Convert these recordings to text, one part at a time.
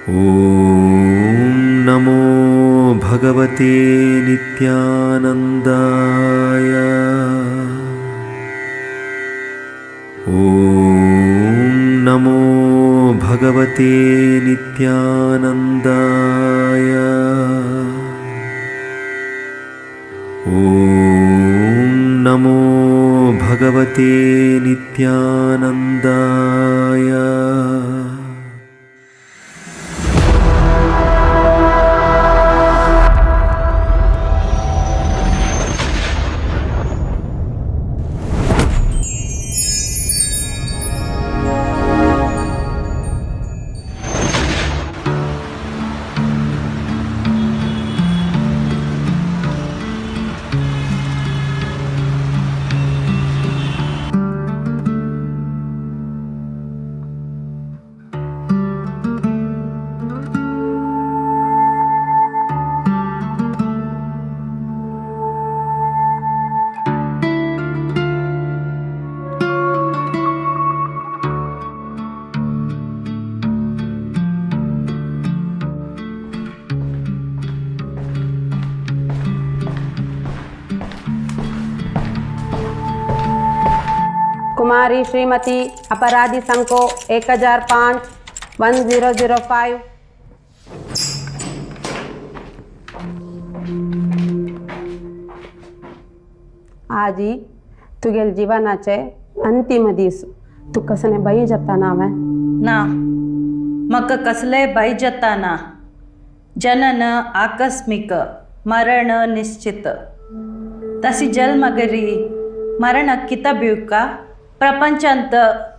ॐ नमो भगवते नित्यानन्दाय। ॐ नमो भगवते नित्यानन्दाय। ॐ नमो भगवते नित्यानन्दाय। कुमारी श्रीमती अपराधी संको 1005 1005। आजी तुगेल जीवनाचे अंतिम दीस, तू कसले भंय जाता ना हांवें? ना, म्हाका कसलें भंय जाता ना। जनन आकस्मिक, मरण निश्चित। तशी जल्मगरी मरण किता भिवका? प्रपंचांत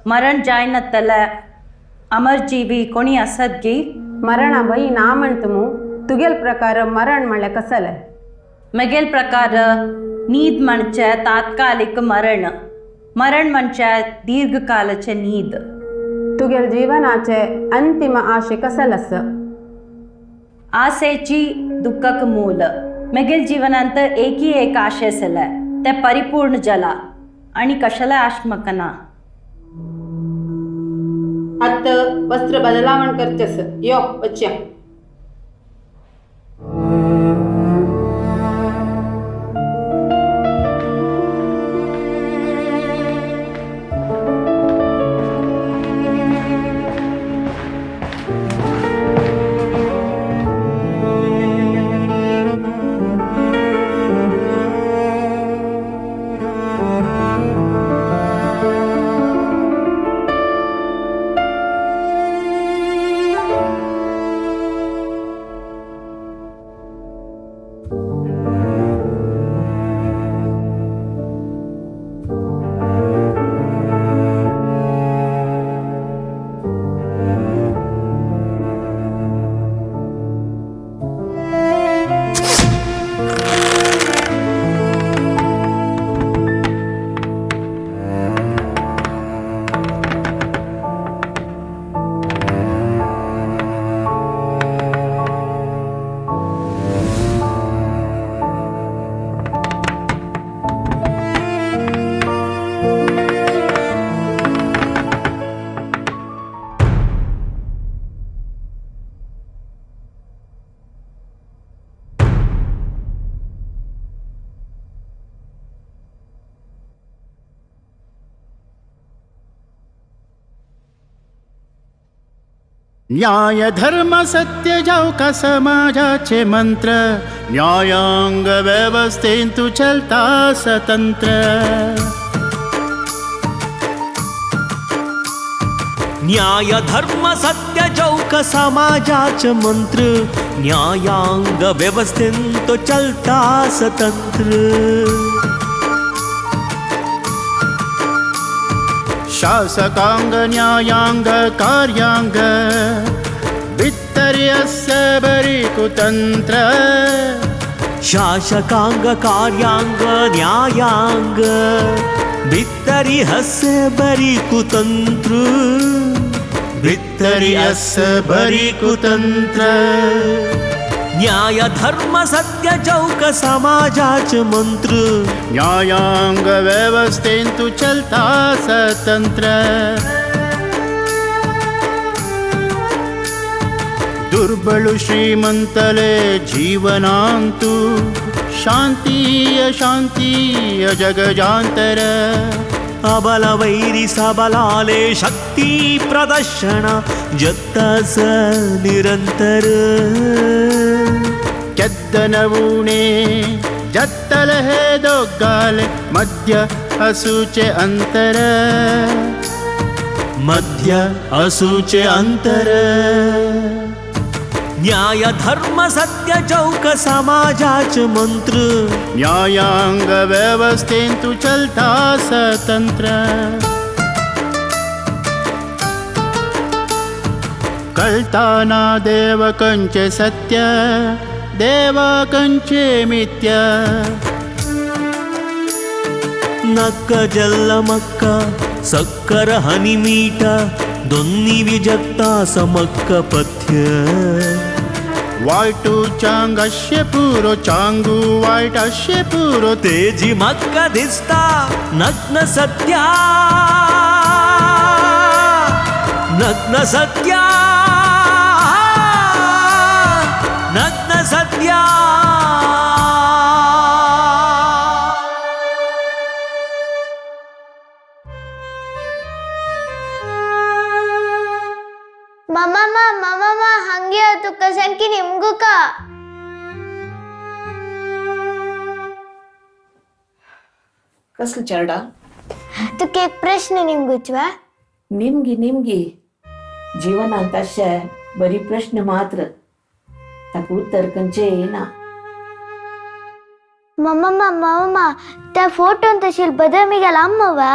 मरण जायनातले अमर जीवी कोणी आसत गी? मरणा भंय ना म्हणत मू, तुगेल प्रकार मरण म्हणल्यार कसलें? म्हगेल प्रकार न्हीद म्हणचे तात्कालीक मरण, मरण म्हणचे दीर्घकालाचे न्हीद। तुगेल जीवनाचे अंतिम आशे कसले आसा? आशेची दुःखाक मूल। म्हगेल जीवनांत एकी एक आशे आसले, ते परिपूर्ण जाला आनी कसलें आश म्हाका ना। आतां वस्त्र बदलावण करचें, यो वचया। न्याय धर्म सत्य जावका समाजाचे मंत्र, न्यायांग व्यवस्थेंतु चलता स्वतंत्र। न्याय धर्म सत्य जावका समाजाचे मंत्र, न्यायांग व्यवस्थेंतु चलता स्वतंत्र। शासकांग न्यायांग कार्यांग भित्तर्यस्य बरी कुतंत्र। शासकांग कार्यांग न्यायांग भित्तर्यस्य बरी कुतंत्र। भित्तर्यस्य बरी कुतंत्र। न्याय धर्म सत्य चौक समाजाचे मंत्र, न्यायांग व्यवस्थेंतु चलता स्वतंत्र। दुर्बळु श्रीमंतले जीवनांतु शांती अशांती जगजांतर अबल वैरी सबलाले शक्ती प्रदर्शन जत्तास निरंतर केद्दनवूणे जत्तल हे दोग्गाले मध्य असूचे अंतर मध्य असूचे अंतर। न्याय धर्म सत्य चौक समाजाचे मंत्र न्यायांग व्यवस्थेंतु चलता स्वतंत्र कळताना देव कंचे सत्य देवा कंचे मिथ्य नक्क जल्ल मक्क सक्कर हनिमीट दोन्ही विजत्ता समक्क पथ्य वायटू चांग अश्य पुरो चांगू वायट अश्य पुरो तेजी मक्क दिसता नग्न सत्या नग्न सत्या नग्न सत्या। ಮಮ್ಮಮ್ಮ ಮಮ್ಮಮ್ಮ ಹಂಗೆ ತುಕ್ಕ ಸಂಕಿ ನಿಮ್ಗುಕ कसलं चरडा तुका एक प्रश्न निमगुचवा निमगी निमगी जीवनांत अशे बरी प्रश्न मात्र ताका उत्तर खंयचें येना। मम्मम्मा मम्मम्मा त्या फोटोन तशील बदल मिगेल अम्मवा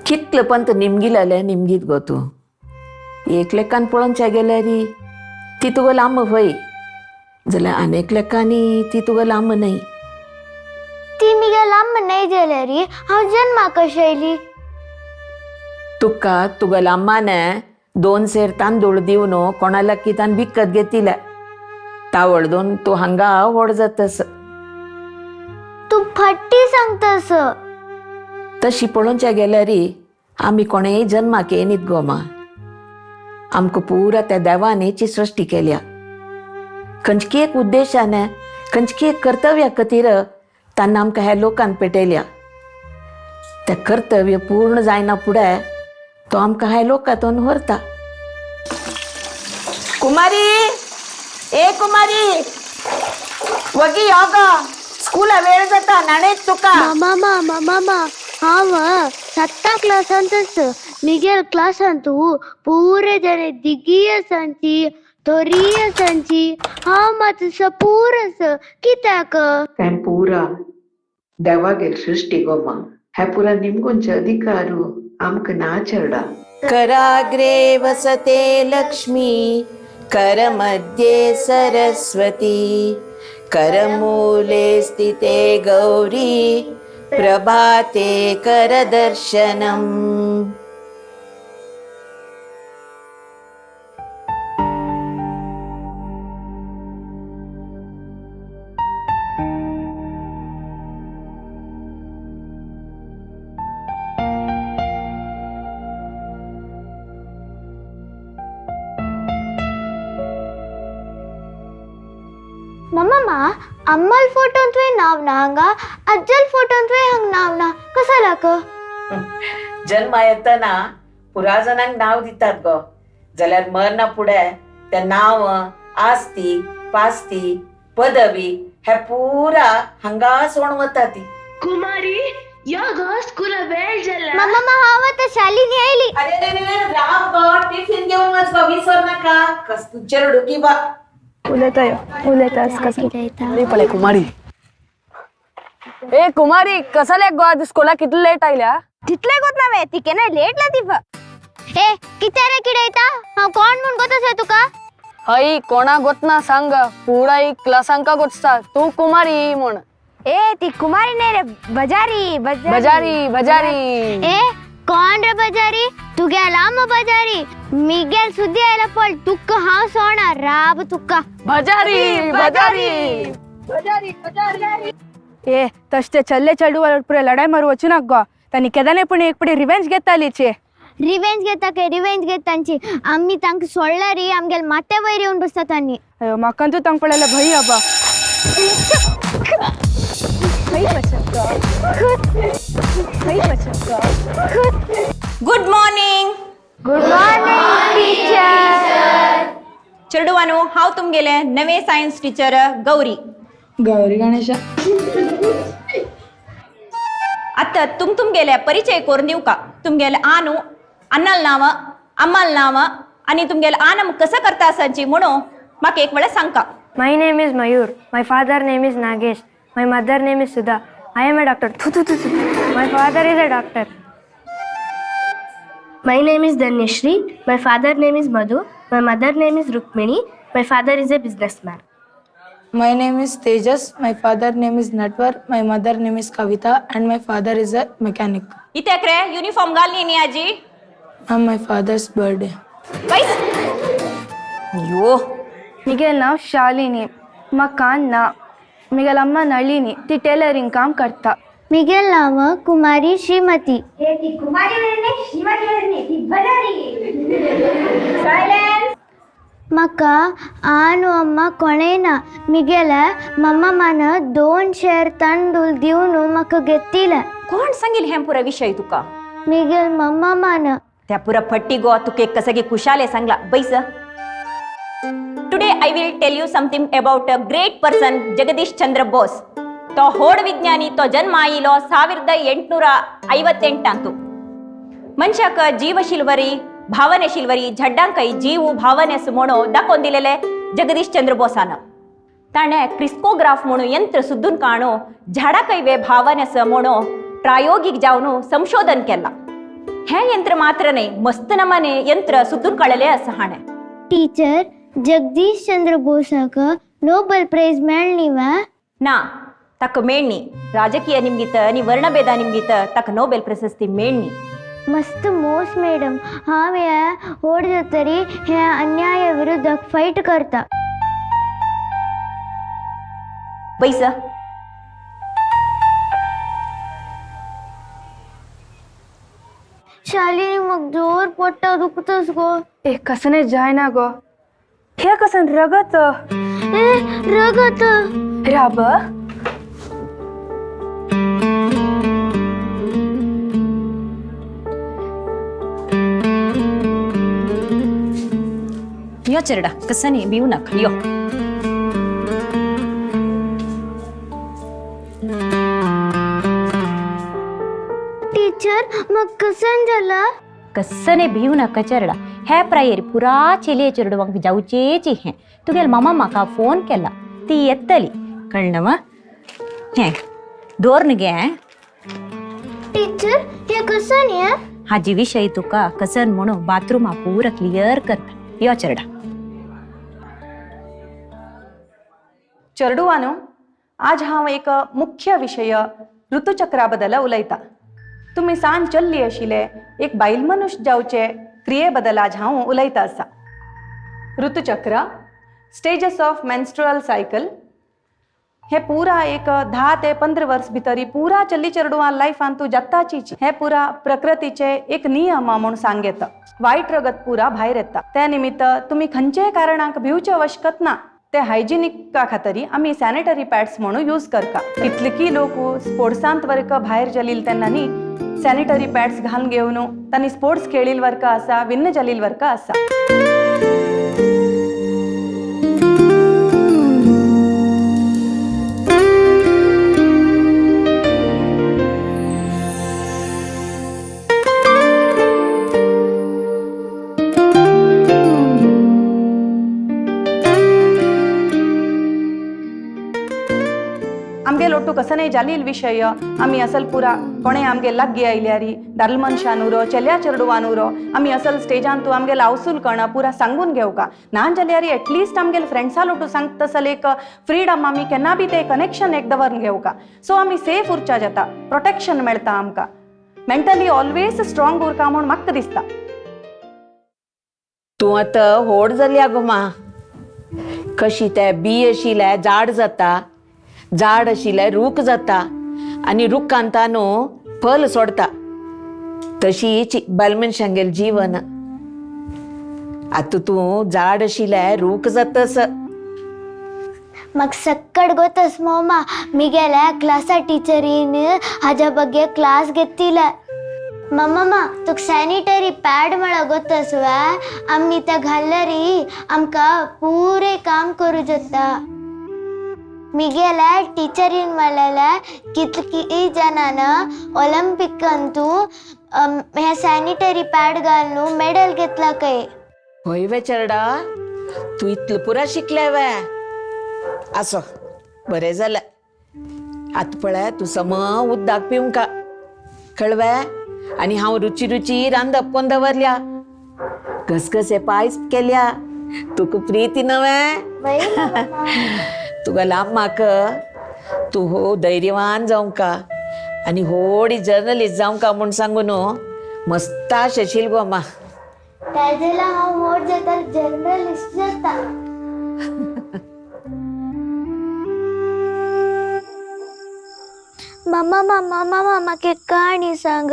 कितले पंत निमगिलें निमगीत गो तूं एक लेखान पळोवच्या गेल्यार ती तुगो लांब व्हय जाल्यार आनेक लेखांनी ती तुगो लांब न्हय। ती मिगे लांब न्हय जाल्यार हांव जन्माक कशें आयली? तुका तुगो लांबाने 2 सेर तांदूळ दिवन कोणा लागीं तान विकत घेतिले तावळ दोन तूं हांगा व्हड जातस। तूं फट्टी सांगतस। तशी पळोवच्या गेल्यार आमी कोणेय जन्माक येनीत गो मा। आमकां पुरा त्या देवानेची सृष्टी केल्या खंयची एक उद्देशाने खंयची एक कर्तव्या खातीर तांणी आमकां ह्या लोकान पेटयल्या। तें कर्तव्य पूर्ण जायना फुडें तो आमकां ह्या लोकांतून व्हरता। कुमारी ए कुमारी वगी यो गो स्कुला वेळ जाता न्हाणयत तुका। मामा मामा हांव 7 क्लासांत मिगेल क्लासांतू पुरे जने दिगी आसांची थोरी आसांची हांव मात सपूर आस कित्याक? हें पुरा देवागेर सृष्टी गो मा हें पुरा निमगुंचे अधिकारू आमकां ना चेरडा। कराग्रे वसते लक्ष्मी करमध्ये सरस्वती करमूले स्थिते गौरी प्रभाते करदर्शनम्। मम्मा अम्मल फोटो अंतवे नाव ना हांगा अज्जल फोटो अंतवे हांग नाव ना कसालाक? जन्मा येतना पुरा जणांक नाव दितात गो जाल्यार मरना फुडें तें नांव आस्ती पास्ती पदवी हे पुरा हांगा सोण वता ती। कुमारी यो गो स्कुला वेळ जाला। मम्मा हांव आतां शालिनी आयली। अरे रे रे राव गो टिफिन घेवन वच गो विसर नाका कसू चेरडू की बा उलयता यो उलयता कसं पळय कुमारी ए कुमारी कसाले गो आज स्कूला कितले लेट आयल्या? तितले गोत ना वे ती केना लेट ला ती ए किते रे किडयता हांव कोण म्हूण गोत आसा तुका? हय कोणा गोत ना सांग पुराय क्लासांका गोतसा तूं कुमारी म्हूण। ए ती कुमारी न्हय रे बजारी बजारी बजारी। ए कोण रे बजारी? तुगेल आम बजारी मिगेल सुद्दी आयला पळ तुका हांव सोणा राब तुका बजारी बजारी बजारी बजारी। ए तशे चल्ले चेडू वाला पुरे लढाई मारू वचू नाक गो तांणी केदाने पण एक पडी रिवेंज घेतालीचे। रिवेंज घेता काय, रिवेंज घेता तांची. आमी तांकां सोडल्यार री आमगेले माथ्या वयर येवन बसता तांणी. अयो म्हाका तूं तांकां पळयल्यार भंय आबा. Good morning. Good morning teacher. चेडवानो, हांव तुमगेले नवे सायन्स टीचर गौरी. गौरी गणेशा. आतां तुम तुमगेले परिचय करून दिवका. तुमगेले आनू अन्नाल नांव, अम्माल नांव आनी तुमगेले आनम कसं करता आसाची म्हणून म्हाका एक वेळा सांगका. My name is Mayur. My father name is Nagesh. My mother name is Sudha. I am a doctor. Thu, thu, thu, thu. My father is a doctor. My name is Dhanyashree. My father name is Madhu. My mother name is Rukmini. My father is a businessman. My name is Tejas. My father name is Natwar. My mother name is Kavita and my father is a mechanic. इत्याक रे uniform घालनी न्ही आजी? Ma'am, my father's birthday. बैस. अयो. Miguel नांव शालिनी. मकान ना. Miguel अम्मा नളിनी. ती टेलरिंग काम करता. मिगेल नांव कुमारी श्रीमती. म्हाका आनु अम्मा कोणेय ना. मिगेले मम्मा मान 2 शेर तांदूळ दिवन म्हाका घेतिले. कोण सांगील हें पुरा विशय तुका? मिगेल मम्मा मान. त्या पुरा फट्टी गो तुका एक कसं की कुशाले सांगला. बैस. Today I will tell you something about a great person, Jagadish Chandra Bose. तो होड विज्ञानी. तो जन्म आयिलो 1858. मनशाक जीवशिल्वरी भावनेशिल्वरी झड्डांकय जीव भावनेस म्हणून दाखोवन दिलेले जगदीश चंद्र बोसान. ताणें क्रिस्कोग्राफ म्हणून यंत्र सुद्दून काणू झाडाकय वे भावनेस म्हणून प्रायोगिक जावन संशोधन केलां. हें यंत्र मात्र न्हय, मस्त नमने यंत्र सुद्दून काडलेलें आसा हाणें. टीचर, जगदीश चंद्र बोसाक नोबेल प्राइज मेळ्ळी वा? ना, ताका मेळ्ळी. राजकीय निमगीत आनी वर्णभेदा निमगीत ताका नोबेल प्रशस्ती मेळ्ळी. मस्त मोस मॅडम. हांव हे व्हड जातरी हे अन्याय विरुद्ध फायट करता. बैस. शालिनी मग जोर पोट्टा दुखतस गो. ए कसने जायना गो. हे कसन रगत. ए रगत. राब. यो चेरडा कसने भिवू नाका. यो टीचर, मग कसन झालं? कसने भिवू नाका चेरडा. हे प्रायेर पुरा चेलिये चेरडवांक जावचेची हें. तुगेल मामा म्हाका फोन केला, ती येतली. कळ्ळें वा? हें दवर गे. टीचर, हे कसन हे? हाजी विशय तुका कसन म्हणून बाथरूमा पुरा क्लियर करता. यो चेरडा. चेरडुवानो, आज हांव एक मुख्य विशय ऋतुचक्रा बद्दल उलयता. तुमी सान चल्ली आशिल्ले एक बायल मनुष्य जावचे क्रिये बद्दल आज हांव उलयता आसा. ऋतुचक्र, स्टेजस ऑफ मेन्स्ट्रुअल सायकल, हे पुरा एक 10 ते 15 वर्स भितरी पुरा चल्ली चेरडुवां लायफान तूं जाताचीच. हे पुरा प्रकृतीचे एक नियम म्हूण सांग येता. वायट रगत पुरा भायर येता. त्या निमित्त तुमी खंयचेय कारणाक भिवचे आवश्यकत ना. ते हायजिनिका खातीर आमी सॅनिटरी पॅड्स म्हणून यूज करता. कितलेकी लोक स्पोर्ट्सांत वर्क भायर जालील तेन्ना न्ही सॅनिटरी पॅड्स घालून घेवन तांणी स्पोर्ट्स खेळील वर्क आसा, विन्न जालील वर्क आसा. आमगे लोटू कसनय जालील विशय आमी असल पुरा कोणे आमगे लागीं आयल्यारी दादल मनशान उरो, चेल्या चेरडुवान उरो, आमी असल स्टेजान तूं आमगे लावसूल कण पुरा सांगून घेवका. ना जाल्यार एटलिस्ट आमगेले फ्रेंड्सा लोटू सांगता तसल एक फ्रीडम आमी केन्ना बी ते कनेक्शन एक दवरून घेवका. सो आमी सेफ उरच्या जाता, प्रोटेक्शन मेळटा आमकां. मेंटली ऑलवेज स्ट्रॉंग उरका म्हूण म्हाका दिसता. तूं आतां व्हड जाली गो मां. कशी ते बी आशिल्ले झाड जाता, झाड आशिल्ले रूख जाता आनी रुखांत न्हू फल सोडता. तशीच बालमनशांगेल जीवन. आतां तूं जाड आशिल्लें रूख जातस. म्हाका सक्कड गोतस मम्मा, मिगेल्या क्लासा टीचरीन हाज्या ಬಗ್ಗೆ क्लास घेतिಲ್ಲ. मम्मा तुका सॅनिटरी पॅड म्हळ्यार गोतस वे? आमी त्या घालरी आमकां पुरे काम करूं जाता. मिगेल्या टीचरीन म्हणलेलें कितकी जाणान ऑलिंपिकांतू हे सॅनिटरी पॅड घालून मेडल घेतला खंय. हय वे चेरडा, तूं इतलें पुरा शिकलें वे? आसो बरें जालें. आतां पळय तूं सम उद्दाक पिवंका कळवे. आनी हांव रुची रुची रांदप कोण दवरल्या, घसघसे पायस केल्या, तुका प्रिती नवे. तुका लांब म्हाका तूं हो धैर्यवान जावंका आनी होडी जर्नलिस्ट जावंका म्हूण सांगू न्हू मस्त आशिल गो मा. ताजेला हांव व्हड जाता जर्नलिस्ट जाता. मम्मा मम्मा मम्मा म्हाका एक काणी सांग.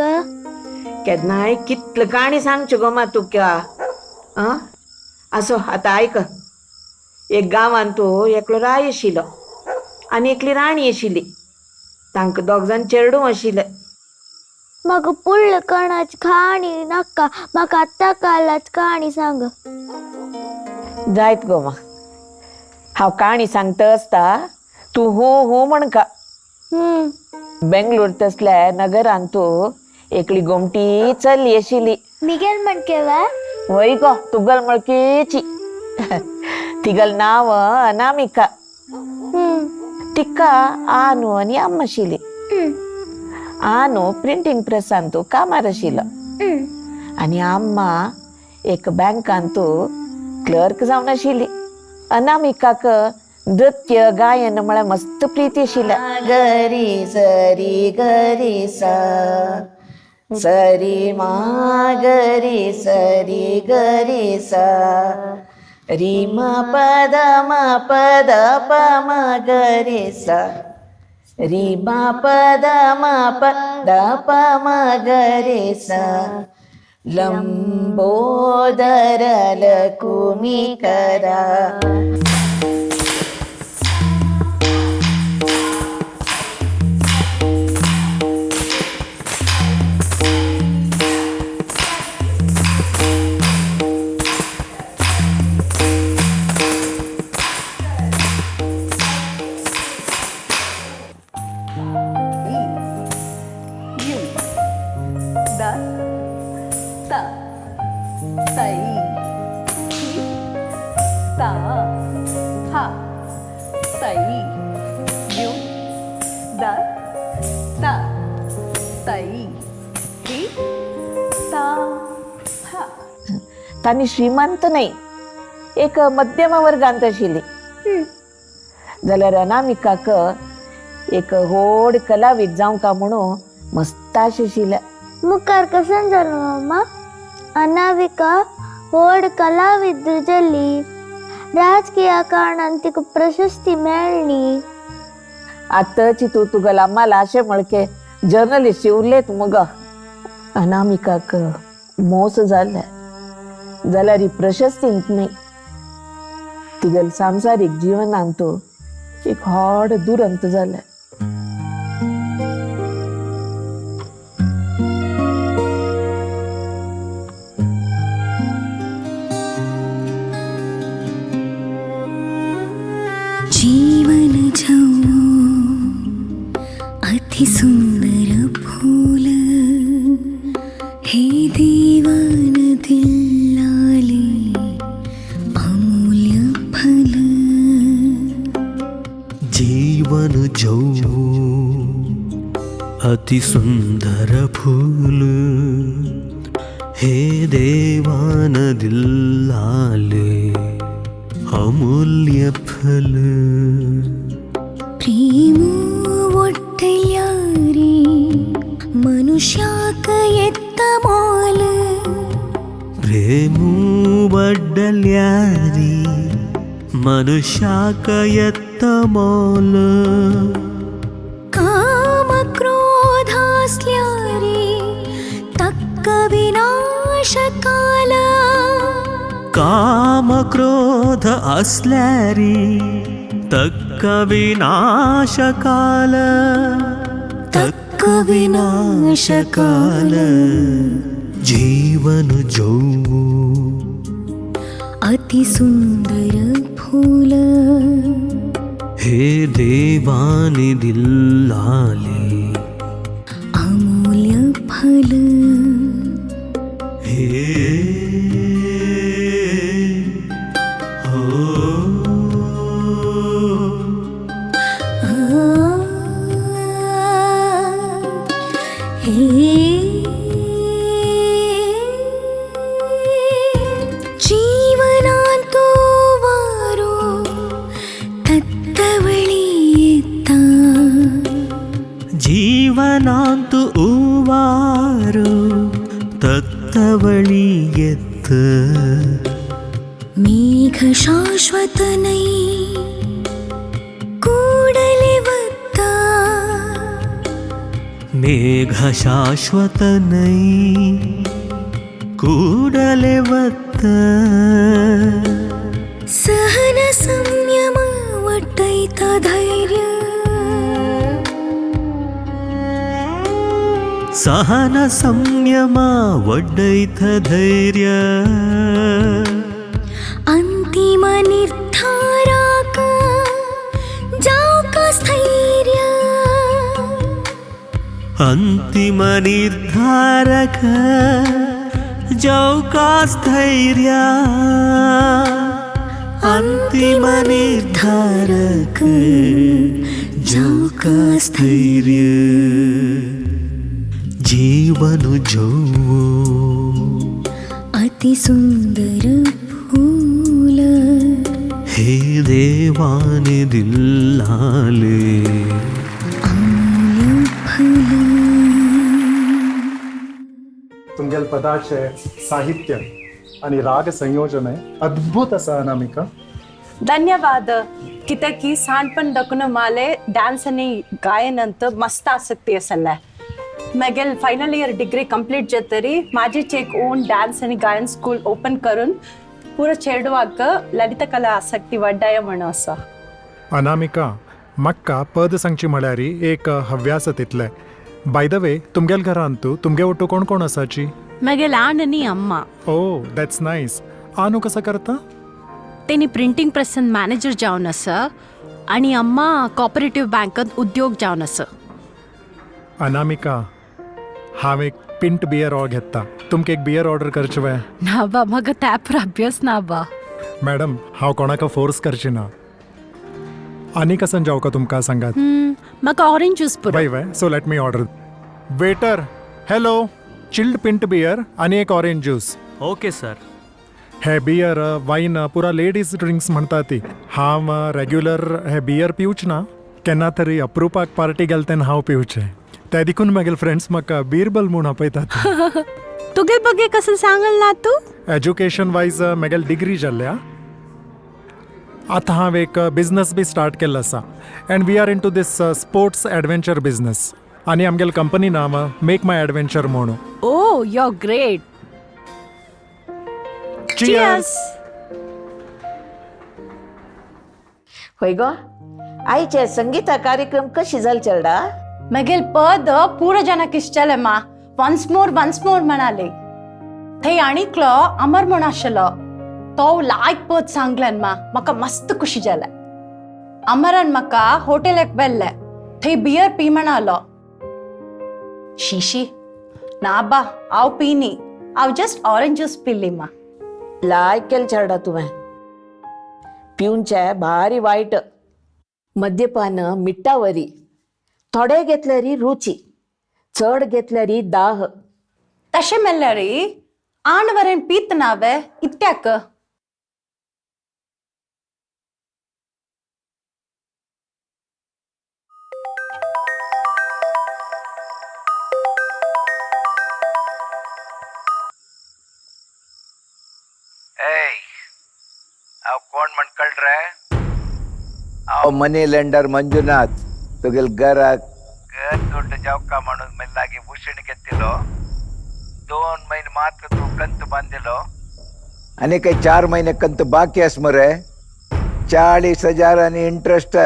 केन्नाय कितली काणी सांगच्यो गो मा तुका. आं आसो आतां आयक. एक गांवांत तूं एकलो राय आशिल्लो आनी एकली राणी आशिल्ली. तांकां दोग जाण चेडूं आशिल्लें. म्हाका पुडले कणाची काणी नाका, म्हाका आतां कालाची काणी सांग. जायत गो मा, हांव काणी सांगता आसता तूं हूं हूं म्हणका. बेंगलोर तसल्या नगरांत तूं एकली गोमटी चली आशिल्ली. मिगेल म्हणके वे? वय गो, तुगल मळकेची. तिगल नांव अनामिका. तिका आनू आनी अम्मा आशिल्ली. आनू प्रिंटींग प्रेसांत कामार आशिल्लो आनी अम्मा एक बँकांत क्लर्क जावन आशिल्ली. अनामिकाक नृत्य गायन म्हळ्यार मस्त प्रिती आशिल्लें. गरी सरी गरी सा सरी मा गरी सरी गरी सा री म पद म पद प म गरी सा री म पद म पद प म गरी सा लंबोदर लकुमी करा. तांणी श्रीमंत न्हय, एक मध्यम वर्गांत आशिल्ली. जाल्यार अनामिकाक एक व्हड कलावीद जावंका म्हणून मस्त आशिल्लें. मुखार कशें जालें मम्मा? अनामिका व्हड कलाविद जाली, राजकीय कारणान तिका प्रशस्ती मेळ्ळी. आतांची तूं तुगेल्या अम्माला अशें म्हणके जर्नलिस्ट उरलेत मुगो. अनामिकाक मोस जालें जाल्यार ही प्रशस्तींत न्हय, तिगेल सांसारीक जिवनांत एक व्हड दुरंत जालें. जीवन झवो अति सुंदर फूल, हे देवान दिलाले अमूल्य फल. जीवन झवो अति सुंदर फूल, हे देवान दिलाले अमूल्य फल. प्रेम ಒಟ್ಟಲ್ಯಾರಿ ಮನುಷ್ಯಾಕ ಎತ್ತ ಮೋಲ. ಪ್ರೇಮ ಒಡ್ಡಲ್ಯಾರಿ ಮನುಷ್ಯಾಕ ಎತ್ತ ಮೋಲ. ಕಾಮ ಕ್ರೋಧಾಸ್ಲ್ಯಾರಿ ತಕ್ಕ विनाशकाल काम क्रोध असल्यारी तक्क विनाशकाल तक्क विनाशकाल जीवन जोवू अति सुंदर फूल हे देवाने दिल्लाले अमूल्य फल हे हो हे जीवनांतो वारो तत्तवळी येता जीवनांतु उवारो तत्तवळी येत मेघ शाश्वत नै कूडले वत्ता मेघ शाश्वत नै कूडले वत्त सहन संयम वट्टैता धैर्य सहन संयम वड्डैत धैर्य अंतिम निर्धाराक जावका स्थैर्य अंतिम निर्धारक जावका स्थैर्य अंतिम निर्धारक जावका स्थैर्य जीवन जोवू अति सुंदर फूल हे देवाने दिल्लाले अमूल्य फल। तुमगेल पदाचे साहित्य आणि राग संयोजन अद्भुत असा अनामिका। धन्यवाद। कित्याक साणपण दखून माले डान्स आनी गायनांत मस्त आसक्ती आसले। मागीर फायनल इयर डिग्री कंप्लीट जातरी म्हाजेच एक ओन डान्स आनी गायन स्कूल ओपन करून पुरो चेडवाक ललित कला आसक्ती वाड्डाय म्हणून आसा। अनामिका, म्हाका पद सांगची म्हळ्यार एक हव्यास तितलें। बाय the way, तुमगेल घरांत तुमगे ओटू कोण कोण आसाची? मागे ल्हान आनी अम्मा। Oh, that's nice. आनू कसो करता? तेणी प्रिंटींग प्रेसान मॅनेजर जावन आसा आनी अम्मा कॉपरेटिव्ह बँकांत उद्योग जावन आसा। अनामिका, हांव एक पिंट बियर ऑर्डर घेता। तुमकां एक बियर ऑर्डर करचें वे? ना बा, म्हाका त्यापर अभ्यास ना बा। मॅडम, हांव कोणाक फोर्स करची ना। आनी कसन जावका तुमकां सांगात? म्हाका ऑरेंज ज्यूस पुरो। वय वय, so let me order. Waiter, hello, chilled pint beer आनी एक ऑरेंज ज्यूस। Okay sir. हे बियर वायन पुरा लेडीज ड्रिंक्स म्हणटा ती। हांव रेग्युलर हे बियर पिवच ना, केन्ना तरी अप्रुपाक पार्टी गेल तेन्ना हांव पिवचें। ते देखून मागीर फ्रेंड्स म्हाका बीरबल म्हूण आपयतात। तुगे बगे कसं सांगल ना तूं? एज्युकेशन वायज म्हगेल डिग्री जाल्ल्या। आतां हांव एक बिजनस बी स्टार्ट केल्लो आसा and we are into this sports adventure business. आनी आमगेल कंपनी नाम मेक my adventure म्हणून। Oh, you are great. Cheers. होय गो, आयचे संगीता कार्यक्रम कशी जाल चलडा? मगेल पद पूरा जनाक इश्ट जालें मा। वन्स मोर वन्स मोर म्हणाले। थंय आनीकलो अमर म्हूण आशिल्लो, तो लायक पद सांगल्यान मा, म्हाका मस्त खुशी जालें। अमरान म्हाका हॉटेलाक व्हेल्लें, थंय बियर पी म्हणालो। शीशी ना बा, हांव पिनी, हांव जस्ट ऑरेंज ज्यूस पिल्ली मा। लायक केलें चेडा तुवें। पिवचे भारी वायट। मद्यपान मिट्टावरी, थोडे घेतल्यार रुची, चड घेतल्यार दाह। तशें म्हणल्यार आण वरेन पीत नावे इत्याक? हांव कोण म्हण कळ्ळे? हांव मनी लेंडर मंजुनाथ। तुगेल घराक घर दुड्ड जावका म्हणून म्हजे लागीं उशीण घेतिल्लो। 2 महिने मात्र तू कंत बांधिलो आणि काही 4 महिने कंत बाकी आस मरे. 40,000 आणि इंटरेस्ट.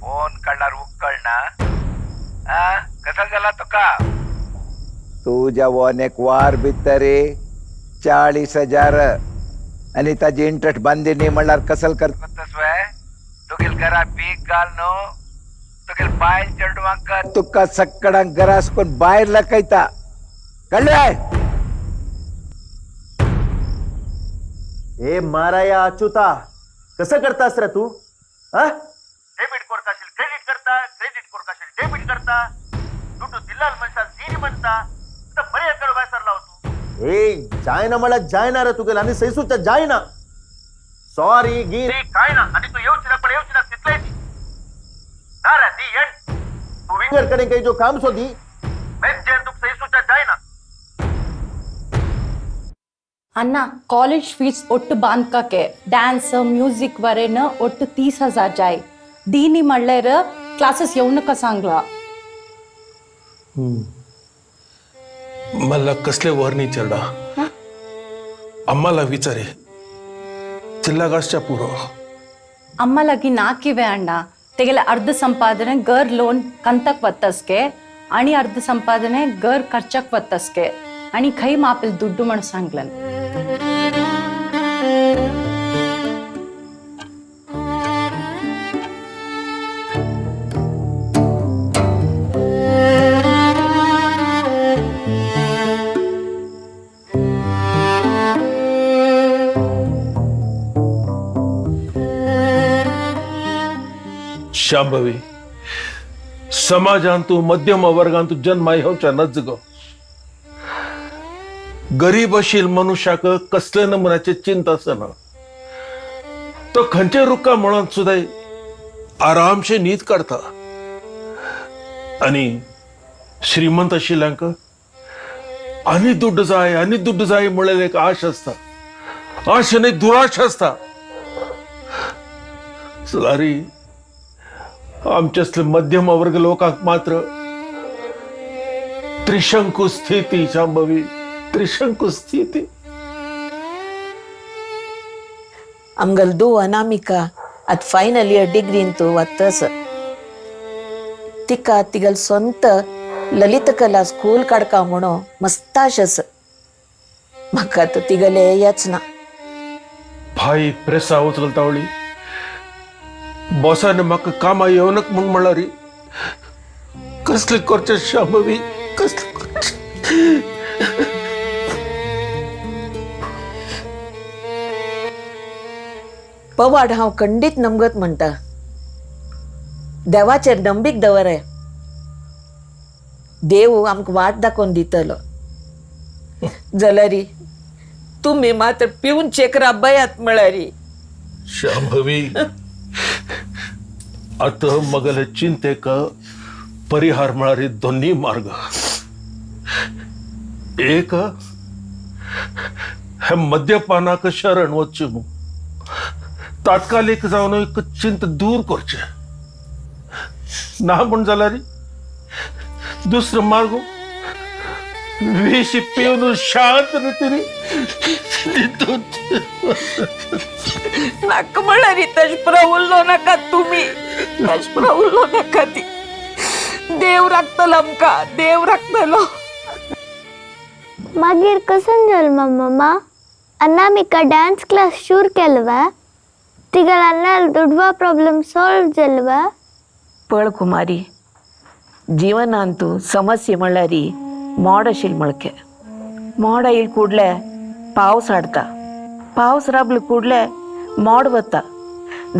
फोन काढणार उकळना कसा झाला तुका? तुझ्या एक वार भितरे 40,000 आणि ताजी इंटरेस्ट बांधली नाही म्हणल्यार कसल करतस वे? तुगेल घरा पीक घाल न्हू, तुगेल बायल चेडवांक तुका सक्कडांक घरा आसकून भायर लकयता. कळ्ळें? ए माराया अच्युता, कसं करतास रे तू? हा, डेबिट कोरकाशील क्रेडिट करता, क्रेडिट कोरकाशील डेबिट करता, दुड्डू दिल्लाल मनशाल दीनी म्हणता, बरे कडे बाय सरला तू. ए जायना मला जायना रे तुगेल आणि सैसूच्या जायना. सॉरी गिरी काय ना, आणि तू येऊच ना पण येऊच ना तिथले ना रे दी एंड. तू विंगर कडे काही जो काम सोदी मेज तुक सैसूच्या जायना. ಅಣ್ಣ ಕಾಲೇಜ್ ಫೀಸ್ ಒಟ್ಟು ಬಾಂದ್ಕಕ್ಕೆ ಡ್ಯಾನ್ಸ್ ಮ್ಯೂಸಿಕ್ ವರೆನ ಒಟ್ಟು 30,000 ಜಾಯ್ ದೀನಿ ಮಳ್ಳೇರ ಕ್ಲಾಸಸ್ ಯೌನಕ सांगला. मला कसले वरणी चेरडा अम्माला विचारे चिल्लागासच्या पुरो. ಅಮ್ಮಲಾಗಿ ನಾಕಿವೆ ಅಣ್ಣ ತೆಗೆಲ ಅರ್ಧ ಸಂಪಾದನೆ ಗರ್ ಲೋನ್ ಕಂತಕ್ ವತ್ತಸ್ಕೆ आणि अर्ध ಸಂಪಾದನೆ ಗರ್ ಖರ್ಚಕ್ ವತ್ತಸ್ಕೆ आणि खै मापेल दुड्डू म्हण सांगलन. शांभवी, समाजांतू मध्यम वर्गांतू जन्म येवच्या नज गो. गरीब अशील मनुष्याक कसले नमुन्याचे चिंता आसना, तो खंयचे रुका म्हणून सुद्धा आरामशे न्हीद काडता. आनी श्रीमंत आशिल्ल्यांक आनी दुड्ड जाय आनी दुड्ड जाय म्हणलें एक आश आसता, आश न्हय दुराश आसता. सलारी आमचे असले मध्यम वर्ग लोकांक मात्र त्रिशंकू स्थिती शांभवी, त्रिशंकू स्थिती. आमगल दो अनामिका आत फायनल इयर डिग्रीन तू वतस. तिका तिगल स्वंत ललितकला स्कूल काडका म्हणून मस्ताश आस. म्हाका तर तिगले येच ना. भाई प्रेसा उचलतावळी बॉसान म्हाका कामा येवनक म्हूण म्हणला रे. कसले करचें शांभवी, कसले करचें? पवाड हांव खंडीत नमगत म्हणटा, देवाचेर नंबीक दवराय, देव आमकां वाट दाखोवन दितलो. जाल्यार तुमी मात्र पिवन चेकरा बयात म्हळ्यार. शांभवी, आतां मगले चिंतेक परिहार म्हळ्यार दोन्ही मार्ग. एक हे मद्यपानाक शरण वचचें न्हू, तात्कालिक जावन एक चिंत दूर करचें ना म्हण जाल्यार दुसरो मार्ग विष पिवन शांत रितीन नाका म्हळ्यार तशें प्रवुल्लो नाका तुमी, तशें प्रवुल्लो नाका. ती देव राखतलो आमकां, देव राखतलो. मागीर कसन जाल मम्मा? अनामिका डान्स क्लास शूर केलवा, तिगल अन्नाल दुडवा प्रॉब्लम सॉल्व जालवा. पळ कुमारी, जीवनांतू समस्ये म्हळ्यार मोड आशिल्लें मळके. मोड आयिल्ले कुडले पावस हाडटा, पावस राबले कुडले मोड वता.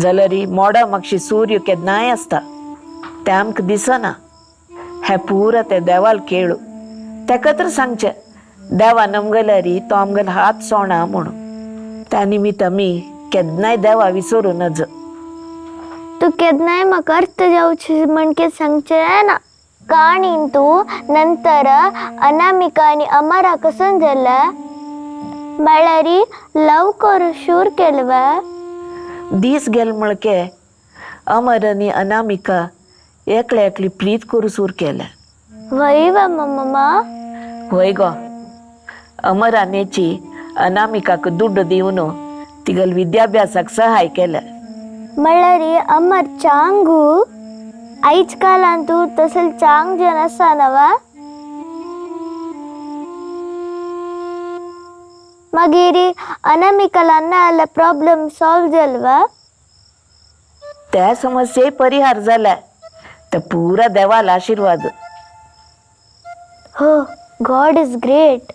जाल्यार मोडा मागशी सूर्य केन्नाय आसता, तें आमकां दिसना. हें पुरा तें देवाल खेळ. तेका तर सांगचें देवा नमगल्यार तो आमगेलो हात सोणा म्हणून. त्या निमित्त आमी केन्नाय देवा विसरूं नज. तूं केन्नाय म्हाका अर्थ जावचें म्हणके सांगचें ना. काणीन तूं नंतर अनामिका आनी अमरा कसन जालें म्हळ्यार लव करूं शूर केलवा. दीस गेले मळके अमर आनी अनामिका एकले एकली प्रीत करूं सूर केलें. वय वा मम्मा? वय गो. अमरानेची अनामिकाक दुड्ड दिवन तिगल विद्याभ्यासाक सहाय केलें. म्हणल्यार अमर चांगू आयज कालान तूं तसल चांग जन आसा नवा. मागीर अनामिकाला ना प्रॉब्लम सॉल्व जालवा. त्या समस्ये परिहार जाला तर पुरा देवाला आशीर्वाद. हो, गॉड is great.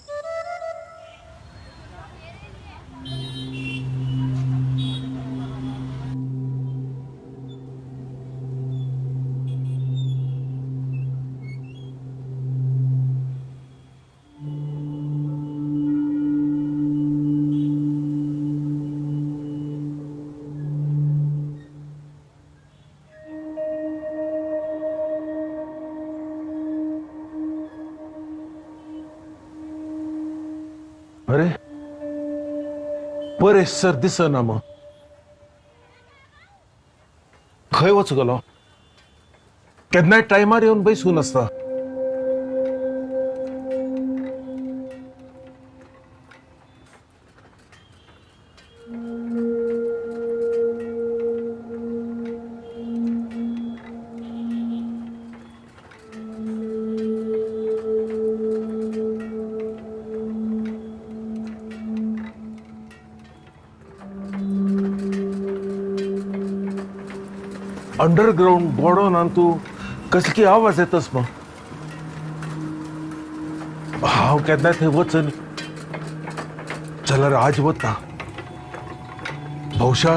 अरे परेश सर दिसना मग, खंय वच गेलो? केन्नाय टायमार येवन बैसून आसता. अंडरग्राउंड गोडोनान तूं कसली आवाज येतस मग. हांव केन्ना थंय वचन जाल्यार आज वता. बहुशा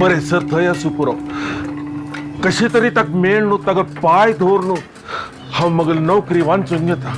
परेश सर थंय आसूं पुरो. कशें तरी ताका मेळ न्हू, ताका पांय दवर न्हू, हांव मगेली नोकरी वांचून घेता.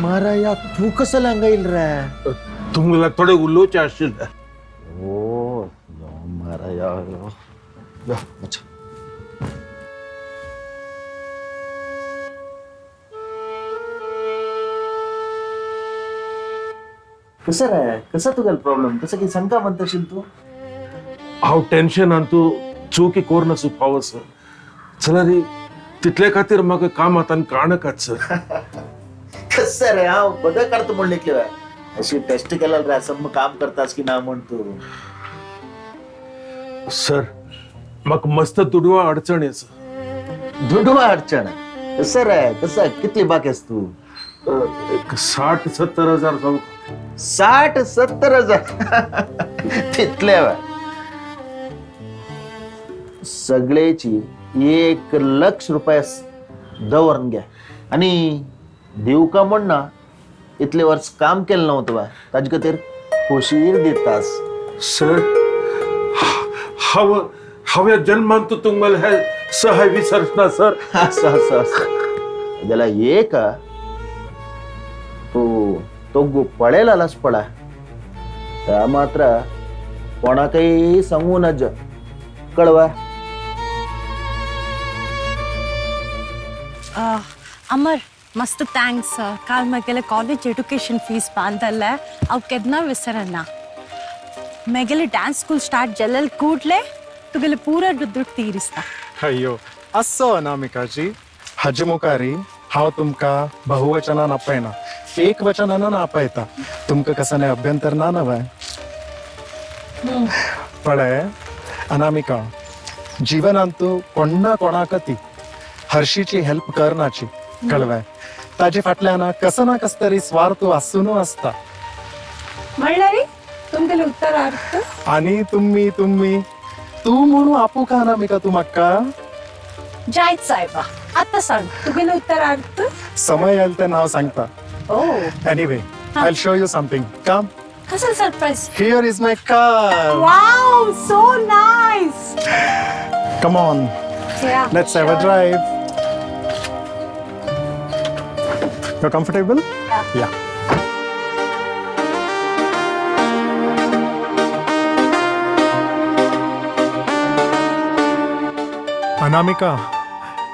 माराया तू कसं लांगाईल रे? तुम्हाला थोडे उलोवचे आशिल्ले. ओ माराया अच्छा. कसं रे, कसा तुगेलो प्रॉब्लेम कसं की सांगता म्हणताशील तू? हांव टेन्शनान तूं चुकी कोरना फावो सर. चला रे तितले खातीर म्हाका कामात आनी काणकात सर. कसं रे हांव बदल करतो म्हणले की अशी टेस्ट केला रे असं काम करतास की ना म्हण तू? सर म्हाका मस्त दुडवा अडचण येस. दुडवा अडचण कसं रे, कसं कितली बाकी आस तू? 60-70 हजार जाऊ. 60-70 हजार तितले सगळेची 1 लाख रुपये दवरून घ्या. आणि देऊ का म्हण ना इतले वर्ष काम केलं नव्हतं बा ताजे खातीर खोशीर दितास. सर हांव जन्मान तूं तुम्हाला हे सहाय विसरना सर. असं असं असं त्याला एक तू तो पळेल आलास पळा त्या मात्र कोणाकही सांगू नज कळवा. अमर मस्त thanks. काल मगेले कॉलेज एजुकेशन फीस बांदल्ले अव केन्ना विसरना. मगेले डांस स्कूल स्टार्ट जल्लल कूडले तुगेले पूरा दुड्ड तीरिस्ता. अय्यो असो अनामिकाजी, हाजे मुखारी हांव तुमकां बहुवचनान आपयना, एक वचनान आपयता. तुमकां कसलें अभ्यंतर ना नव्हे? पळय अनामिका, जीवनांत तूं कोण्णा कोणाक ती हर्षीची हेल्प करनाची कळवे. ताजे फाटल्यान कसं ना कस तरी स्वार्थ आसून आसता. म्हणल्यार तुमगेले उत्तरार्थ आनी तुम्ही तुम्ही तू म्हणू आपू का अनामिका तू म्हाका? जायत साहेबा, आता सांग तुगेले उत्तरार्थ. समय येईल तेन्ना हांव सांगता. ओ. Anyway, I will show you something. Come. कसं surprise? Here is my car. Wow, so nice. Come on, let's have a drive. You comfortable? Yeah. Anamika,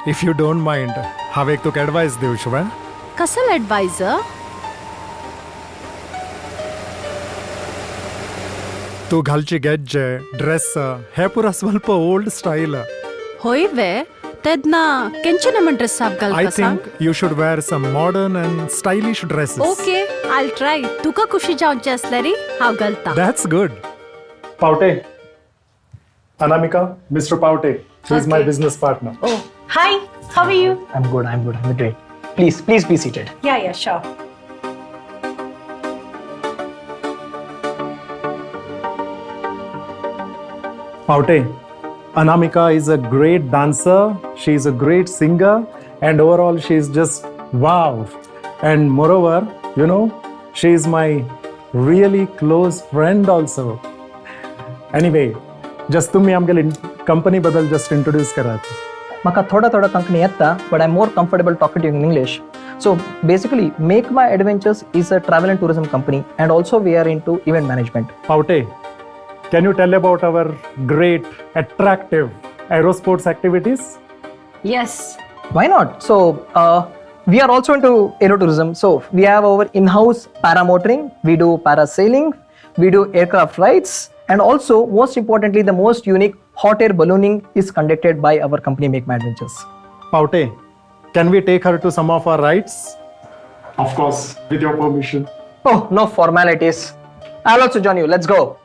if you don't mind, हांव एक तुका एडवायस दिवं शिवाय? कसल एडवायस? तूं घालची गेज्जे dress हे पुरा स्वल्प ओल्ड स्टाईल. होय वे, तेन्ना केंचे नमन ड्रेस साप I घालता सांग. Think you should wear some modern and stylish dresses. Okay, I try. तुका खुशी जावचें आसल्यार हांव घालता. That's good. Pavte, Anamika, Mister Pavte, he is my business partner. Oh, hi, how are you? I'm good, I'm good, I'm great. Please, please be seated. Yeah, yeah, sure. Pavte, Anamika is a great dancer, she is a great singer, and overall she is just wow. And moreover, you know, she is my really close friend also. Anyway, just तुम्ही आमगेले company बद्दल just introduce करात. म्हाका थोडा थोडा कोंकणी येता, but I am more comfortable talking in English. So basically, Make My Adventures is a travel and tourism company, and also we are into event management. Pavte, can you tell about our great, attractive aerosports activities? Yes. Why not? So we are also into aerotourism. So we have our in-house paramotoring, we do parasailing, we do aircraft rides, and also most importantly, the most unique hot air ballooning is conducted by our company Make My Adventures. Pavte, can we take her to some of our rides? Of course, with your permission. Oh, no formalities. I'll also join you. Let's go.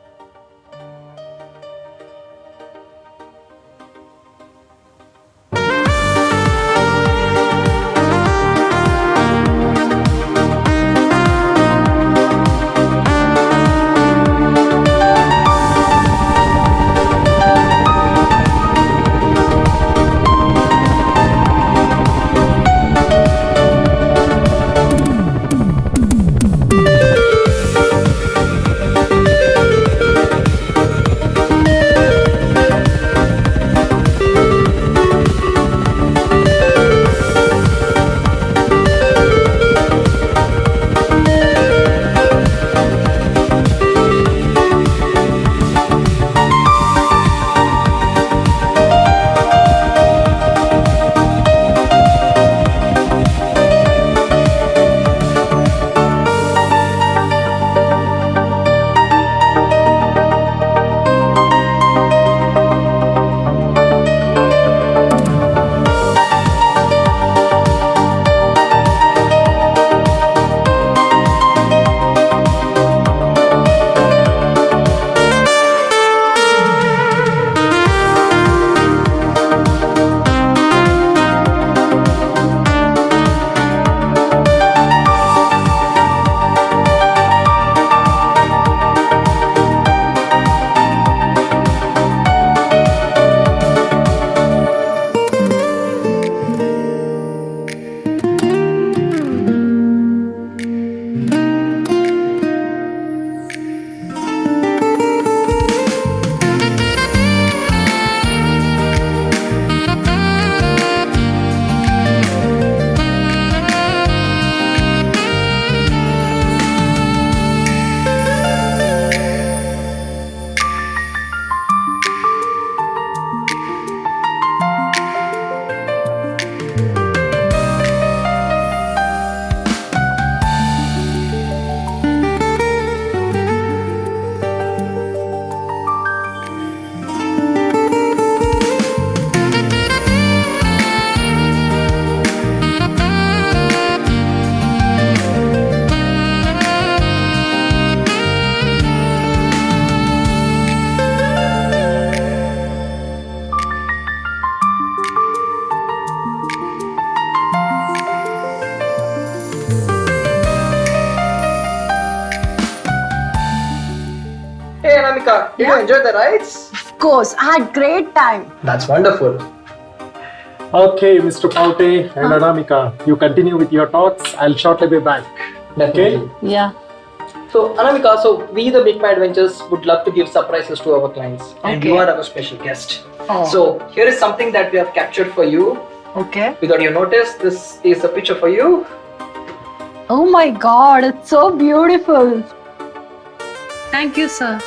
Anamika, did you enjoy the rides? Of course, I had great time. That's wonderful. Okay, Mr. Paute and Anamika, you continue with your talks. I'll shortly be back. Definitely. Okay? Yeah. So Anamika, so we the Big My Adventures would love to give surprises to our clients, and Okay. you are our special guest. Oh. So here is something that we have captured for you. Okay. Without your notice, this is a picture for you. Oh my God, it's so beautiful. Thank you, sir.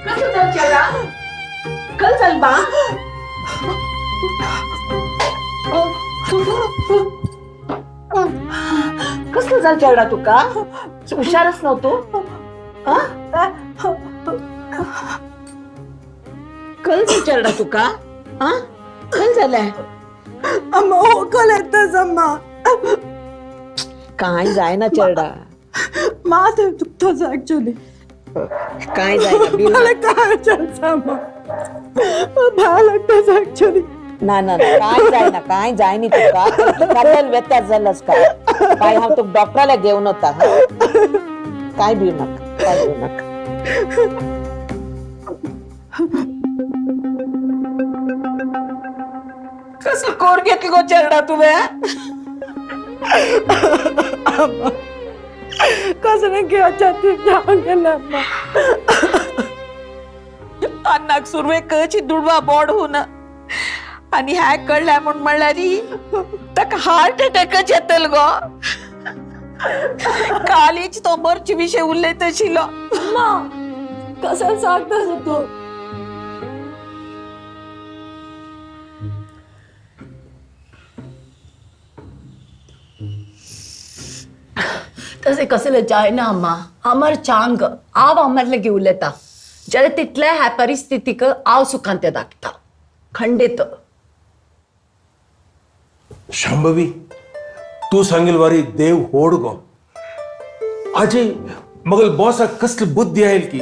कसं चल चेडा कल चल बा कसलं जाल चेडा तुका हुशारच नव्हतो कल चेडा तुका हा कल झालंय अम्मा होकल येताच अम्मा काय जायना चेडा माथें दुखताच ऍक्च्युली काय जायना बिल मला काय चलचा अम्मा भा लागताच ऍक्च्युली ना ना ना, काय जायना काय जायनी तुका कल्ल्यान व्यत्यास जाल्लास काय बाय हांव तुका डॉक्टराला घेवन वता काय भिवू नाका काय भिवू नाका कसलं कोर घेतली गो चेडा तुवें कसं घेवच्या जावन गेलें अम्मा अन्नाक सुरवेकच दुडवा बोड होना आनी ह्या कळल्या म्हूण म्हणल्यार ताका हार्ट अटॅकच येतल गो कालीच तो मरचे विशय उलयत आशिल्लो अम्मा कसं सांगतास तूं तसे कसले जायना अम्मा अमर चांग हांव अमर लगी उलयता जाल्यार तितल्या ह्या परिस्थितीक हांव सुखान तें दाखता खंडीत. शांभवी, तू सांगील वारी देव होड गो. आजी मगल बॉसाक कसली बुद्धी आयल की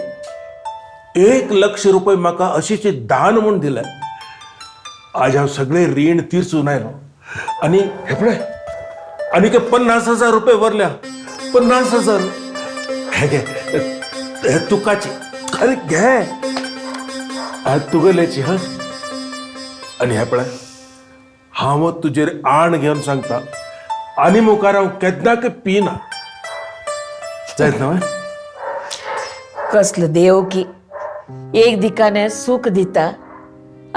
1 लक्ष रुपये म्हाका अशीच दान म्हूण दिले. आज हांव सगळे रीण तिरसून आयलो आनी हे पळय आनी ते 50,000 रुपये वरल्या. 50,000 हे घे, हे तुकाची. अरे घे तुगेल्याची. हा आनी हे पळय हांव तुजेर आण घेवन सांगता आनी मुखार हांव केन्नाक पिना जायत ना. कसलं देव की एक दिकाने सुख दिता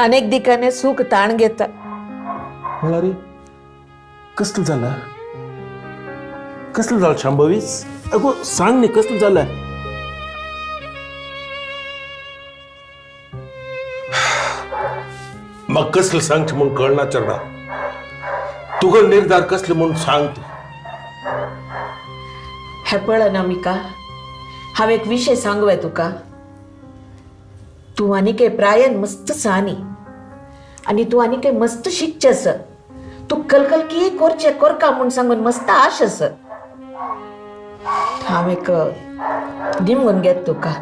अनेक दिकाने सुख ताण घेता. म्हळ्यार कसलं झालं कसलं झालं शांभवीस? अगो सांग न्ही कसलं झालं? मग कसलं सांगचें म्हूण कळना चेडा. तुगो निर्धार कसले म्हूण सांग तूं. हें पळय अनामिका, हांव एक विशय सांगूया तुका. तूं आनीक प्रायन मस्त सानी आनी तूं आनीक मस्त शिकचें आसा. तूं कलकल की करचें करका म्हूण सांगून मस्त आश आसा. हांव एक निमगून घेत तुका,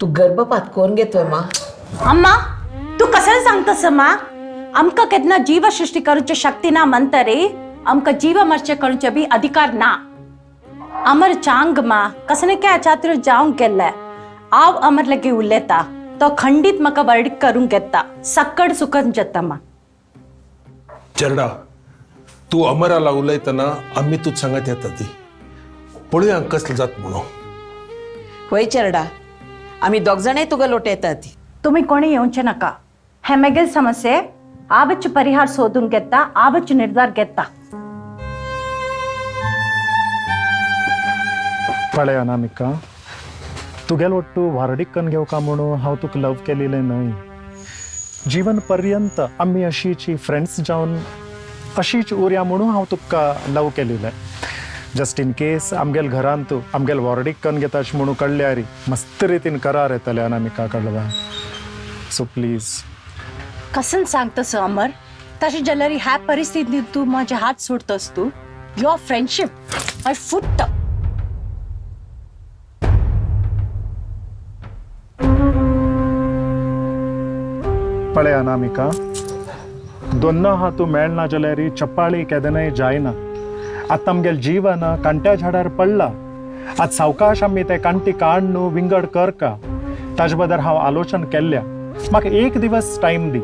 तूं गर्भपात करून घेतोय मा. अम्मा तूं कसं सांगतस मा? आमकां केन्ना जीव सृष्टी करूची शक्ती ना म्हणटा रे, आमकां जीव मरचे करूचे बी अधिकार ना. अमर चांग मा कसने काय चातुर जावंक गेल्ले. हांव अमर लगी उलयता तो खंडीत म्हाका वर्डीक करूंक घेता सक्कड सुकन जाता मा. चेरडा तूं अमराला उलयतना आमी तूं सांगत येता ती पळोवया कसलें जात म्हणून. वय चेरडा आमी दोग जाणय तुका लोट येता ती. तुमी कोणी येवचें नाका. हे मेगेल समस्ये आवच परिहार सोदून घेता, आवच निर्धार घेता. पळय अनामिका, तुगेल ಒಟ್ಟು व्हारडीक घेवका म्हणून हांव तुका लव केलेलें न्हय. जीवन पर्यंत आमी अशीची फ्रेंड्स जावन अशीच उरया म्हणून हांव तुका लव केलेलें. जस्ट इन केस आमगेल घरांत आमगेल व्हारडीक कन्न घेता अशें म्हणून कळ्ळ्यार मस्त रितीन करार येतले अनामिका कळ्ळा. So please. कसन सांगतस अमर, तशें जाल्यार ह्या परिस्थितींत तूं म्हाजे हात सोडतस तूं. Your friendship I foot. पळय अनामिका, दोन्ना हा तूं मेळना जाल्यार चप्पाळी केदनाय जायना. आतां आमगेलें जीवन कांट्या झाडार पडला. आज सावकाश आमी ते कांटी काड न्हू विंगड करका. ताजे बद्दल हांव आलोचन केल्ल्या. म्हाका एक दिवस टायम दी,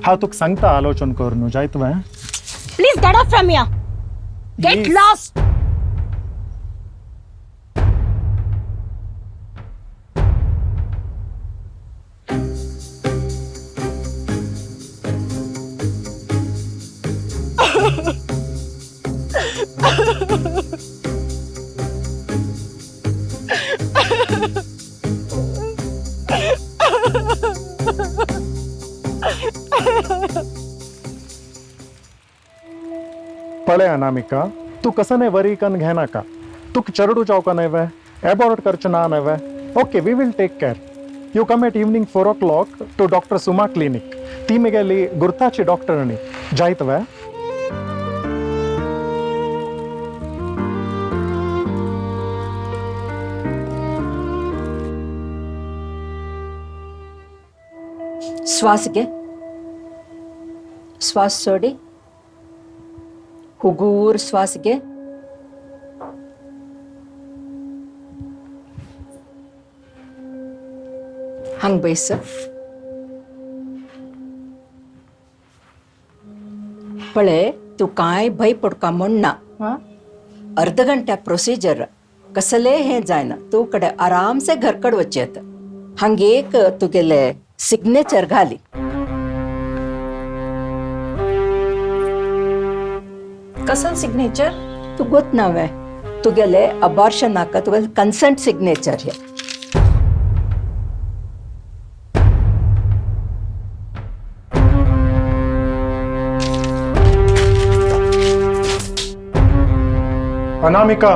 हांव तुका सांगता आलोचन कर न्हू जायत तुवें. Please get off from here. Get lost. पळय अनामिका, तूं कसं नाही वरी कन घेनाका. तुका चरडू जावका न्हय वे, एबॉर्ट करचें ना न्हय वे. Okay, we will take care. You come at evening 4 o'clock to doctor Suma clinic. ती मेगेली गुर्ताची डॉक्टर न्ही जायत वे. श्वास घे, श्वास सोडी, हुगूर श्वास घे. हांग बैस. पळय, तूं कांय भंय पडका म्हण ना. अर्द घंट्या प्रोसिजर, कसलें हें जायना. तूं कडेन आरामसे घर कडेन वचचें येता. हांग एक तुगेले सिग्नेचर घाली. कसं सिग्नेचर? तूं गोत ना वे, तुगेले अबॉर्शनाक तुगेले कन्सेंट सिग्नेचर हे. अनामिका,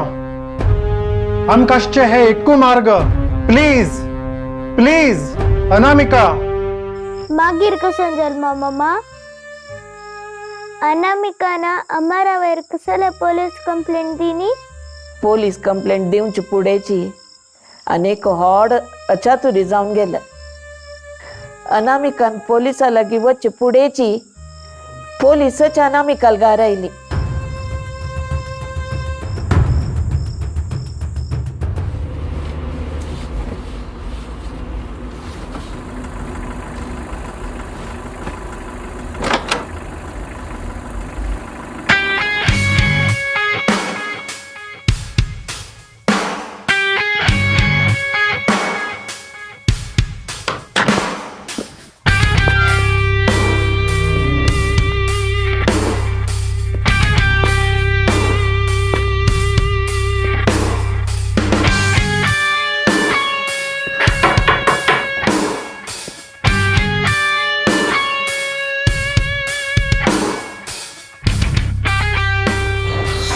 आमकाशचे हे एकू मार्ग. Please please Anamika. मागीर कसं जन्म मम्मा? अनामिकाना अमरावेर कसले पोलीस कंप्लेंट दिनी? पोलीस कंप्लेंट दिवची पुडेची अनेक होड अचातुरी जावन गेले. अनामिकान पोलिसा लागीं वचचे पुडेची पोलिसच अनामिकाल गार आयली.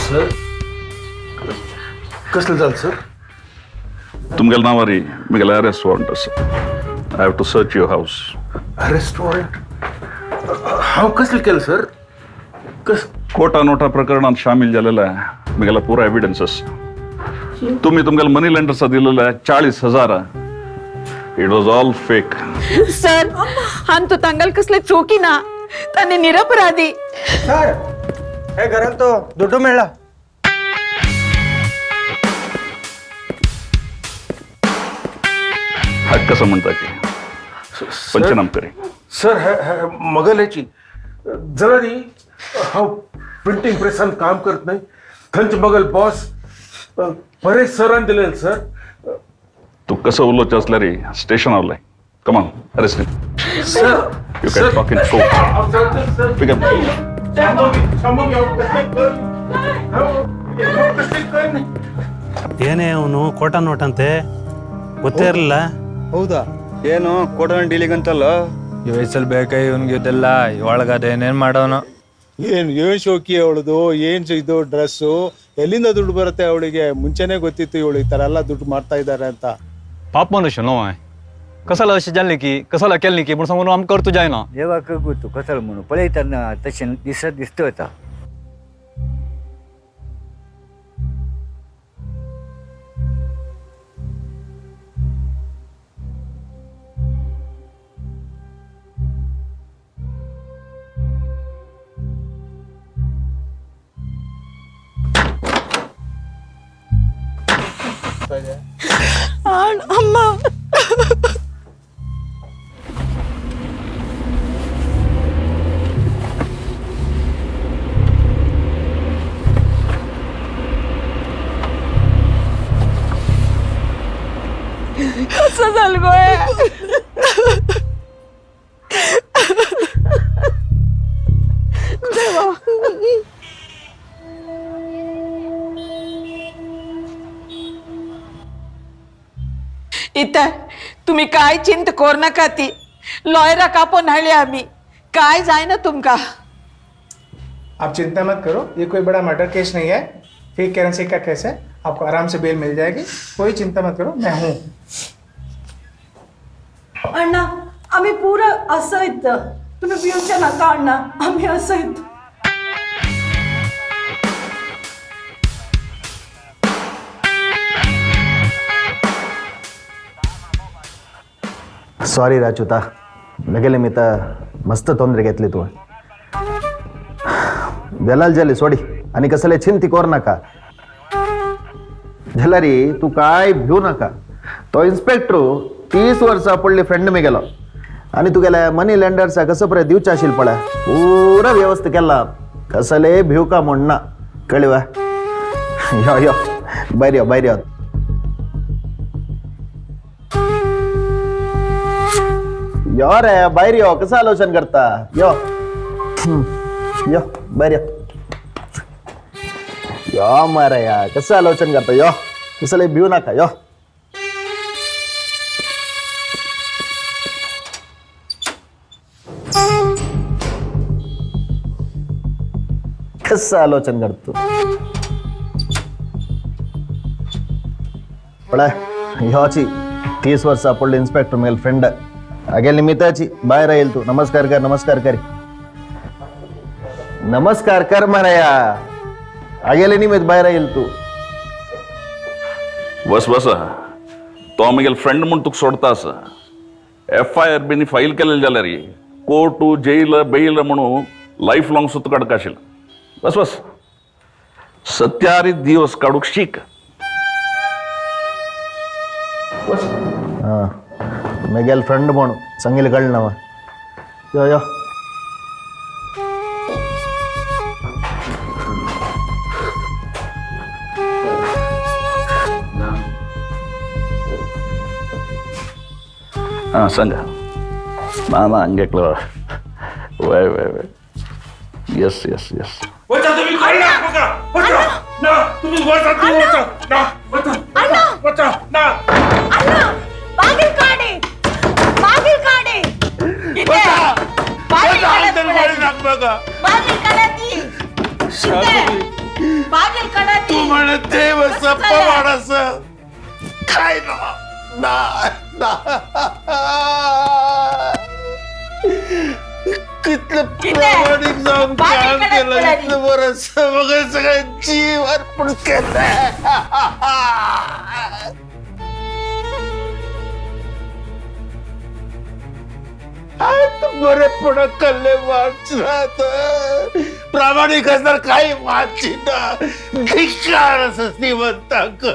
सर कसलं झालं सर? तुमगेल्या नावारी म्हगेलें अरेस्ट वॉरंट आसा. I have to search your house. Arrest warrant? हांव कसलें केलें सर? कस कोटा नोटा प्रकरणात शामील जालेला म्हगेला पुरा एविडन्स आसा. तुम्ही तुमगेल्या मनी लेंडर्सा दिलेला 40,000 it was all fake. Sir, हांव तो तांगल कसले चोकी ना, ताने निरपराधी. सर, हे घरांत तो दुड्डू मेळ्ळा. हक्क कसं म्हणता की पंचनाम करे. सर, हे मगलेची जरा न्ही हांव प्रिंटींग प्रेसान काम करत न्हय, थंयचे मगल बॉस परेश सरान दिलेले सर. तू कसं उलोवचें आसल्यार station आवलाय. Come on, arrest him. Sir, you can talk in court. Pick up. ಏನೇ ಅವನು ಕೋಟಾ ನೋಟ್ ಅಂತೆ, ಗೊತ್ತೇ ಇರಲಿಲ್ಲ. ಹೌದಾ? ಏನು ಕೋಟಾ ಡೀಲಿಂಗ್ ಅಂತಲ್ಲ? ಈ ವಯಸ್ಸಲ್ಲಿ ಬೇಕಾ ಇವನ್ಗೆ ಇದೆಲ್ಲ? ಒಳಗದೇನೇನು ಮಾಡೋನು? ಏನು ಏನು ಶೋಕಿ ಅವಳದು, ಏನು ಇದು ಡ್ರೆಸ್ಸು, ಎಲ್ಲಿಂದ ದುಡ್ಡು ಬರುತ್ತೆ ಅವಳಿಗೆ? ಮುಂಚೆನೇ ಗೊತ್ತಿತ್ತು ಇವಳು ಈ ಥರ ಎಲ್ಲ ದುಡ್ಡು ಮಾಡ್ತಾ ಇದ್ದಾರೆ ಅಂತ. ಪಾಪ ಮನುಷ್ಯ नो कसला अशें जाल्लें की कसला केल्लें की पूण सांगून आमकां करतू जायना. देवाक तूं कसलो म्हणून पळयतना तशें दिसत दिसता वता. कसं झालं गोय? देवा. इथं तुम्ही काय चिंत कोर नका, ती लॉयरा कापून हाडली आम्ही, काय जायना तुमका. आप चिंता मत करो, ये कोई बड़ा मर्डर केस नहीं है, फेक करेंसी का केस है, आपको आराम से बेल मिल जाएगी, कोई चिंता मत करो, मैं हूँ. अण्णा आम्ही पुरा असं इथं, तुम्ही भिवचे नका अण्णा, आम्ही असं इथं. सॉरी राजुता, मेगेले मित मस्त ತೊಂದರೆ घेतली तुवें. दलाल जाली सोडी आनी कसले चिंती कोर नाका. जाल्यारी तूं काय भिवू नाका. तो इन्स्पेक्टर 30 वर्सां पडली फ्रेंड मेगेलो आनी तुगेल्या मनी लँडर्सा कसो पळय दिवचे आशिल्ले पळय पुरा व्यवस्था केला, कसले भिवका म्हण ना, कळ्ळी वा? यो यो भायर यो, भायर यो. यो रे भायर यो, कसं आलोचन करता? यो यो भायर यो. यो माराया कसं आलोचन करता? यो कसले भिवू नाका. यो कसं आलोचन करतो पळय ह्योची 30 वर्सां पडलो इन्स्पेक्टर मेल फ्रेंड अगेल निमित्ताची बाहेर येईल तू. नमस्कार कर, नमस्कार कर, नमस्कार कर माराया. अगेले निमित्त बाहेर येईल तू. बस बस, तो आमगेल फ्रेंड म्हूण तुका सोडता आसा. F I R bin file केलेले जाल्यार कोर्ट जैल बेल म्हणून लायफ लाँग सुद्दां काडूंक आशिल्लें. बस बस, सत्यारी दिवस काडूंक शीक. बस हां मेगेल फ्रेंड म्हणून सांगितलं कळलं ना. यो यो हां सांगा ना ना हंगे वय वय वय येस येस येस. वचा तुम्ही कोण वचा ना, तुम्ही वचा, तू वचा ना, वचा वचा ना. बागील काढे, बागील काढे, वचा वचा अंदर मारी नाक बघा, बागील काढा ती, बागील काढा ती. तू म्हणत देव सप्पा माणस काय ना ना ना कितलं प्रामाणिक जाऊन काम केलं, इतलं बरं मग सगळं जीव अर्पण केलं. बरेपणा कल्ले वाचनात प्रामाणिक असणार काही वाची ना, धिक्कार असं श्रीमंतांक.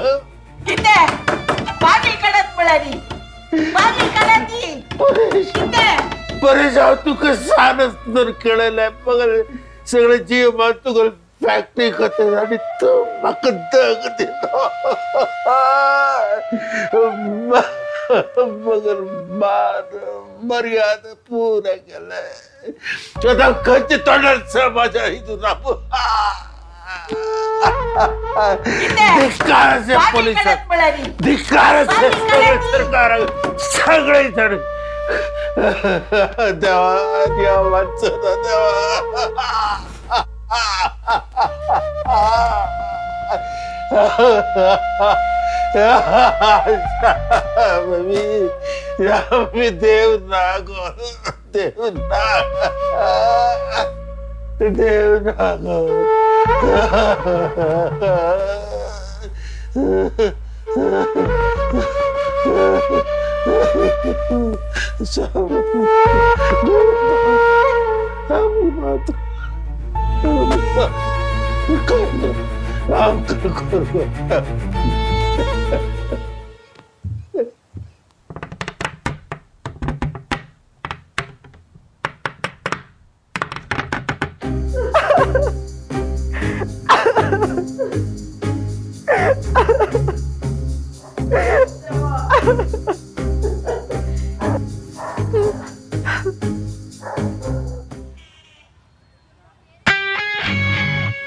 बागील काढत पळाली, बागील काढा ती. परेशान तुका सानच तर केलेलं मग सगळं जीव मान तुका फॅक्टरी करते आणि तो म्हाका दग दिलो. मगर मान मर्यादा पुरा केलंय. स्वतः खंयच्या तोंडार समाजा हितून राबू. धिक्कार असे पोलिसांक, धिक्कार असे सरकार, सगळे जण. देवा देवा वाचना देवा. मी देव ना गो, देव ना, देव ना गो.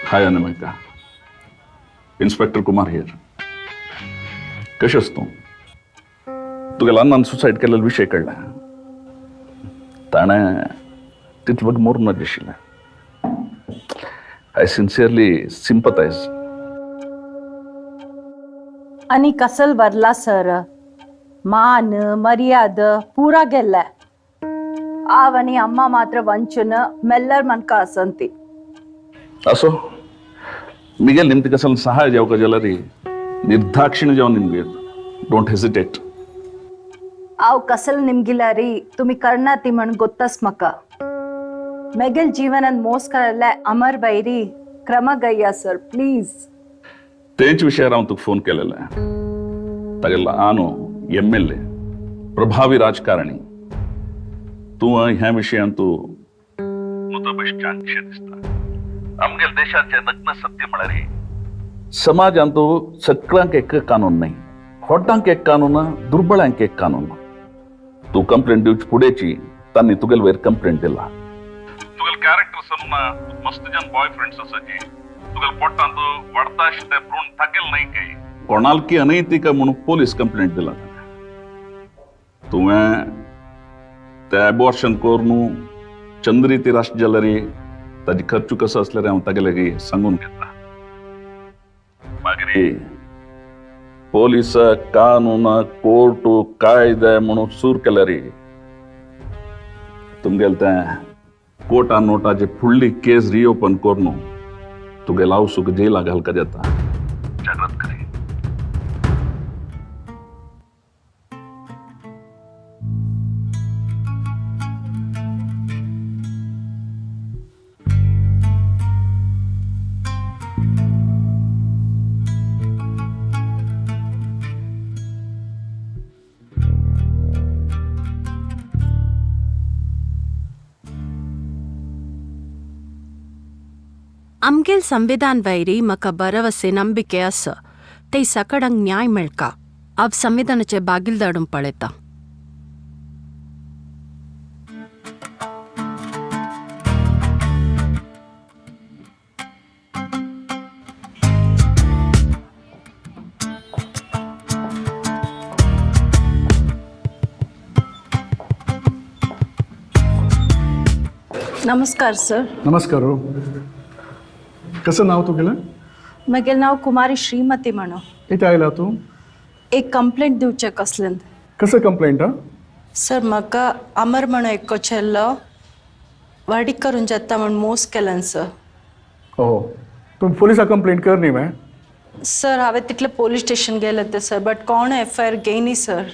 Hi Anamika, inspector Kumar here. कशें आस तूं? तुगेल्या अन्नान सुसायड केल्लो विशय कळ्ळा. ताणें तितले बग मरून दिशिल्लें. I sincerely sympathise. आनी कसल वरला सर, मान मर्याद पुरा गेल्ले. आव आनी अम्मा मात्र वंचून मेल्लर मनका आसंती. असो मिगेल निमती कसल सहाय जावका जाल्यार निर्दाक्षिण्य जावन निमगे, don't hesitate. आव कसल निमगिलारी तुमी करना ती म्हण गोत्तास मका. मेगेल जीवनान मोस करले अमर बैरी क्रम गय्या सर, प्लीज. तेच विशयार हांव तुका फोन केलेले. तागेलो आनो MLA, प्रभावी राजकारणी. तूं ह्या विशयान तूं मुतबश्चांशें दिसता. आमगेल देशाचें नग्न सत्य म्हळ्यार समाजांत सगळ्यांक एक कानून न्हय, होड्डांक एक कानून, दुर्बळांक एक कानून. तूं कंप्लेंट दिवची फुडेची तांणी तुगेल वयर कंप्लेंट दिला. तुगेल कॅरेक्टर समना मस्त जन बॉय फ्रेंड्स आसाची, तुगेल पोटांत वाडता ते भ्रूण थाकेल न्हय काय कोणालकी अनैतिक म्हणून पोलीस कंप्लेंट दिला. तुवें ते एबॉर्शन करून चंद्री ती राष्ट्र जाल्यार ताजी खर्च कसो आसल्यार हांव तागे लागीं सांगून घेता. मागीर पोलीस कानून कोर्ट कायदे म्हणून सूर केल्यार तुमगेले तें कोर्टा नोटाची फुडली केस रिओपन करून तुगेलो हावसूक जेला घालका जाता. जागृत करी. आमगेल संविधान वैरी म्हाका भरवसे नंबिके आसा ते सकडांक न्याय मेळका. हांव संविधानाचे बागील धाडून पळयता. नमस्कार सर. नमस्कार. कसं नाव तुगेलें? म्हगेलें नांव कुमारी श्रीमती म्हणो. इथे आयला तूं? एक कंप्लेंट दिवचें कसलें. कसं कंप्लेंट? हा सर, म्हाका अमर म्हणो एक चेल्लो वाडीक करून जाता म्हण मोस केल्यान सर. हो, तूं पोलिसा कंप्लेंट कर न्ही मॅ? सर, हांवें तितलें पोलीस स्टेशन गेलें तें सर, बट कोण एफ I R घेयनी सर.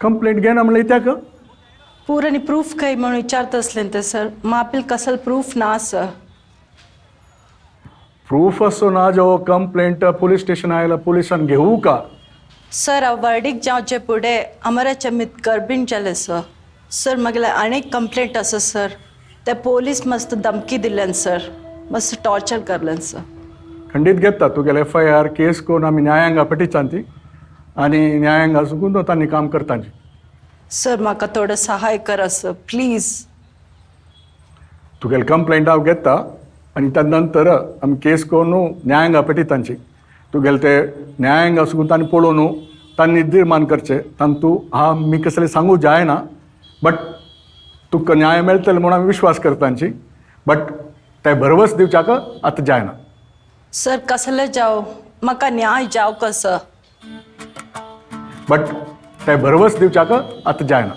कंप्लेंट घेना म्हणल्यार इत्याक? पूर आनी प्रूफ खंय म्हणून विचारता आसलें तें सर. मापील कसल प्रूफ ना सर. प्रूफ असो ना जो कंप्लेंट पोलीस स्टेशन आयला पोलिसान घेवू का? सर, हांव वर्डीक जावचे फुडें अमराचे मीत गर्बीण जालें सर. सर, म्हगेलें आनीक कंप्लेंट आसा सर. ते पोलीस मस्त धमकी दिल्यान सर, मस्त टॉर्चर करल्यान सर. खंडीत घेता तुगेले FIR केस करून आमी न्यायांगा पटिचांती आनी न्यायांगा सुकून तांणी काम करतांची. सर, म्हाका थोडो सहाय करा सर, प्लीज. तुगेले कंप्लेंट हांव घेता आनी त्या नंतर आमी केस करून न्यायांगा पटितांची. तुगेले ते न्यायांगा सुकून तांणी पळोवन तांणी निर्माण करचे. तांतू हा मी कसले सांगू जायना, बट तुका न्याय मेळटलो म्हणून आमी विश्वास करतांची, बट ते भरवस दिवच्याक आतां जायना. सर, कसले जाव म्हाका न्याय जाव कसो, बट ते भरवस दिवच्याक आतां जायना.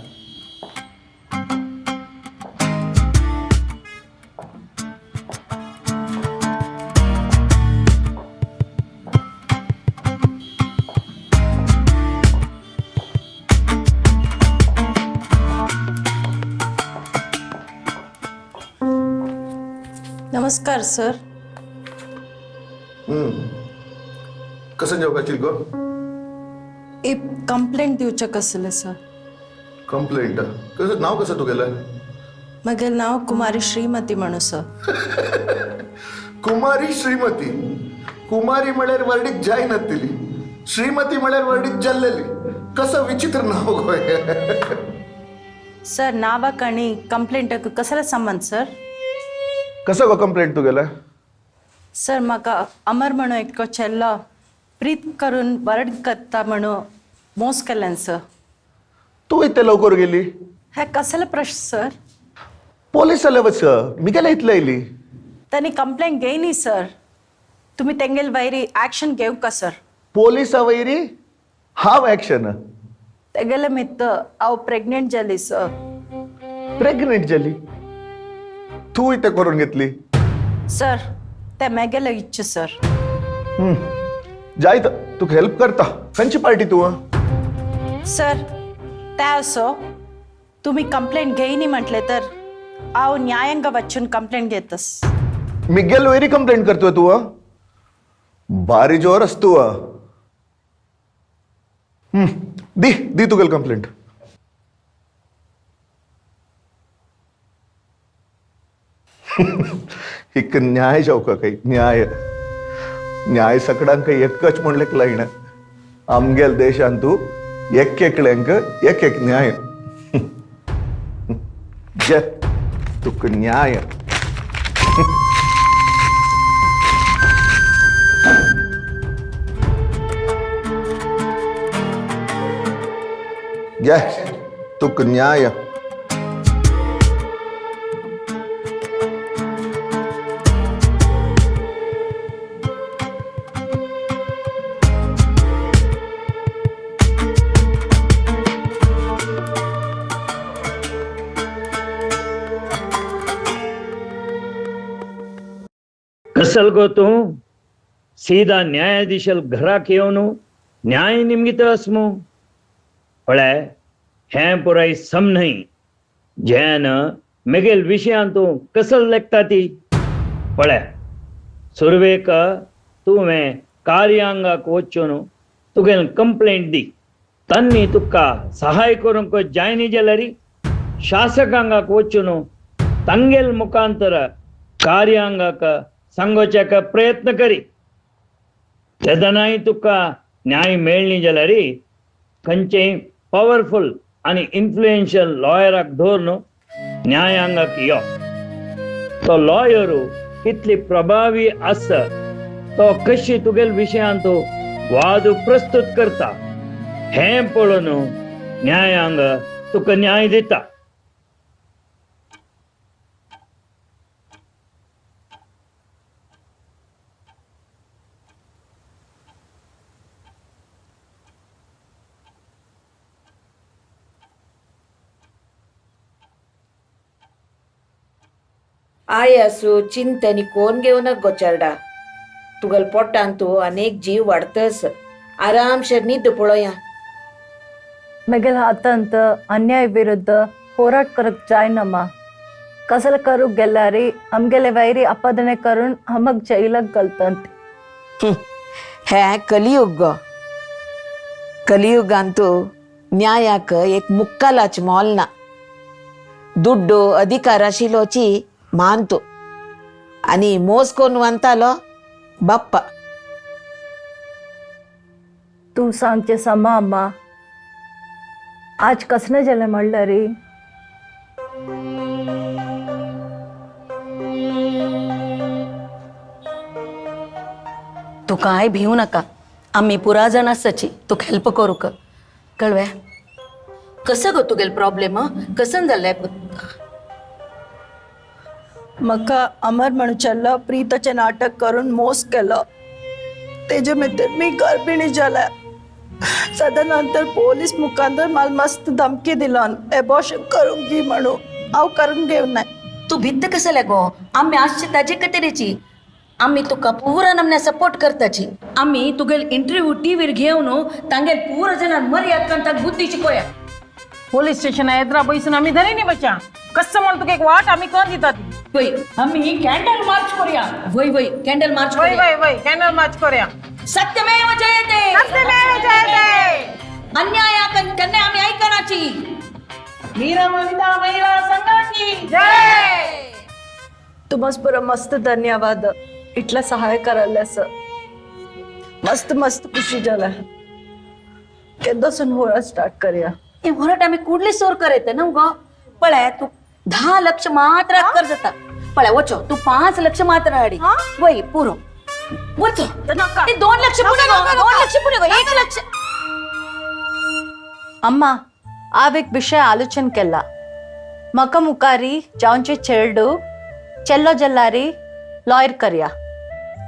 नमस्कार सर. कसं जेवकाची गो? एक कंप्लेंट दिवचें कसलें सर. कंप्लेंट कसं? नाव कसं तुगेलें? म्हगेलें नांव कुमारी श्रीमती म्हणून सर. कुमारी श्रीमती. कुमारी म्हळ्यार वर्डीक जायनातिली, श्रीमती म्हळ्यार वर्डीक जाल्लेली. कसं विचित्र नाव गो हें. सर, नावाक आनी कंप्लेंटाक कसलो संबंद सर? कसं गो कंप्लेंट तुगेलें? सर म्हाका अमर म्हणून एकटो चेल्लो प्रीत करून वरड करता म्हणून मोस केल्यान सर. तूं इतले लवकर गेली? हे कसले प्रश्न सर? पोलीस आले वच मी गेले इतले येयली. तांणी कंप्लेंट घेयनी सर. तुमी तेंगेल वयरी ॲक्शन घेवं का सर? पोलिसा वयरी हांव ॲक्शन? तेगेले मित्र हांव प्रेग्नेंट जाली सर. प्रेग्नेंट जाली? तूं इतें करून घेतली? सर ते मेगेले इच्छा सर. जायत तुका हेल्प करता. खंयची पार्टी तूं? सर ते असो तुमी कंप्लेंट घेयनी म्हटले तर हांव न्यायांग वचून कंप्लेंट घेतस. मिगेल वयरी कंप्लेंट करतोय तूं? भारी जोर आस तूं. दी दी तुगेल कंप्लेंट. एक न्याय जावका काही न्याय न्याय सकडांक एकच म्हणलेक लायना. आमगेल देशांत तूं एक एकल्यांक एक एक न्याय. घे तुका न्याय. घे तुका न्याय. कसल गो तूं सीधा न्यायाधीशल घराक येवन न्याय निमगित आसमू. पळय हें पुराय सम न्हय जेन मेगेल विशयान तूं कसल लेखता ती. पळय सुरवेक तुवें कार्यांगाक वचून तुगेल कंप्लेंट दी. तांणी तुका सहाय करूंक जायनी जाल्यार शासकांगाक वचून तांगेल मुखांतर कार्यांगाक सांगोवच्याक प्रयत्न करी. तेदनाय तुका न्याय मेळ्ळी जाल्यार खंयचेय पावरफुल आनी इन्फ्लुएन्शियल लॉयराक धरून न्यायांगाक यो. तो लॉयर कितली प्रभावी आसा तो कशी तुगेल विशयांत वाद प्रस्तुत करता हें पळोवन न्यायांग तुका न्याय दिता. आयासू चिंतनी कोण घेवनक गो चेरडा. तुगेल पोटान तूं अनेक जीव वाडतस. आरामशेर न्हीद पळोवया. मेगेल हातांत अन्याय विरुद्ध ಹೋರಾಟ करक जायना मा. कसल करूक गेल्यारी आमगेले वैरी आपादने करून हमक जैलाक घालतात. हे कलियुग गो. कलियुगांतू न्यायाक एक मुक्कालाच मोल ना. दुड्डू अधिकार आशिल्लोची मानतो आनी मोस कोण वंतालो बाप्पा. तूं सांगचें समा अम्मा. आज कसलें जालें म्हणल्यार तूं कांय भिवू नाका. आमी पुरा जाण आसाची तुका हेल्प करूंक. कळ्ळें कसो गो तुगेलो प्रॉब्लेम कसन जालें? म्हाका अमर म्हणून चेल्लो प्रीताचें नाटक करून मोस केलो. तेजे भितर मी गर्भिणी जाल्या. सदनंतर पोलीस मुखांतर मला मस्त धमकी दिलन एबॉर्शन करूंक दी म्हणून. हांव करूंक घेवं नाय. तूं भित्त कसलें गो? आमी आसचे ताजे खातीरची. आमी तुका पुरा नमन्या सपोर्ट करताची. आमी तुगेल इंटरव्यू टीव्हीर घेवन तांगेल पुरा जाणां मर्याद काडून ताका बुद्धी शिकोया. पोलीस स्टेशन येद्रा बैसून आमी धरिनी बच्चा. कसं म्हण तुका एक वाट आमी करून दितात. वय आमी कॅन्डल मार्च करूया. वय वय कॅन्डल मार्च. वय वय वय कॅन्डल मार्च करूया. सत्यमेव जयते. सत्यमेव जयते. अन्यायाक केन्ना आमी आयकनाची. वीर वनिता महिला संघाची जय. तुम्हास पुरा मस्त धन्यवाद. इतला सहाय करायला सर. मस्त मस्त खुशी जाला. केदोसून होळा स्टार्ट करूया. हे होराट आमी कुडली सोर करयत न्हू गो. पळय तूं 10 लक्ष मात्र कर जाता. पळय वचो तू 5 लक्ष मात्र हाडी वय पुरो वचो 2 लक्ष पुणे गो 2 लक्ष पुणे गो 1 लक्ष. अम्मा हांव एक विशय आलोचन केला. म्हाका मुखारी जावचे चेरडू चेल्लो जल्लारी लॉयर करया,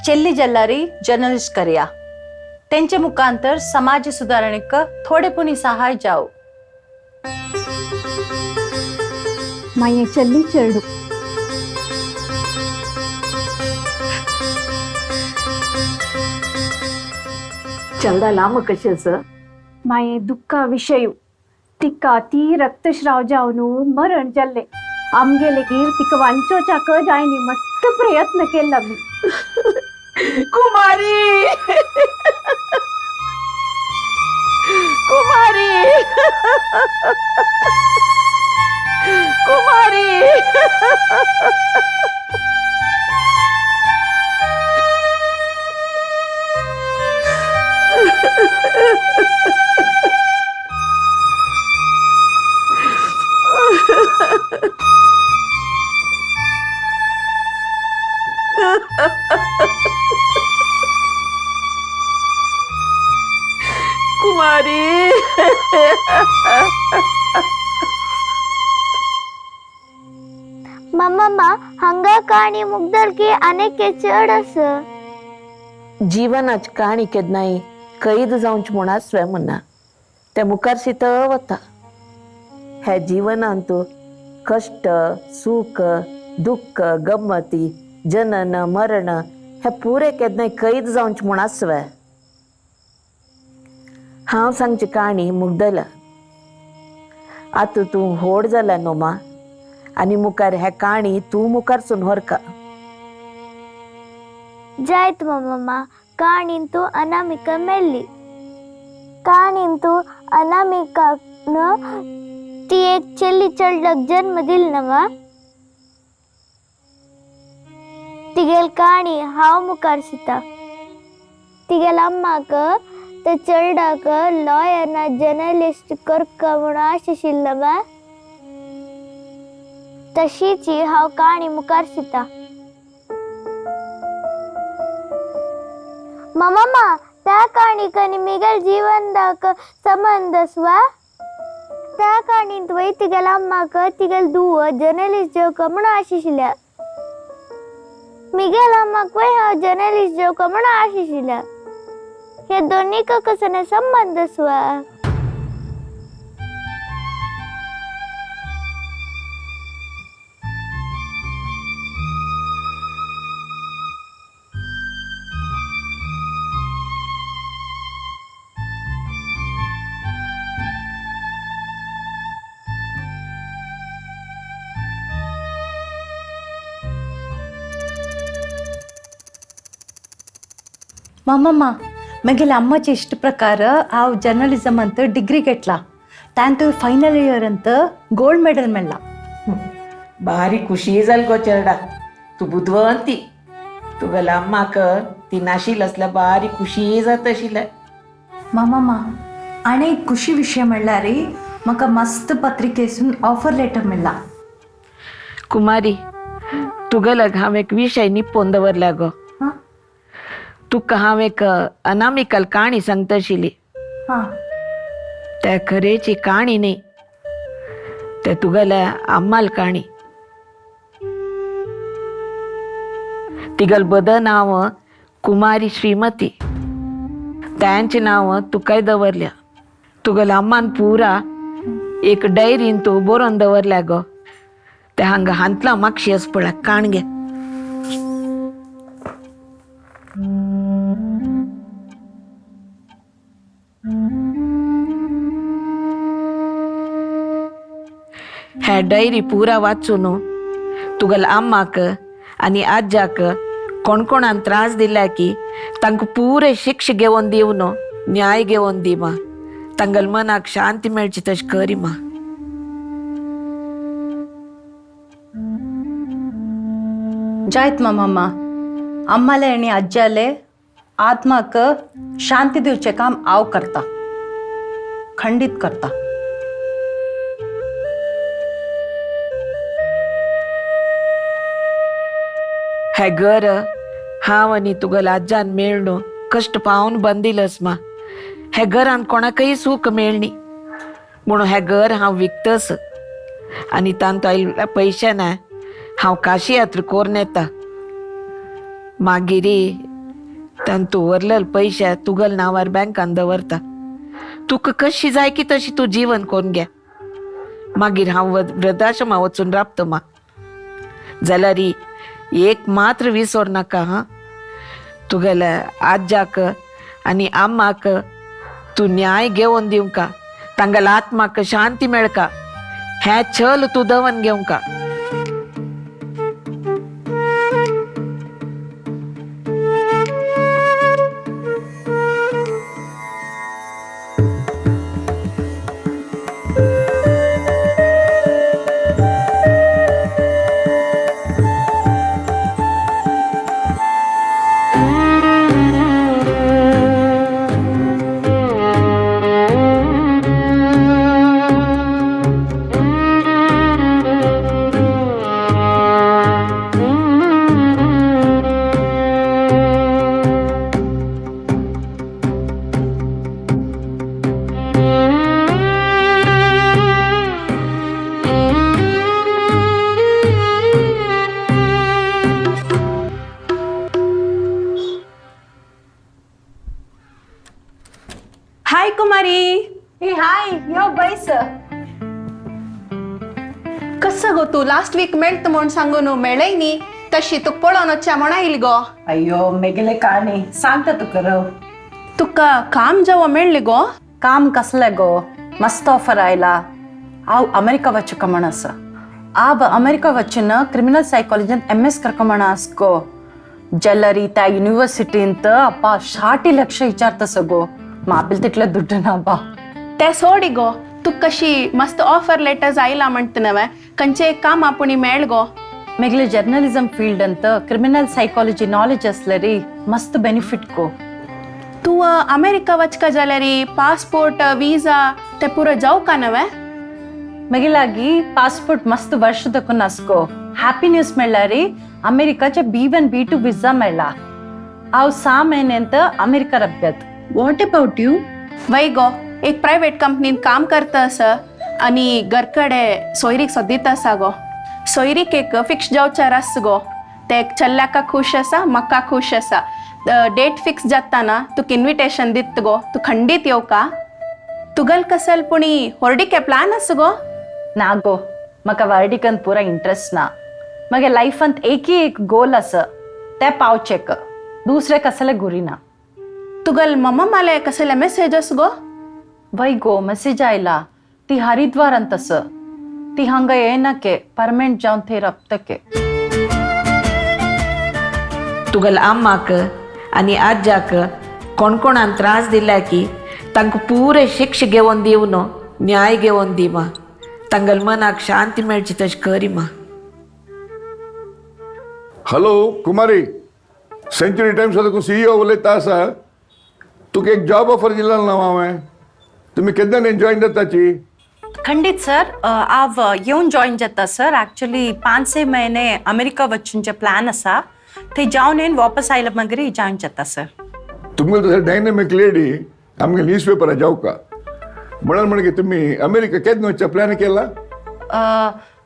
चेल्ली जल्लारी जर्नलिस्ट करया. तेंचे मुखांतर समाज सुधारणेक थोडे पुणी सहाय जाव. माये चेल्ली चेरडू चंदा लांब कशें आसा? माये दुःखा विशय तिका ती रक्तस्राव जावन मरण जाल्लें. आमगे लेगीत तिका वांचोवच्याक जायनी मस्त प्रयत्न केला मी. कुमारी कुमारी कुमारी कुमारी. मम्मा हंगा कहाणी मुग्धल की अनेक चड अस. जीवनाची कहाणी केन्नाय कैद जावची म्हूण आसवे म्हणना, ते मुखार सीत वता. ह्या जीवनांत कश्ट, सुख, दुःख, गम्मती, जनन, मरण हे पुरे केन्नाय कैद जावचे म्हूण आसवे. हांव सांगची काणी मुग्दला. आतां तूं व्हड जाला न्हू मा, आनी मुखार ह्या काणी तूं मुखार व्हरका. जायत मम्मा, काणीन तूं अनामिका मेल्ली. काणीन तूं अनामिकान ती एक चेल्ली चेडलाक जन्म दिल ना मा. तिगेल काणी हांव मुखार शिता. तिगेल अम्माक ते चेडलाक लॉयर ना जर्नलिस्ट करका म्हणून आश आशिल्लो मा. तशीच हांव काणी मुखार शिता. मम्मा त्या काणीक आनी मिगेल जीवनदाक संबंद आसवा. त्या काणींत वय तिगेल अम्माक तिगेल धुव जर्नलिस्ट जावका म्हणून आश आशिल्ल्या. मिगेल अम्माक वय हांव जर्नलिस्ट जावका म्हणून आश आशिल्ल्या. हे दोन्ही कसो संबंद आसवा. मामಮ್ಮ ಮಗೆಲ ಅಮ್ಮಚೆ ಇಷ್ಟ ಪ್ರಕಾರ ಆವ್ ಜರ್ನಲಿಸಮ್ ಅಂತ ಡಿಗ್ರಿ ಗೆಟ್ಲಾ, ತಾಂತು ಫೈನಲ್ ಇಯರ್ ಅಂತ ಗೋಲ್ಡ್ ಮೆಡಲ್ ಮೆಲ್ಲ. भारी खुशी जाली गो चेरडा, तूं बुदवंती. तुगेल्या अम्माक ती नाशिल्ली आसल्यार भारी खुशी जाता आशिल्लें. मामಮ್ಮ आनी एक खुशी विशय म्हणल्यार म्हाका मस्त पत्रिकेसून ऑफर लेटर मेळ्ळा. कुमारी तुगेल्या हांव एक विशय निपोवन दवरल्या गो. तुका हांव एक अनामिकल काणी सांगता आशिल्ली. त्या खरेची काणी न्ही, त्या तुगेल्या अम्माल काणी. तिगल बद नांव कुमारी श्रीमती, त्यांचे नांव तुकाय दवरल्या. तुगेल्या अम्मान पुरा एक डायरीन तूं बरोवन दवरल्या गो. ते हांगा हांतला मागशी आस पळय, काण घे. ह्या डायरी पुरा वाचून तुगेल्या अम्माक आनी आज्याक कोण कोणान त्रास दिल्या की तांकां पुरे शिक्षा घेवन दिवन न्याय घेवन दी मा. तांगेल्या मनाक शांती मेळची तशें करी मा. जायत मामा, अम्माले आनी आज्याले आत्माक शांती दिवचें काम हांव करता, खंडीत करता. हे घर हांव आनी तुगेल आज्जान मेळ्ळो कश्ट पावन बंदिलस मा. हे घरान कोणाकय सूख मेळणी म्हणून हे घर हांव विकतस आनी तांतू आयिल्ल्या पयशान हांव काशी यात्रा कोरून येता. मागीर तांतू व्हरलेले पयशे तुगेल नांवार बँकान दवरता. तुका कशी जाय की तशी तूं जीवन कोरून घे. मागीर हांव वृद्धाश्रमा वचून राबता मा. जाल्यार एक मात्र विसर नाका हां, तुगेल्या आज्जाक आनी आम्माक तूं न्याय घेवन दिवंका, तांगेल्या आत्माक शांती मेळका, हें छल तूं दवन घेवंका. हाय कुमारी. ए हाय, यो बैस. कसं गो तू लास्ट वीक मेळत म्हूण सांगून मेळय न्ही, तशी तुका पळोवन वचच्या म्हण आयल गो. अय्यो मेगेले काणी सांगता तुका रव. तुका काम जेव्हा मेळ्ळें गो? काम कसलें गो, मस्त ऑफर आयला. हांव अमेरिका वचूंक म्हण आसा. आब अमेरिका वचून क्रिमिनल सायकोलॉजींत MS करका म्हण आस गो. जॅलरी त्या युनिवर्सिटींत अप्पा 60 लक्ष विचारता गो. मापील तितले दुड्ड ना बा. ते सोडी गो, तुका कशी मस्त ऑफर लेटर्स आयला म्हणटा नवे, खंयचे काम आपुणी मेळ गो. मेगले जर्नलिझम फील्ड अंत क्रिमिनल सायकोलॉजी नॉलेज असलेरी मस्त बेनिफिट गो. तूं अमेरिका वचका जाल्यार पासपोर्ट विजा ते पुरो जावं का नवे? मागीर लागी पासपोर्ट मस्त वर्ष दकून आसगो. हॅपी न्यूज मेळ्ळ्यार अमेरिकाचे B1 B2 विजा मेळ्ळा. हांव 6 म्हयन्यांत अमेरिका रब्यात. What about you? वय गो, एक प्रायवेट कंपनीन काम करता आसा आनी घरकडे सोयरीक सोदीत आसा गो. सोयरीक एक फिक्स जावचार आस गो. ते चल्ल्याका खूश आसा, म्हाका खूश आसा. डेट फिक्स जाता ना तुका इन्विटेशन दित गो, तूं खंडीत येवका. तुगल कसल पुणी होर्डिके प्लान आस गो? ना गो, म्हाका वार्डिकांत पुरा इंट्रस्ट ना. मगे लायफांत एकही एक गोल आसा, ते पावचेक, दुसरे कसले गुरी ना. तुगल मम्मा माले कसले मेसेज आस गो? वय गो, मेसेज आयला. ती हरिद्वारांत आसा. ती हांगा येनाके, परमनंट जावन थंय राबतके. तुगेल आम्माक आनी आज्जाक कोण कोणान त्रास दिल्या की तांकां पुरे शिक्षा घेवन दिवन न्याय घेवन दी मा. तांगेल मनाक शांती मेळची तशें करी मा. हॅलो कुमारी, सेंचुरी टायम्स CEO उलयता आसा. तुका एक जॉब ऑफर दिला ना हांवें, तुमी केन्ना जॉईन जाताची? खंडीत सर, हांव येवन जॉईन जाता सर. ॲक्च्युली 5-6 महिने अमेरिका वचूनचे प्लॅन आसा, थंय जावन येवन वापस आयले मागीर जॉईन जाता सर. तुमगेले तशें डायनामीक लेडी आमगे न्यूज पेपरार जावका म्हणून म्हणजे तुमी अमेरिका केन्ना वचच्या प्लॅन केला?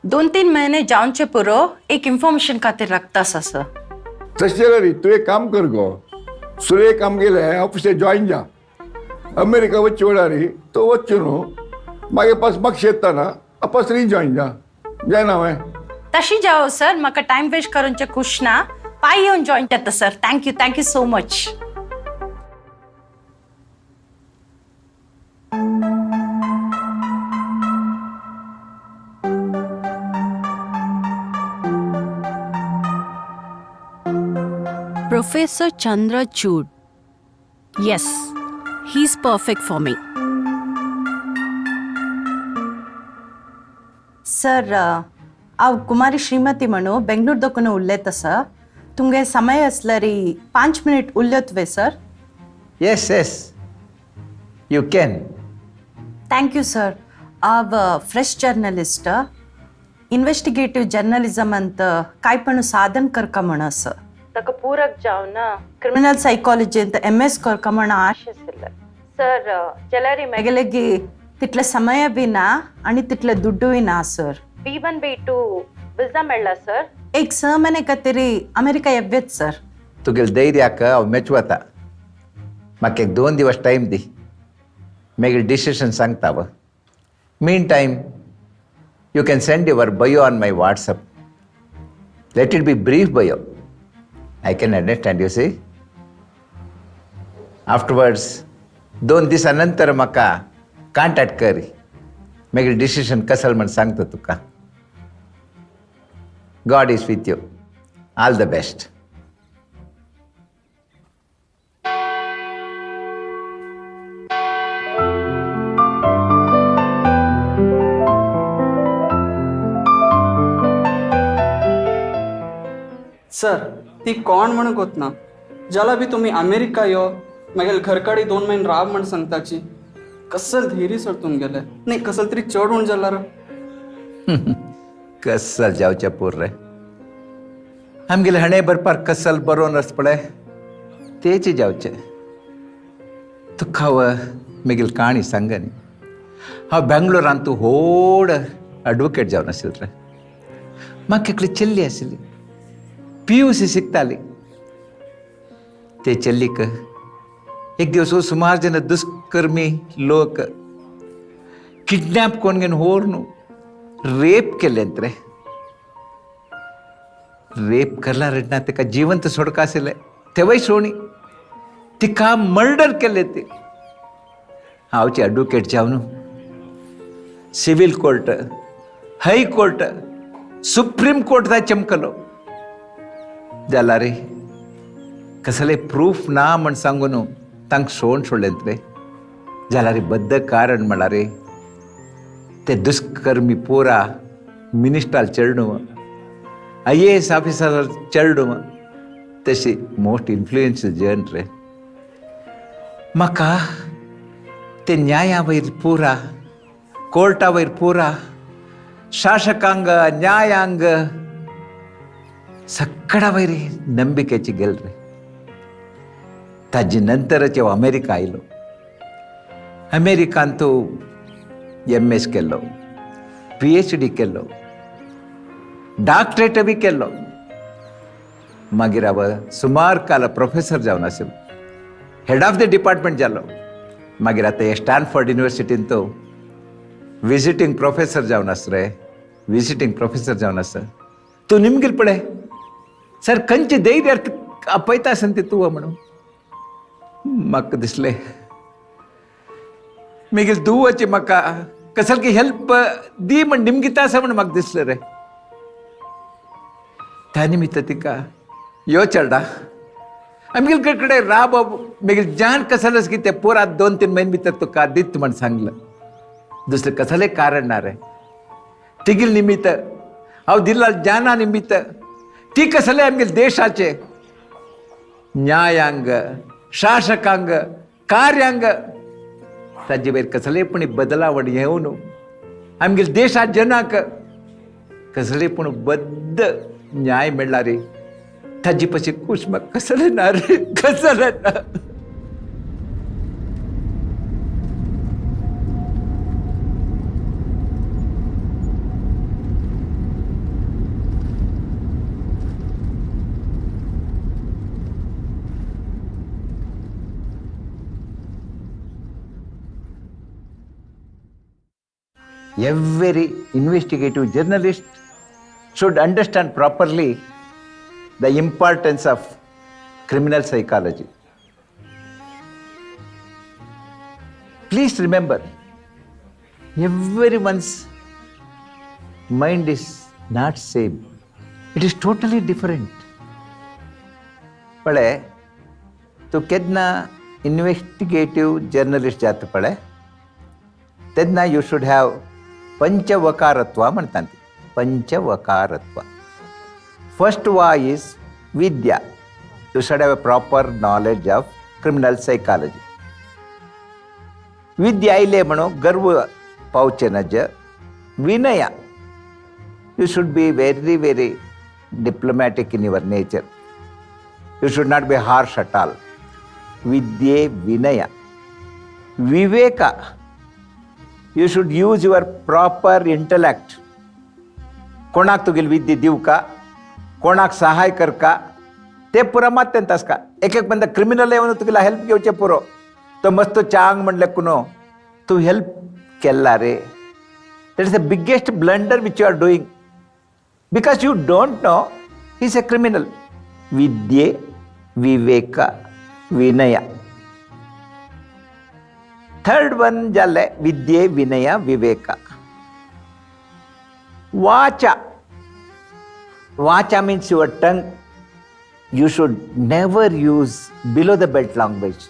2-3 महिने जावचे पुरो, एक इन्फॉर्मेशन खातीर लागता आसा सर. तशें जाल्यार तूं एक काम कर गो, सुरेख आमगेले ऑफिसार जॉईन जा. अमेरिका वचचे वेळार तो वचचो न्हू, मागीर पास मागशे येतना अपास रिजॉईन जा. जायना हांवें तशी जावो सर, म्हाका टायम वेस्ट करूनचें खूश ना. पांय येवन जॉईन जाता sir. Thank you, thank you so much. Professor Chandrachud. Yes, he's perfect for me. Sir, हांव कुमारी श्रीमती म्हणू बेंगलोर दोकून उलयता सर. तुमगे समय आसल्यार 5 मिनट उलयत sir? Yes yes, you can. Thank you sir. हांव फ्रेश जर्नलिस्ट, इन्वेस्टिगेटीव जर्नलिझम अंत कांय पण साधन करका म्हण आसा. ताका पूरक जावन क्रिमिनल सायकोलॉजींत MS करका म्हण आशे आशिल्ले सर. जाल्यार मेगेलेगी तितले समय बी ना आनी तितले दुड्डूय ना सर. B1 B2 विजा मेळ्ळा सर. एक 6 म्हयने खातीर अमेरिका येवच सर. तुगेले धैर्याक हांव मेचवता. म्हाका एक 2 दिवस टायम दी, मागीर डिसिशन सांगता. Mean time you can send your bio on my WhatsApp. Let it be brief bio. I can understand, you see. Afterwards 2 दिसां नंतर म्हाका कॉन्टॅक्ट कर, मागीर डिसिशन कसल म्हण सांगता तुका. God is with you. All the best. Sir ती कोण म्हण गोतना ज्याला बी तुम्ही अमेरिका यो मागीर घरकाडी 2 म्हयने राव म्हण सांगताची. कसल धैर्य सर तुमगेले नाही कसल तरी चड होऊन जाला. कसल जावच्या पूर रे आमगेले हणे बरपार कसल बरोवन आस पळय तेच जावचे. तुका हांव मागीर काणी सांग न्ही. हांव बेंगलोरान तूं व्हड एडवोकेट जावन आशिल्लो रे. म्हाका एकली चेल्ली आशिल्ली, PUC शिकताली. ते चेल्लीक एक दिवस सुमार जन दुष्कर्मी लोक किडनॅप कोण घेवन व्हरून रेप केलें रे. रेप करला रडना तिका जिवंत सोडका आशिल्लें तेवय सोणी तिका मर्डर केलें. ते हांवचे एडवोकेट जावन civil court, high court, supreme court जाय चमकलो. जाल्यार रे कसले प्रूफ ना म्हण सांगून तांकां सोड सोडलें रे. जाल्यार बद्द कारण म्हळ्यार रे ते दुष्कर्मी पोरा मिनिस्टर चेडूं, IAS ऑफिसर चेडूं, तशी मोस्ट इन्फ्लुएन्शियल जन रे. म्हाका ते न्याया वयर पुरा, कोर्टा वयर पुरा, शासकांग न्यायांग सगळ्या वयर नंबिकेची गेल रे. ताजे नंतरच हांव अमेरिका आयलो. अमेरिकान तो MS केल्लो, PhD केल्लो, डॉक्टरेट बी केल्लो. मागीर हांव सुमार काल प्रोफेसर जावन आशिल्लो, हेड ऑफ the department जालो. मागीर आतां स्टॅनफोर्ड युनिवर्सिटीन तो विजिटींग प्रोफेसर जावन आस रे. विजिटींग प्रोफेसर जावन आसा. तूं निमगील पळय सर खंयचे धैर्य आपयता आसन ते तूं म्हणून म्हाका दिसलें. मागीर दुवाची म्हाका कसलकी हेल्प दी म्हण निमगिता आसा म्हण म्हाका दिसलें रे. त्या निमित्त तिका यो चेडा आमगेले कडेन राब मागीर जान कसलच की ते पोरात 2-3 म्हयने भितर तुका दीत म्हण सांगलें. दुसरें कसलें कारण ना रे. तिगेल निमित्त हांव दिल्ला जाना निमित्त ती कसलें आमगेले देशाचे न्यायांग, शासकांग, कार्यांग ताजे वयर कसले पूण बदलावण येवन आमगेले देशा जनाक कसले पूण बद्द न्याय मेळ्ळा रे. ताजी पशी खूश म्हाका कसलें ना रे, कसलें ना. Every investigative journalist should understand properly the importance of criminal psychology. Please remember, everyone's mind is not same. It is totally different. पळे तूं केन्ना इन्वेस्टिगेटिव्ह जर्नलिस्ट जाता पळे तेन्ना you should have पंचवकारत्व म्हणटात. पंचवकारत्व. फर्स्ट वा is Vidya. You should have a proper knowledge of criminal psychology. विद्या आयले म्हणून गर्व पावचें नज. Vinaya, you should be very very diplomatic in your nature. You should not be harsh at all. Vidye Vinaya. Viveka, you should use your proper intellect. कोणाक तुगेली विद्या दिवका, कोणाक सहाय करका, ते पुरा मात आसका. एक एक बंदा क्रिमिनल येवन तुगेला हेल्प घेवचे पुरो, तो मस्त चांग म्हणले कुनो तूं हेल्प केला रे. That is the biggest blunder which you are doing, because you don't know he is a criminal. Vidye Viveka Vinaya. Third one जालें विद्ये Vinaya Viveka. Vacha. Vacha means your tongue. You should never use below the belt language.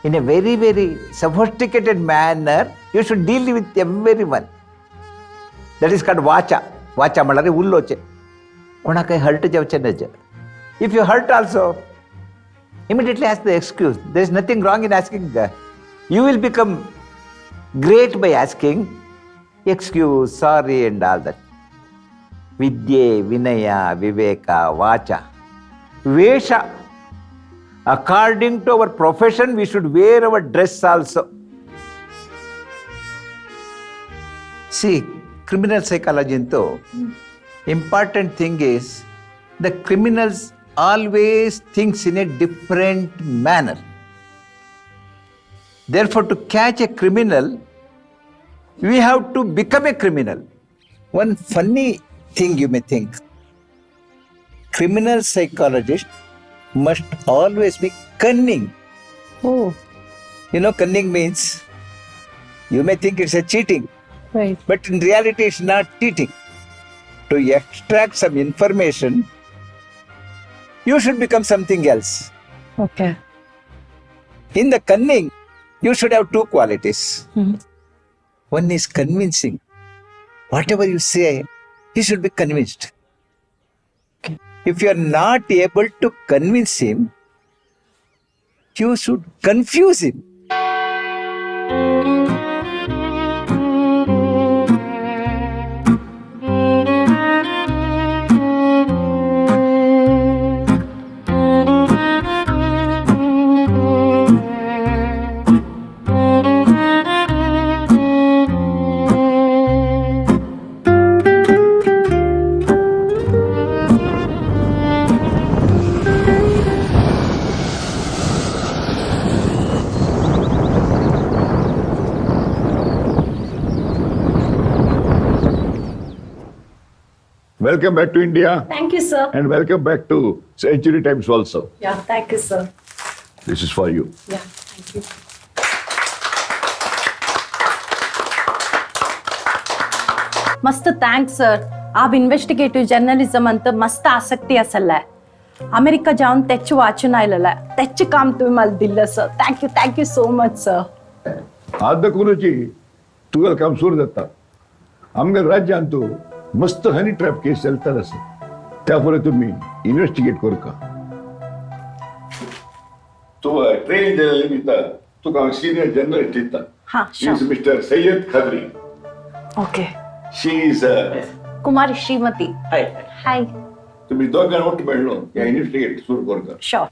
In a very, very sophisticated manner, you should deal with everyone. That is called vacha. Vacha म्हणल्यार उलोवचें, कोणाकय hurt जावचें नज. If you hurt also, immediately ask the excuse. There is nothing wrong in asking. You will become great by asking excuse, sorry and all that. Vidye, Vinaya, Viveka, Vacha. Vesha. According to our profession, we should wear our dress also. See, criminal psychology into important thing is the criminals always thinks in a different manner. Therefore, to catch a criminal, we have to become a criminal. One funny thing you may think, criminal psychologist must always be cunning. Oh. You know, cunning means, you may think it's a cheating. Right. But in reality, it's not cheating. To extract some information, you should become something else. Okay. In the cunning, you should have two qualities. Mm-hmm. One is convincing. Whatever you say, he should be convinced. Okay. If you are not able to convince him, you should confuse him. Welcome back to India. Thank you, sir. And welcome back to Century Times also. Yeah, thank you, sir. This is for you. Yeah, thank you. मस्त thanks sir. आप investigative journalism अंत मस्त आसक्ती असला. America जाऊन त्याच वाचून आयलेला, त्याच काम तुम्ही मला दिलं sir. Thank you so much sir. आज कोणाची तुझं काम सुरू जाता. आमच्या राज्यांत तू मस्त हनी ट्रॅप केस चलतात असं, त्यापुढे तुम्ही इन्व्हेस्टिगेट करू का. तू ट्रेन दिलेले निमित्त तुका सिनियर जर्नलिस्ट दिता. हां, mister Syed Khadri. Okay. She is Kumari Shrimati. Hi hi. तुम्ही दोघांना ಒಟ್ಟು मेळलो या इन्व्हेस्टिगेट सुरू करू का. शुअर.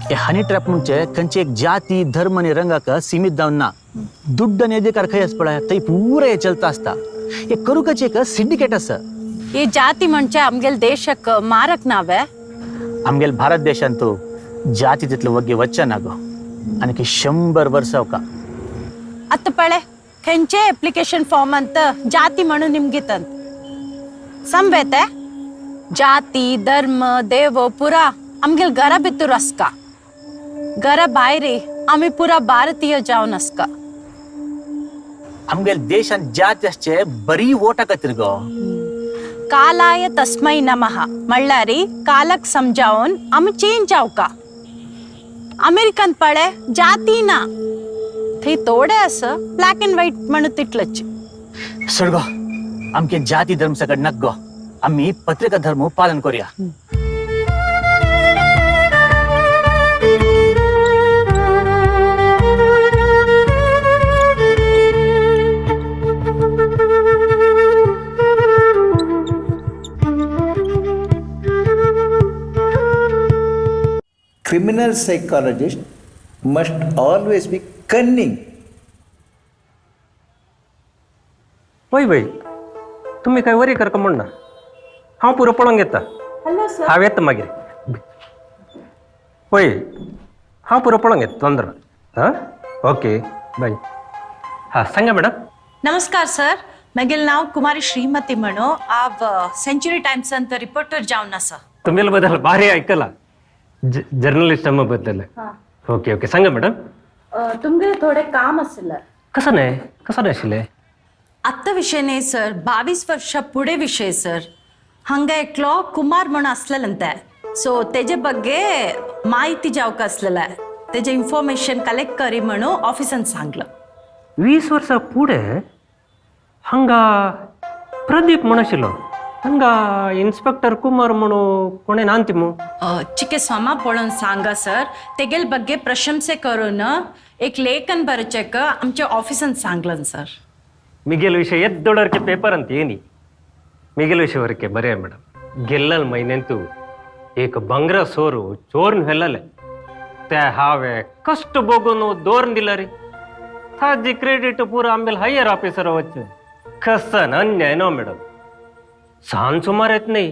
हे हनी ट्रॅप म्हणजे खंयची एक जाती धर्म आणि रंगाक सीमित जावन ना, दुड्ड आनी अधिकार खंय आसा पळय थंय पुरा हे चलता आसता. हे करुकाची एक सिंडिकेट आसा. हे जाती म्हणजे आमगेल देशाक मारक नावे. आमगेल भारत देशांत जाती तितलो वग्गे वच्चा ना गो, आनी 100 वर्सां का. आतां पळय खंयचे एप्लिकेशन फॉर्म अंत जाती म्हणून निमगितंत समवेते. जाती धर्म देव पुरा आमगेल घरा भितर आसका, घरा भायर आमी पुरा भारतीय जावन आसका. आमगेल देशान जाती आसचे बरी वोटा खातीर गो. कालाय तस्मै नमः म्हणल्यार कालक समजावन आमी चेंज जावका. अमेरिकन पळे जाती ना, थंय थोडे आसा ब्लॅक अँड व्हायट म्हणून तितलच. सोड गो, आमके जाती धर्म सकट नाक गो, आमी पत्रिका धर्म पालन करूया. Criminal psychologist must always be cunning. वय वय, तुमी काय वरी करका म्हण ना, हांव पुरो पळोवंक येता. Hello sir. हांव येता मागीर. पळय, हांव पुरो पळोवंक येता, तोंदर. हां, ओके, बाय. हां, सांगा मॅडम. नमस्कार सर, म्हगेलें नांव कुमारी श्रीमती म्हणो. हांव सेंच्युरी टायम्सांत रिपोर्टर जावन आसा. तुमगेले बद्दल भारी आयकलां, जर्नलिस्टा बद्दल. ओके ओके, सांगा मॅडम. तुमगेलें थोडें काम आशिल्लें. कसं नाही, कसं नाही आशिल्लें? आत्तां विशय न्ही सर, 22 वर्सां फुडें विशय सर. हांगा एकलो कुमार म्हूण आसलेलें तें, सो तेजे बग्गे म्हायती जावंक आसलेलें, तेजें इन्फॉर्मेशन कलेक्ट करी म्हणून ऑफिसान सांगलां. 20 वर्सां फुडें हांगा प्रदीप म्हूण आशिल्लो, हांगा इन्स्पेक्टर कुमार म्हणून कोणें नांती मू? चिके सोमा पळोवन सांगा सर, तेगेले बग्गे प्रशंसे करून एक लेखन बरोवचें आमच्या ऑफिसान सांगलां सर. मिगेल विषय ಎದ್ದೊಡರ್ಕೆ ಪೇಪರ್ ಅಂತ ಏನಿ ಮಿಗೆಲ್ ವಿಷಯ ವರಕೆ ಬರೇ ಮೇಡಮ್. ಗೆಲ್ಲಲ್ ಮೈನೆಂತು ಏಕ ಬಂಗ್ರ ಸೋರು ಚೋರ್ನ ಹೆಲ್ಲಲೆ ತೆ ಹಾವೆ ಕಷ್ಟ ಬೋಗುನು ದೋರ್ಂದಿಲ್ಲ ರೀ. ತಾಜಿ ಕ್ರೆಡಿಟ್ ಪೂರ ಆಮೇಲೆ ಹೈಯರ್ ಆಫೀಸರ್ ವಚ್ಚ ಕಸನ್ ಅನ್ಯಾಯ ನೋ ಮೇಡಮ್. ಸಾನ್ ಸುಮಾರು ಐತ್ ನೈ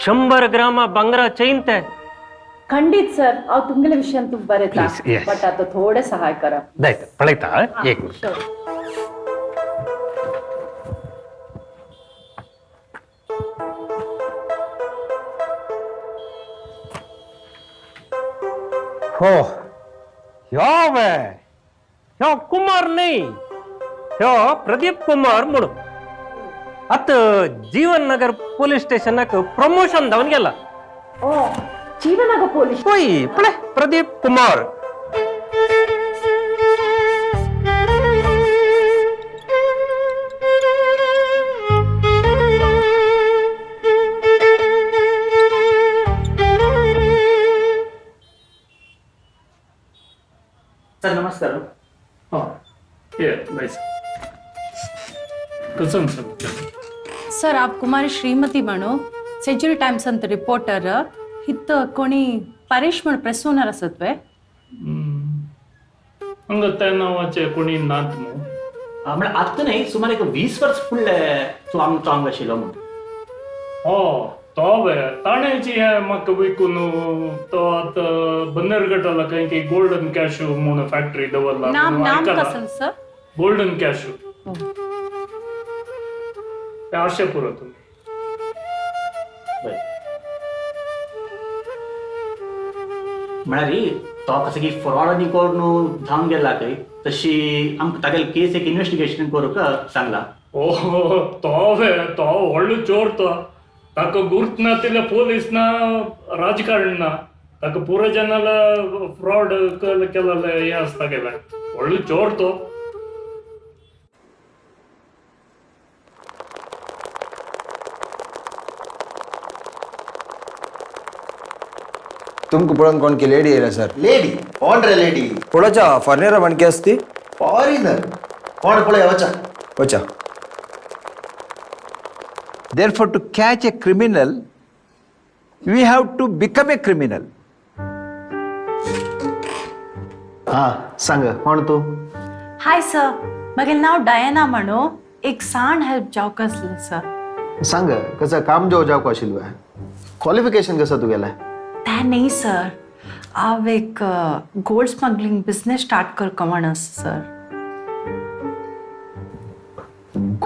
100 ಗ್ರಾಮ ಬಂಗ್ರ ಚೈನ್ ತೆ. ಖಂಡಿತ ಸರ್, ಅವ್ ತುಂಗಲ ವಿಷಯ ಅಂತ ಬರೇತಾ, ಬಟ್ ಅದು ಥೋಡೆ ಸಹಾಯ ಕರ. ದಾಯ್ತು ಪಳೈತಾ ಏಕ್ ಮಿನಿಟ್. हो ह्यो ह्यो कुमार न्ही, ह्यो प्रदीप कुमार म्हणून आतां जीवन नगर पोलीस स्टेशनाक प्रमोशन धांवन गेला. ओ जीवननगर पोलीस? होय, पळय प्रदीप कुमार. सर नमस्कार. हां, ये बैस. कसं सर? सर, आप कुमारी श्रीमती म्हणो, सेंच्युरी टायम्स अंत रिपोर्टर. हित कोणी परेश म्हण प्रेस ओनर आसत वे? हांगा त्या नांवाचे कोणी नात मू? म्हळ्यार आत्तां न्ही, सुमार एक 20 वर्स फुडले तूं आमचो हांगा आशिल्लो म्हूण. हो तो वे ताणें जी हें म्हाका विकून तो आतां बन्नेरघट्टाला खंय की गोल्डन कॅशू म्हूण फॅक्टरी दवरला. नाम कसं सर? Golden cashew. ते आशे पुरो तुमी. म्हळ्यार तो कसं की फ्रॉड आनी करून धांवन गेला खंय, तशी आमकां तागेले केस एक इन्वेस्टिगेशन करूंक सांगला. ओ तो वे तो व्हडलो चोर तो. ताका गुर्त ना तिले पोलीस ना राजकारण ना, ताका पुरो जनाला फ्रॉड केलेले हें आसता गेले. व्हडलो चोर तो. तुमको पळोवन कोण की लेडी येयला सर. लेडी? कोण रे लेडी? पळोवच्या फॉरेनर म्हणकी आसती. फॉरेनर कोण? पळय वचा वचा. Therefore, to catch a criminal, we have to become a criminal. हा सांग, कोण तू? हाय सर, म्हगेलें नांव डायना म्हणो. एक सान हेल्प जावंक आसलें सर. सांग, कसं काम जावं जावंक आशिल्लें? क्वॉलिफिकेशन कसं तुगेलें? तें न्ही सर, हांव एक गोल्ड स्मगलिंग बिजनेस स्टार्ट करपा म्हण आसा सर.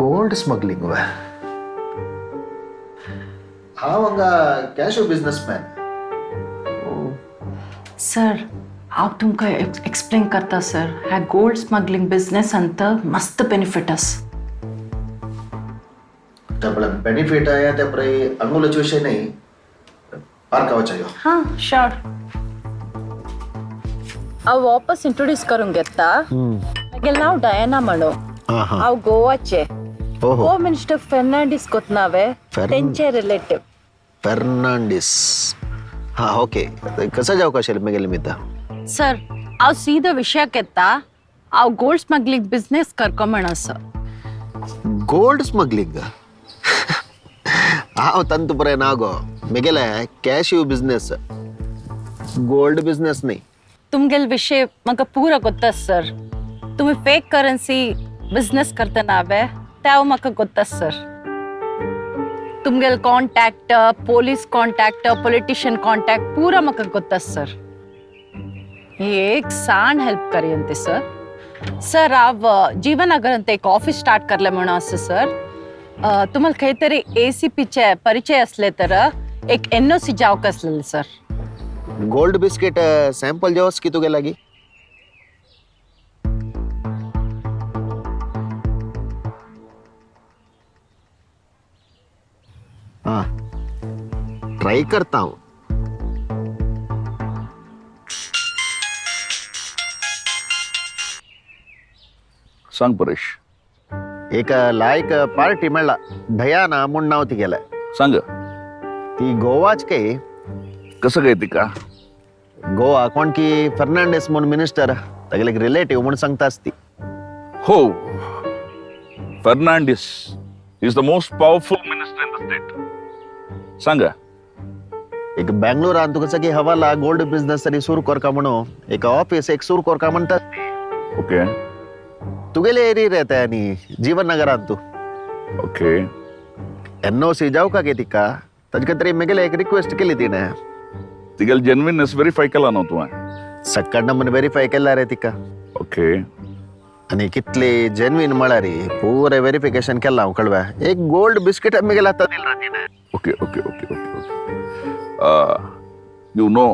गोल्ड स्मगलिंग वे? हांव हांगा कॅशू बिजनेसमॅन. सर, हांव तुमकां एक्सप्लेन करता सर. ह्या गोल्ड स्मगलिंग बिजनेस अंत मस्त बेनिफीट आसा. ते पळय बेनिफीट आहे ते पळय अंगुलाचे विषय नाही. पार्कावचा यो. हां श्योर. हांव वापस इंट्रोड्यूस करूंक घेता. म्हगेलें नांव डायना म्हणो. हांव गोवाचे. होम मिनिस्टर फेर्नांडीस कोतनावे तेंचे रिलेटिव्ह. फेर्नांडीस, हां ओके. कसं जावंक आशिल्लें म्हगेलें मिता? सर, हांव सीधो विशयाक येता. हांव गोल्ड स्मगलिंग बिजनेस करको म्हण आसा. Gold smuggling? हांव तंतु बरें ना गो. म्हगेलें कॅश्यू बिजनेस. गोल्ड बिझनेस नाही. तुमगेल विषय म्हाका पुरा गोत्तास सर. तुम्ही फेक करन्सी बिझनेस करतना वे त्याव म्हाका गोत्तास sir. तुमगेल contact, police contact, politician contact पुरा म्हाका गोत्तास सर. एक सान हेल्प करियंते सर. सर हांव जीवनगर ಅಂತ एक ऑफिस स्टार्ट करले म्हणून आसा सर. तुम्हाला खंय तरी ACPचे परिचय असले तर एक NOC जावक असलेले सर. गोल्ड बिस्किट सॅम्पल जेवस की तुगे लागी? हाँ ट्राई करता हूँ. सांग परेश. एक लायक पार्टी मेळ्ळा, डयाना म्हूण नांव तिगेलें. सांग. ती गोवाच काय? कसं काय तिका? गोवा कोण की फर्नांडिस म्हूण मिनिस्टर तागेले एक रिलेटिव्ह म्हूण सांगतास ती. हो, Fernandes is the most powerful minister in the state. सांगा. एक बँगलोरान तुका सगळी हवाला गोल्ड बिझनेस तरी सुरू करका म्हणून एक ऑफिस एक सुरू करका म्हणतात. ओके. तुगेले एरिया रे आनी जीवननगरान तू. ओके. NOC जावका का गे तिका? ताजे खातीर मेगेले एक रिक्वेस्ट केली तिणें. तिगेले जेन्युइननेस वेरीफाय केला न्हू तुवें? सक्कड नंबर वेरीफाय केला रे तिका. ओके. आनी कितली जेन्युइन म्हळ्यार पुरें वेरिफिकेशन केलां हांव कळव्या. एक गोल्ड बिस्किट मेगेले हातांत दिल रे तिणें. Okay okay okay okay okay. You know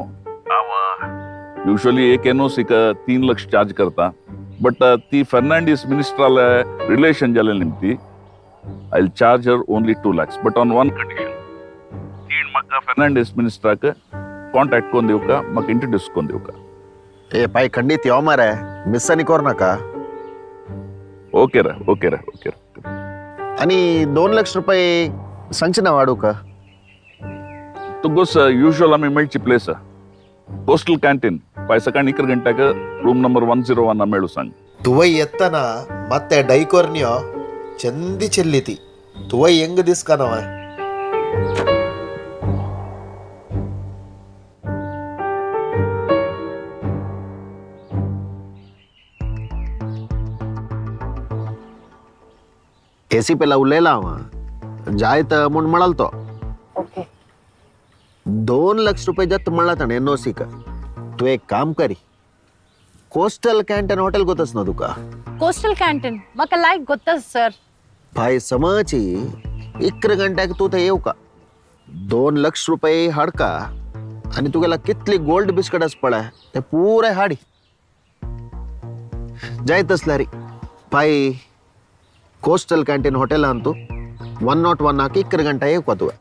हांव युजली एक NOC 3 lakh charge करता, बट ती फर्नांडीस मिनिस्टराले रिलेशन जाले निमती I will charge her only 2 lakhs, but on one condition. तीन म्हाका फर्नांडीस मिनिस्टराक कॉन्टॅक्ट कोन्न दिवका, म्हाका इंट्रोड्यूस कोन्न दिवका. ए पाय खंडीत यो मरे, मिस आनी कोर नाका. ओके रे ओके रे ओके रे. आनी 2 लक्ष रुपये सांगचे ना वाडूका? तुगोस युजल आमी मेळची प्लेस कोस्टल कॅन्टीन पाय सकाळी 11 गंट्याक रूम नंबर 101 मेळू सांग. तुवय येतना ಮತ್ತೆ ಡೈಕೋರ್ನಿಯೋ ಚಂದಿ ಚೆಲ್ಲಿತಿ. ತುವೈ ಹೆಂಗ್ ದಿಸ್ಕನವ? एसीपीला उलयला हांव, जायत म्हूण म्हणाल तो. 2 लक्ष रुपये जात म्हणला ताणें NOC का. तूं एक काम करी, कोस्टल कॅन्टीन हॉटेल गोतस ना तुका? कोस्टल कॅन्टीन म्हाका लायक गोत्तास सर. भाई समची 11 गंट्याक तूं थंय येवका, 2 लक्ष रुपये हाडका आनी तुगेला कितली गोल्ड बिस्किट आसा पळय ते पुराय हाडी. जायत आसल्यार भाई कोस्टल कॅन्टीन हॉटेलान तूं 101 11 गंटा येवका तुवें.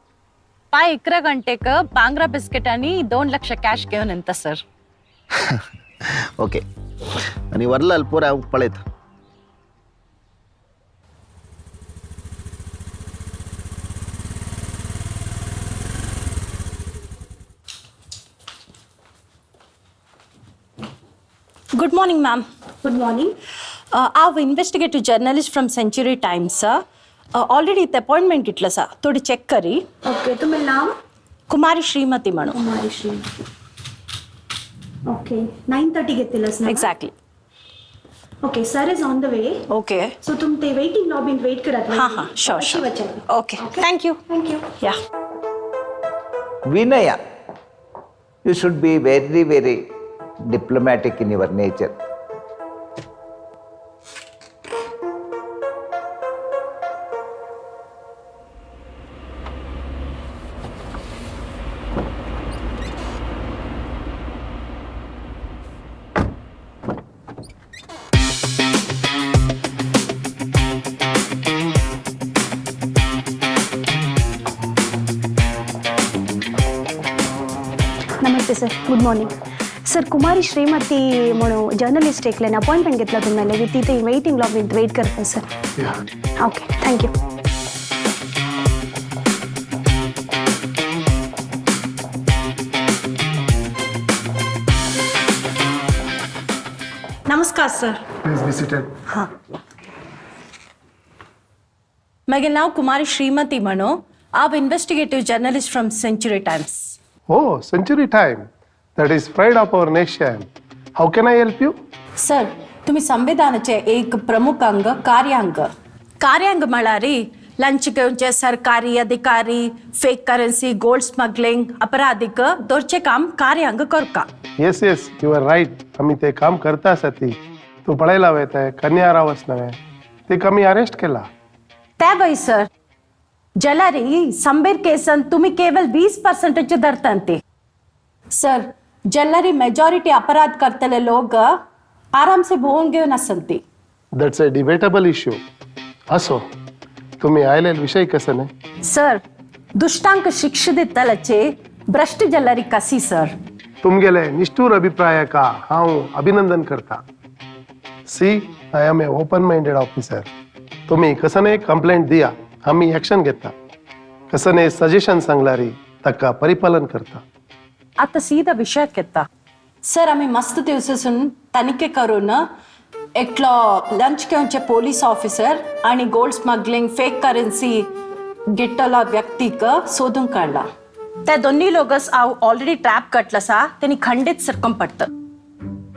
पाय 11 गंटेक बांगरा बिस्किट आनी 2 लक्ष कॅश घेवन येता सर. ओके. आनी वरलाल पुराय हांव पळयता. Good morning, ma'am. Good morning. हांव investigative journalist from Century Times. Already इथे अपॉइंटमेंट घेतलं सा, थोडी चेक करी. ओके. तुम्हें नाम? कुमारी श्रीमती म्हणून. कुमारी श्रीमती. ओके. 9:30 घेतलेलंस ना? Exactly. Okay, sir is on the way. Okay. So तुम ते वेटिंग लॉबी वेट करात. हां हां, sure sure. Okay, thank you. Thank you. Yeah. Vinaya, you should be very very diplomatic in your nature. Namaste sir. Good morning sir. Kumari Shrimati म्हणून journalist एकल्यान appointment घेतला तुम्हाला, ती ते वेटिंग लॉबीत वेट करता sir. Okay, thank you. नमस्कार sir. Please be seated. हां, मागे नाव कुमारी श्रीमती म्हणो. हांव investigative journalist from Century Times. हो, century time. That is pride of our nation. How can I help you? Sir, तुम्ही संविधानाचे एक प्रमुख अंग कार्यांग. कार्यांग म्हळ्यार लंच घेवचे सरकारी अधिकारी, फेक करन्सी, गोल्ड स्मगलिंग, अपराधिक दवरचें काम कार्यांग करता. Yes yes, you are right. आमी ते काम करता आसा ती. तूं पळयला वे ते कन्या रावस नवे ते आमी अरेस्ट केला. ते वय सर, जलारी संबीर केसन तुम्ही केवळ 20% धरतात ते. सर, जल्लारी मेजॉरिटी अपराध करतले लोक आराम से भोवून घेवन आसत. That's a debatable issue. असो तुम्ही आयलेल विषय कसं न्ही? सर, दुष्टांक शिक्षा दितल्याचे भ्रष्ट जल्लारी कसी सर. तुमगेले निष्ठूर अभिप्रायाका हांव अभिनंदन करता. See, I am a open minded officer. तुम्ही कसने कंप्लेंट दिया, आम्ही ॲक्शन घेता. कसने सजेशन सांगलारी ताका परिपालन करता. आता सीधा विषयाक येता सर. आम्ही मस्त दिवसासून तनिखे करून एकलो लंच घेवचे पोलीस ऑफिसर आणि गोल्ड स्मगलिंग, फेक करन्सी गिट्टला व्यक्तीक सोदून काडला. त्या दोन्ही लोकस हांव ऑलरेडी ट्रॅप कटलसा तेणी खंडीत सरकम पडत.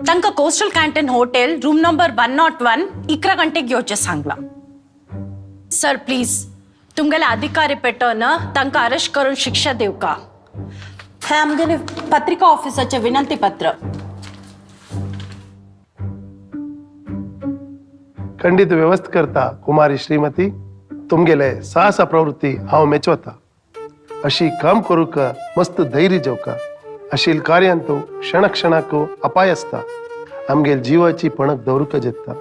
तांकां coastal canteen hotel room number 101 11 गंटेक घेवचें सांगला. सर प्लीज तुमगेले अधिकारी पेटोवन तांकां अरेस्ट करून शिक्षा दिवका. हें आमगेले पत्रिका ऑफिसाचें विनंती पत्र. खंडित व्यवस्था करता कुमारी श्रीमती. तुमगेले साहसा प्रवृत्ती हांव मेचवता. अशी काम करूक मस्त धैर्य जेवका. अशील कार्यांतू क्षणाक्षणाक अपाय आसता. आमगेल जीवाची पणक दवरूक जेता.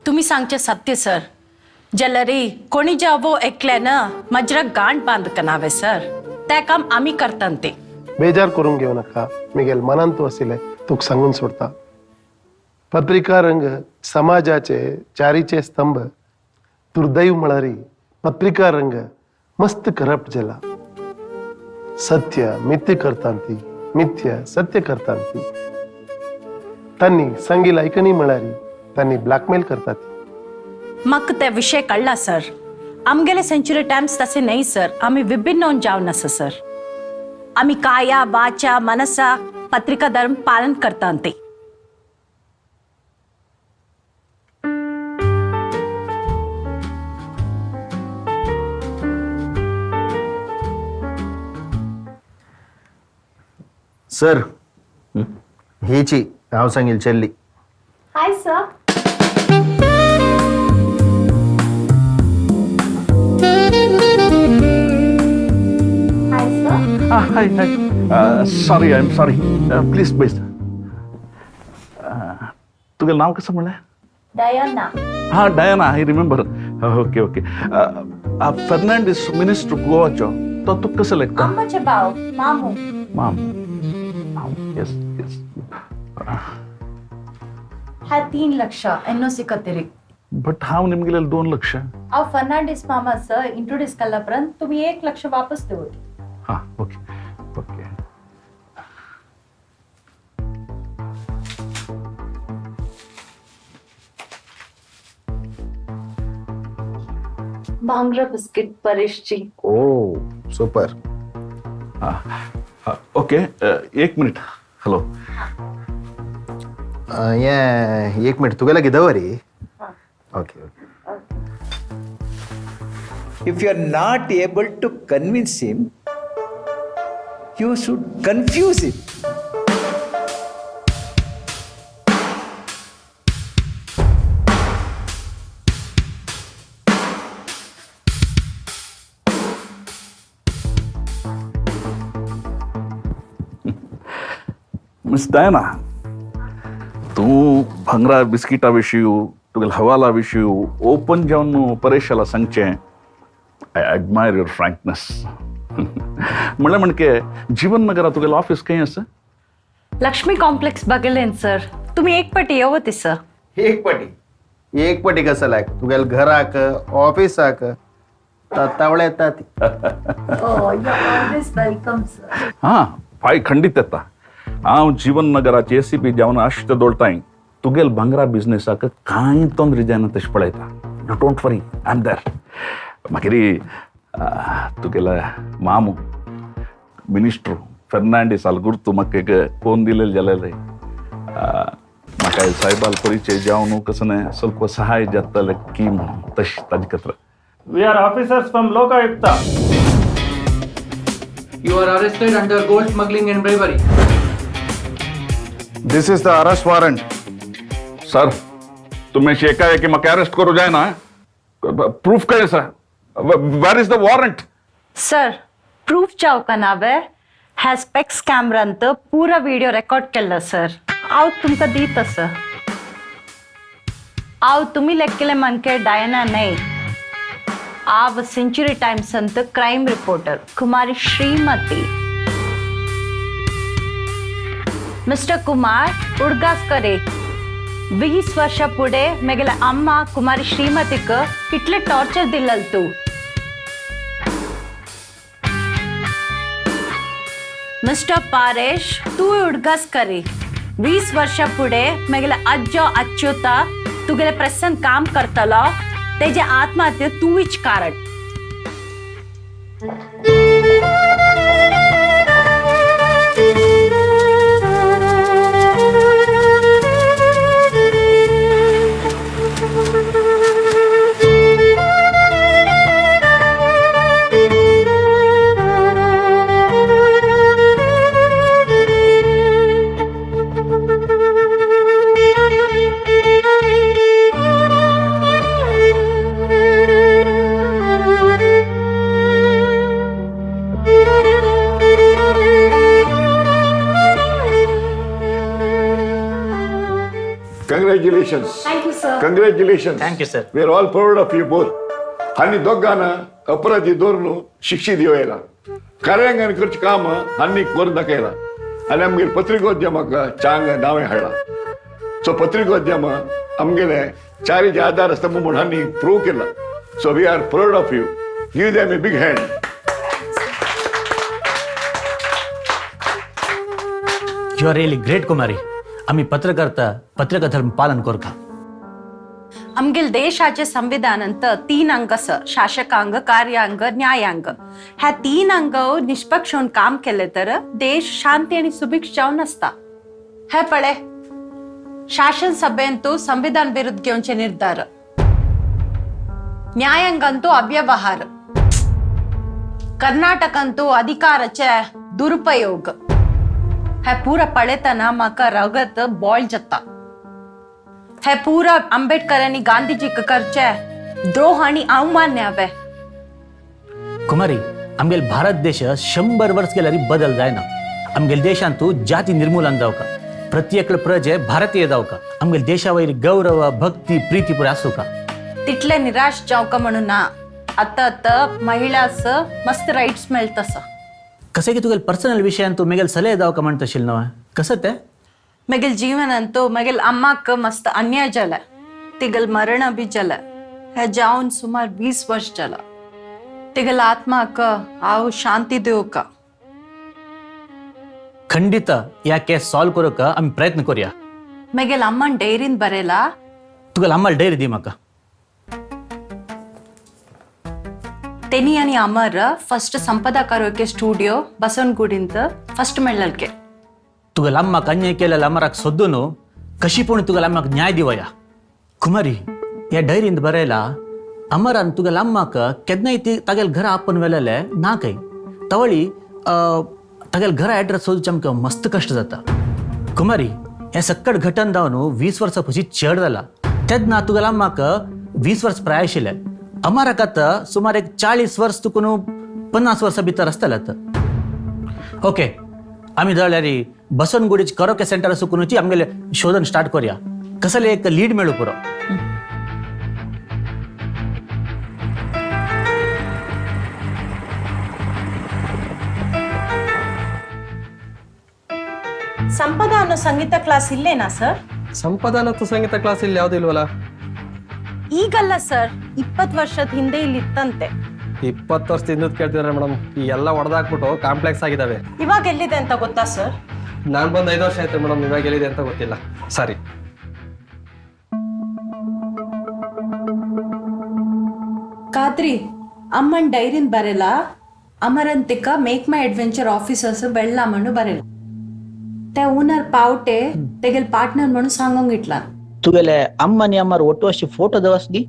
तुम्ही सांगचे सत्य सर. जलरी कोणी जावो एकल्यान मजरा गांठ बांदकनावे सर. ते काम आमी करतात ते. बेजार करून घेऊ नका. मिगेल मनांतू आशिल्लें तुका सांगून सोडता. पत्रिका रंग समाजाचे चारीचे स्तंभ. दुर्दैव म्हळ्यार पत्रिका रंग मस्त करप्ट जाला. सत्य मिथ्य करतांती, मिथ्य सत्य करतांती. तांणी सांगील ऐकणी म्हळ्यार तांणी ब्लॅकमेल करतात. म्हाका ते विशय कळ्ळा सर. आमगेले सेंचुरी टायम्स तसे न्हय सर. आमी विभिन्न जावन आसा सर. आमी काया वाचा मनसा पत्रिका धर्म पालन करतात ते. सर, हेची हांव सांगील चेल्ली. Hi sir. Hi sir. Hi hi. Sorry, I am sorry. Please please. तुगेलें नांव कसं म्हणलें? डयाना. हां, Diana, I remember. Okay okay. Fernandes minister गोवाचो तो तुका कसो लेखता? आमचे भाव मामू. माम, येस येस. हा 3 लक्ष एनओसी कतेरी. बट हांव निमगेले 2 लक्ष. हांव फर्नांडीस मामा सर इंट्रोड्यूस केला पर्यंत तुम्ही 1 लक्ष वापस देऊ. हां, ओके ओके. भांगरा बिस्किट परेशची. ओ सुपर. Okay, 1 minute. हॅलो. ये 1 minute तुगेला गिदवरी. Okay okay. If you are not able to convince him, you should confuse him. Miss Diana, तूं भांगरा बिस्किटा विशीं, तुगेल्या हवाला विशीं ओपन जावन परेशाला सांगचें. I admire your frankness. म्हणलें म्हणके जीवन नगरा तुगेलें ऑफिस खंय आसा? लक्ष्मी कॉम्प्लेक्स बगलेन सर. तुम्ही एक पटी येवती सर. एक पटी एक पटी कसं लायक तुगेल्या घराक ऑफिसाक तावळे येतात. Welcome sir. हां, फाय खंडीत येता. हांव जीवन नगराचे ए सी पी जावन आश्ट दोळताय. तुगेल भांगरा बिजनेसाक कांय तोंदरी जायना तशें पळयता. You don't worry, I am there. मागीर तुगेले मामू मिनिस्टर फेर्नांडीस आल गुर्तू म्हाका एक कोन दिलेलें जाल्यार म्हाका साहेबाल परिचय जावन कसं न्हय ಸ್ವಲ್ಪ सहाय जातालें की म्हणून तशें ताजे खातीर. We are officers from Lokayukta. You are arrested under gold smuggling and bribery. This is the arrest warrant. Sir, तुम्ही एकाएकी म्हाका अरेस्ट करू जायना. प्रूफ काय आसा? Where is the warrant? Sir, proof जावका नावे हॅ स्पेक्स कॅमरांत पुरा व्हिडिओ रेकॉर्ड केला सर. हांव तुमकां दिता सर. हांव तुमी लेखिल्ले मनके डायना न्हय. हांव सेंचुरी टायम्सांत crime reporter Kumari Shrimati. Mister Kumar उडगास करे 20 वर्षा पुढे मेगेले अम्मा कुमारी श्रीमतीक कितले टॉर्चर दिल्लल तू. मिस्टर पारेश तू उडगास करे 20 वर्षा पुढे मेगेले अज्जो अच्युता तुगेले प्रेसान काम करतलो तेजे आत्महत्या तूच कारण. Congratulations. Thank you, sir. Congratulations. Thank you, sir. We are all proud of you both. हांणी दोगांना अपराधी धरून शिक्षे दिवयला. कार्यांगान करचें काम हांणी करून दाखयला आनी आमगेर पत्रिकोद्यमाक चांग नांवें हाडला. सो पत्रिकोद्यम आमगेले चारीचे आदार आसता म्हूण हांणी प्रूव केला. So we are proud of you. Give them a big hand. You are really great Kumari. आम्ही पत्रकर्ता पत्रकार धर्म पालन करता. आमगेल देशाचे संविधानांत 3 अंग आसा, शासकांग, कार्यांग, न्यायांग. ह्या 3 अंग निष्पक्ष होऊन काम केले तर देश शांती आणि सुभिक्ष जावन आसता. हे पळे शासन सभेंतू संविधान विरुद्ध घेवचे निर्धार, न्यायांगांतू ಅವ್ಯವಹಾರ, कर्नाटकांतू अधिकाराचे दुरुपयोग. हे पूरा पळयतना म्हाका रगत बॉयल जाता. हे पूरा आंबेडकर आनी गांधीजीक करचे द्रोह आनी अवमान हांवें. कुमारी, आमगेल भारत देश 100 वर्स गेल्यार बदल जायना. आमगेल देशांतू जाती निर्मूलन जावका, प्रत्येक प्रजे भारतीय जावका, आमगेल देशा वयर गौरव भक्ती प्रीती पुरा आसूका. तितले निराश जावका म्हणून ना. आतां आतां महिलास मस्त रायट्स मेळटा. कसं की तुगेल पर्सनल विशयान तू मेगेल सलहे जावका म्हणतशील नवा कसं ते? मेगेल जीवनांतू मेगेल अम्माक मस्त अन्याय जाला, तिगल मरण बी जाला. हे जावन सुमार 20 वर्ष जाला. तिगल आत्माक हांव शांती दिवका. खंडित या केस सॉल्व करूक आमी प्रयत्न करूया. मेगेल अम्मान डायरीन बरेला. तुगेल अम्माल डायरी दी म्हाका. तेनी आणि अमर फस्ट संपदा करोके स्टुडिओ बसवनगुडींत फस्ट मेळ्ळलके. तुगेल अम्माक अन्याय केलेल्या अमराक सोदून कशी पूण तुगेल अम्माक न्याय दिवया. कुमारी, ह्या डायरींत बरयला अमरान तुगेल अम्माक केन्नाय ती तागेल घरा आपोवन व्हेलेले ना खंय. तवळी तागेल घरा एड्रेस सोदचे आमकां मस्त कश्ट जाता. कुमारी, हें सक्कट घटन जावन 20 वर्सां पशी चड जाला. तेन्ना तुगेल अम्माक 20 वर्स प्राय आशिल्लें. अमराक आतां सुमार एक 40 वर्स तुकून 50 वर्सां भितर आसतलें आतां. ओके, आमी जाल्यार बसवनगुडीच करोके सेंटर सुकूनची आमगेले शोधन स्टार्ट करूया. कसले एक लीड मेळू पुरो. ಸಂಪದ ಅನ್ನೋ ಸಂಗೀತ ಕ್ಲಾಸ್ ಇಲ್ಲೇನಾ ಸರ್? ಸಂಪದ ಅನ್ನೋ ಸಂಗೀತ ಕ್ಲಾಸ್ ಇಲ್ಲಿ ಯಾವ್ದು ಇಲ್ವಲ್ಲ? ಈಗಲ್ಲ ಸರ್, 20 ವರ್ಷದ ಹಿಂದೆ ಇಲ್ಲಿ ಇತ್ತಂತೆ. 20 ವರ್ಷದ ಹಿಂದೆ ಕೇಳ್ತಿದ್ರೆ ಮೇಡಮ್, ಈ ಎಲ್ಲ ಒಡೆದಾಕ್ಬಿಟ್ಟು ಕಾಂಪ್ಲೆಕ್ಸ್ ಆಗಿದಾವೆ. ಇವಾಗ ಎಲ್ಲಿದೆ ಅಂತ ಗೊತ್ತಾ ಸರ್? ನಾನು ಬಂದು 5 ವರ್ಷ ಆಯ್ತು ಮೇಡಮ್, ಇವಾಗ ಎಲ್ಲಿದೆ ಅಂತ ಗೊತ್ತಿಲ್ಲ. ಸಾರಿ. ಖಾತ್ರಿ ಅಮ್ಮನ್ ಡೈರಿನ್ ಬರಲ್ಲ, ಅಮರಂತಿಕ ಮೇಕ್ my adventure officers ಬೆಳ್ಳಾಮಣ್ಣು ಬರೆಲ್ಲ ते ಓನರ್ ಪಾವಟೆ ತೆಗೆಲ್ ಪಾರ್ಟ್ನರ್ ಮಣ್ಣು ಸಾಂಗೊಂಗ್ ಇಟ್ಲ. ತುಗೆಲೆ ಅಮ್ಮನಿ ಅಮ್ಮರ್ ಒಟ್ಟು ಅಷ್ಟು ಫೋಟೋ ದವಸ್ಗಿ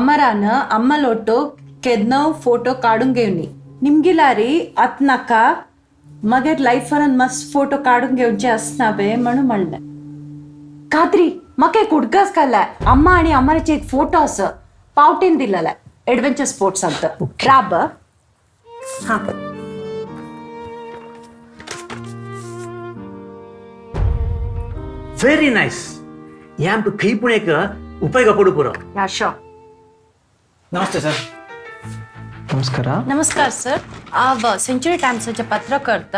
ಅಮರಾನ ಅಮ್ಮಲೊಟ್ಟು ಕೆದ್ನವ್ ಫೋಟೋ ಕಾಡುಂಗೇವ್ನಿ ನಿಮ್ಗಿಲಾರಿ ಅತ್ನಕ ಮಗರ್ ಲೈಫ್ ಅನ್ ಮಸ್ತ್ ಫೋಟೋ ಕಾಡುಂಗೇವ್ಜೆ ಅಸ್ನಾಬೆ ಮಣು ಮಳ್ಳೆ ಖಾತ್ರಿ ಮಕ್ಕೆ ಕುಡ್ಗಸ್ ಕಲ್ಲ ಅಮ್ಮ ಅಣಿ ಅಮ್ಮನ ಚೇಕ್ ಫೋಟೋಸ್ ಪಾವಟಿಂದಿಲ್ಲಲ್ಲ ಅಡ್ವೆಂಚರ್ ಸ್ಪೋರ್ಟ್ಸ್ ಅಂತ ರಾಬ್. ಹಾ ವೆರಿ ನೈಸ್. ಯಾಂಪ್ ಕೈ ಪುಣೆಕ ಉಪಯೋಗ ಪಡು ಪೂರ. Yeah sure. ನಮಸ್ತೆ ಸರ್. ನಮಸ್ಕಾರ. ನಮಸ್ಕಾರ ಸರ್. ಆವ ಸೆಂಚುರಿ ಟೈಮ್ಸ್ ಪತ್ರಕರ್ತ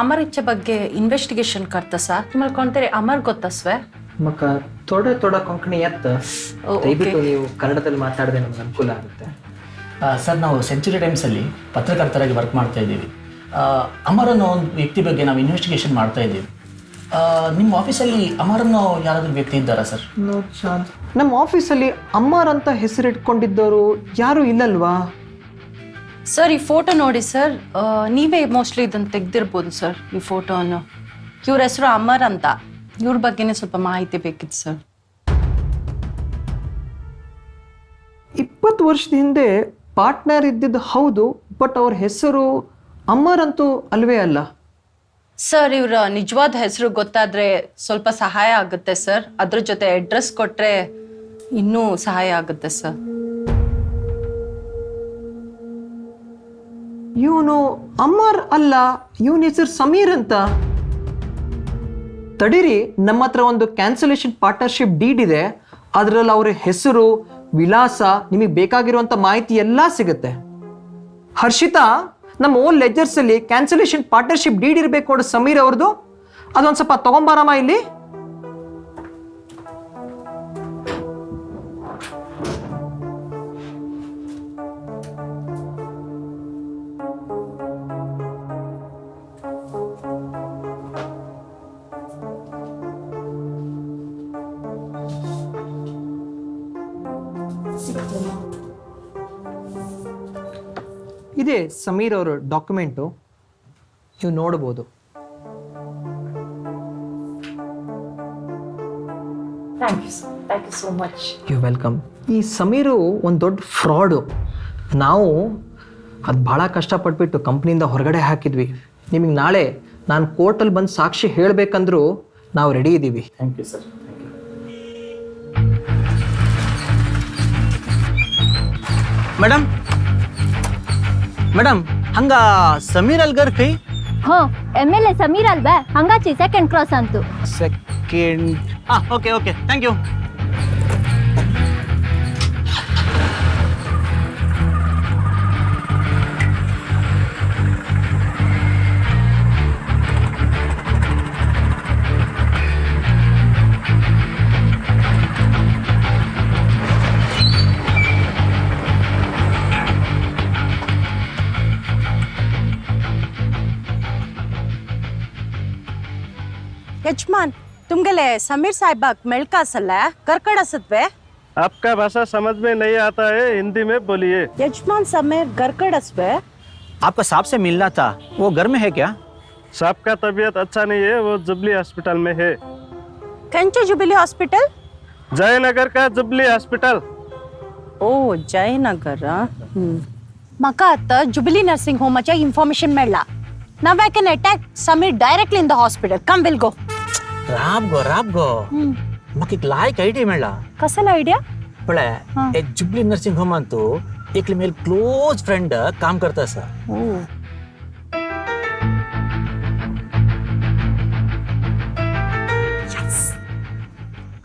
ಅಮರ್ ಇಚ್ಛೆ ಬಗ್ಗೆ ಇನ್ವೆಸ್ಟಿಗೇಷನ್ ಕರ್ತ ಸರ್. ನಿಮ್ಮಲ್ಲಿ ಕೊಂತಾರೆ ಅಮರ್ ಗೊತ್ತಸ್ವೆ? ಮಕ್ಕ ಥೋಡ ಥೋಡ ಕೊಂಕಣಿ ಎತ್ತ. ದಯವಿಟ್ಟು ನೀವು ಕನ್ನಡದಲ್ಲಿ ಮಾತಾಡದೆ ನಮ್ಗೆ ಅನುಕೂಲ ಆಗುತ್ತೆ. ಸರ್, ನಾವು ಸೆಂಚುರಿ ಟೈಮ್ಸಲ್ಲಿ ಪತ್ರಕರ್ತರಾಗಿ ವರ್ಕ್ ಮಾಡ್ತಾ ಇದ್ದೀವಿ. ಅಮರ್ ಅನ್ನೋ ಒಂದು ವ್ಯಕ್ತಿ ಬಗ್ಗೆ ನಾವು ಇನ್ವೆಸ್ಟಿಗೇಷನ್ ಮಾಡ್ತಾ ಇದ್ದೀವಿ. ನಿಮ್ಮ ಆಫೀಸಲ್ಲಿ ಅಮರ್ ಅನ್ನೋ ಯಾರಾದರೂ ವ್ಯಕ್ತಿ ಇದ್ದಾರಾ ಸರ್? No chance. ನಮ್ಮ ಆಫೀಸಲ್ಲಿ ಅಮರ್ ಅಂತ ಹೆಸರಿಟ್ಕೊಂಡಿದ್ದವರು ಯಾರೂ ಇಲ್ಲಲ್ವಾ? ಸರ್, ಈ ಫೋಟೋ ನೋಡಿ ಸರ್, ನೀವೇ ಮೋಸ್ಟ್ಲಿ ಇದನ್ನು ತೆಗೆದಿರ್ಬೋದು ಸರ್. ಈ ಫೋಟೋನು ಇವ್ರ ಹೆಸರು ಅಮರ್ ಅಂತ, ಇವ್ರ ಬಗ್ಗೆನೇ ಸ್ವಲ್ಪ ಮಾಹಿತಿ ಬೇಕಿತ್ತು ಸರ್. 20 ವರ್ಷದ ಹಿಂದೆ ಪಾರ್ಟ್ನರ್ ಇದ್ದಿದ್ದು ಹೌದು, ಬಟ್ ಅವ್ರ ಹೆಸರು ಅಮರ್ ಅಂತೂ ಅಲ್ವೇ ಅಲ್ಲ ಸರ್. ಇವರ ನಿಜವಾದ ಹೆಸರು ಗೊತ್ತಾದರೆ ಸ್ವಲ್ಪ ಸಹಾಯ ಆಗುತ್ತೆ ಸರ್. ಅದ್ರ ಜೊತೆ ಅಡ್ರೆಸ್ ಕೊಟ್ಟರೆ ಇನ್ನೂ ಸಹಾಯ ಆಗುತ್ತೆ ಸರ್. ಇವನು ಅಮರ್ ಅಲ್ಲ, ಇವನ ಹೆಸರು ಸಮೀರ್ ಅಂತ. ತಡೀರಿ, ನಮ್ಮ ಹತ್ರ ಒಂದು ಕ್ಯಾನ್ಸಲೇಷನ್ ಪಾರ್ಟ್ನರ್ಶಿಪ್ ಡೀಡ್ ಇದೆ. ಅದರಲ್ಲಿ ಅವರ ಹೆಸರು, ವಿಳಾಸ, ನಿಮಗೆ ಬೇಕಾಗಿರುವಂಥ ಮಾಹಿತಿ ಎಲ್ಲ ಸಿಗುತ್ತೆ. ಹರ್ಷಿತಾ, ನಮ್ಮ ಓಲ್ ಲೆಜರ್ಸಲ್ಲಿ ಕ್ಯಾನ್ಸಲೇಷನ್ ಪಾರ್ಟ್ನರ್ಶಿಪ್ ಡೀಡ್ ಇರಬೇಕು ನೋಡು ಸಮೀರ್ ಅವ್ರದ್ದು, ಅದೊಂದು ಸ್ವಲ್ಪ ತಗೊಂಬಾರಮ್ಮ ಇಲ್ಲಿ. ಇದೇ ಸಮೀರ್ ಅವರ ಡಾಕ್ಯುಮೆಂಟು, ನೀವು ನೋಡ್ಬೋದು. Thank you sir, thank you so much. You welcome. ಈ ಸಮೀರು ಒಂದು ದೊಡ್ಡ ಫ್ರಾಡು. ನಾವು ಅದು ಭಾಳ ಕಷ್ಟಪಟ್ಬಿಟ್ಟು ಕಂಪ್ನಿಯಿಂದ ಹೊರಗಡೆ ಹಾಕಿದ್ವಿ. ನಿಮಗೆ ನಾಳೆ ನಾನು ಕೋರ್ಟಲ್ಲಿ ಬಂದು ಸಾಕ್ಷಿ ಹೇಳಬೇಕಂದ್ರೂ ನಾವು ರೆಡಿ ಇದ್ದೀವಿ. Thank you sir. Madam, madam ಹಂಗ ಸಮೀರ್ ಅಲ್ಗರ್ ಕೈ? ಹೋ, MLA Sameer ಅಲ್ವಾ, ಹಂಗಾಚಿ ಸೆಕೆಂಡ್ ಕ್ರಾಸ್ ಅಂತು. ಸೆಕೆಂಡ್, ಹಾ, ಓಕೆ ಓಕೆ, thank you. यजमान, तुमगेले समीर साहब मेलकासಲ್ಲ गरकड़. आपका भाषा समझ में नहीं आता है, हिंदी में बोलिए। यजमान समीर गरकड़सवे। आपका साहब से मिलना था, वो घर में है क्या? साहब का तबीयत अच्छा नहीं है, वो जुबली हॉस्पिटल में है। कंचे जुबली हॉस्पिटल? जयनगर का जुबली हॉस्पिटल। ओ जयनगर. मका आता जुबली नर्सिंग होम इन्फॉर्मेशन मेळला. Now I can attack Samir directly in the hospital. Come, we'll go. राब गो, राब गो. मक एक लायक आइडिया मेळला. कसला आइडिया? पळे, एक जुबली नर्सिंग होम अंतु एकले मेरे क्लोज फ्रेंड काम करता सर.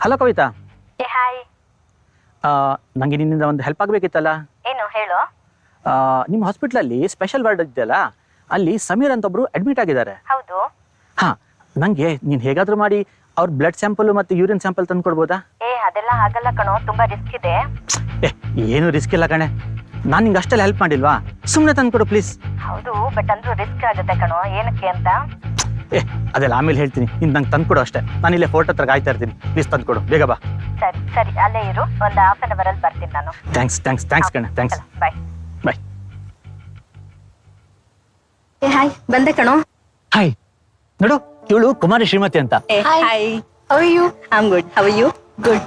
ಹಲೋ ಕವಿತಾ. ಹಾಯ್. ನನಗೆ ನಿನ್ನಿಂದ ಒಂದು ಹೆಲ್ಪ್ ಆಗಬೇಕಿತ್ತಲ್ಲ. ಏನು ಹೇಳು? ನಿಮ್ಮ ಹಾಸ್ಪಿಟಲಲ್ಲಿ ಸ್ಪೆಷಲ್ ವಾರ್ಡ್ ಇದೆಯಲ್ಲ, ಅಲ್ಲಿ ಸಮೀರ್ ಅಂತ ಒಬ್ರು ಅಡ್ಮಿಟ್ ಆಗಿದ್ದಾರೆ. ಹೌದು. ಹಾ, ನನಗೆ ನೀನು ಹೇಗಾದರೂ ಮಾಡಿ ಅವ್ರ ಬ್ಲಡ್ ಸ್ಯಾಂಪಲ್ ಮತ್ತು ಯೂರಿನ್ ಸ್ಯಾಂಪಲ್ ತಂದು ಕೊಡ್ಬೋದಾ? ಏ ಅದೆಲ್ಲ ಆಗಲ್ಲ ಕಣೋ, ತುಂಬಾ ರಿಸ್ಕ್ ಇದೆ. ಏ ಏನು ರಿಸ್ಕ್ ಇಲ್ಲ ಕಣೆ, ನಾನು ನಿಂಗೆ ಅಷ್ಟೆಲ್ಲ ಹೆಲ್ಪ್ ಮಾಡಿಲ್ವಾ? ಸುಮ್ಮನೆ ತಂದು ಕೊಡು ಪ್ಲೀಸ್. ಹೌದು, ಬಟ್ ಅಂದ್ರೂ ರಿಸ್ಕ್ ಆಗುತ್ತೆ ಕಣೋ. ಏನಕ್ಕೆ ಅಂತ? ಏ ಅದೆಲ್ಲ ಆಮೇಲೆ ಹೇಳ್ತೀನಿ, ನೀನು ನಂಗೆ ತಂದು ಕೊಡು ಅಷ್ಟೇ. ನಾನು ಇಲ್ಲೇ ಫೋಟೋ ಹತ್ರ ಕಾಯ್ತಾ ಇರ್ತೀನಿ, ಪ್ಲೀಸ್ ತಂದು ಕೊಡು, ಬೇಗ ಬಾ. ಸರಿ ಸರಿ, ಅಲ್ಲೇ ಇರು, ಒಂದು ಹಾಫ್ ಅನ್ ಅವರ್ ಅಲ್ಲಿ ಬರ್ತೀನಿ ನಾನು. Thanks thanks thanks ಕಣೆ, thanks. ಬಾಯ್ ಬಾಯ್. ಹಾಯ್, ಬಂದೆ ಕಣೋ. ಹಾಯ್, ನೋಡು ಇವಳು ಕುಮಾರಿ ಶ್ರೀಮತಿ ಅಂತ. Hi, how are you? I am good, how are you? Good.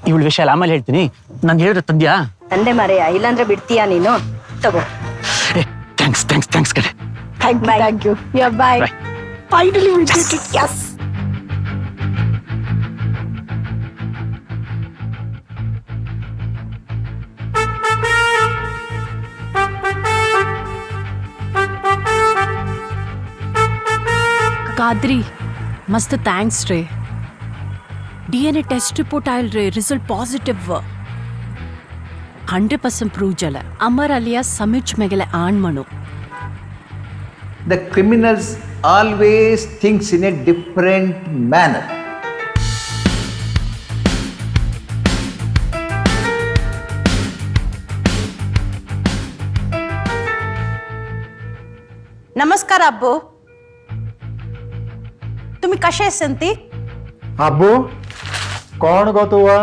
ಇವಳು ವಿಷಯ ಆಮೇಲೆ ಹೇಳ್ತೀನಿ, ನಾನು ಹೇಳಿದ್ರೆ ತಂದ್ಯಾ? ತಂದೆ ಮಾರಯ್ಯ, ಇಲ್ಲಾಂದ್ರೆ ಬಿಡ್ತೀಯಾ ನೀನು? ತಗೋ. Thanks thanks thanks ಕಣೆ. Thank you. Yeah, bye. Finally we did it. Yes. Kadri, ಮಸ್ತ್ thanks ರೇ. DNA test report oil ರೇ, ರಿಸಲ್ಟ್ ಪಾಸಿಟಿವ್, 100% ಪ್ರೂವ್ ಜಲ. Amar Alia ಸಮಿಚ್ ಮೆಗಲೆ ಆಣ್ಮಣು. The criminals always thinks in a different manner. ನಮಸ್ಕಾರ ಅಬ್ಬು, तुम्ही कशे आसंती? अब्बू कोण गो तुवा?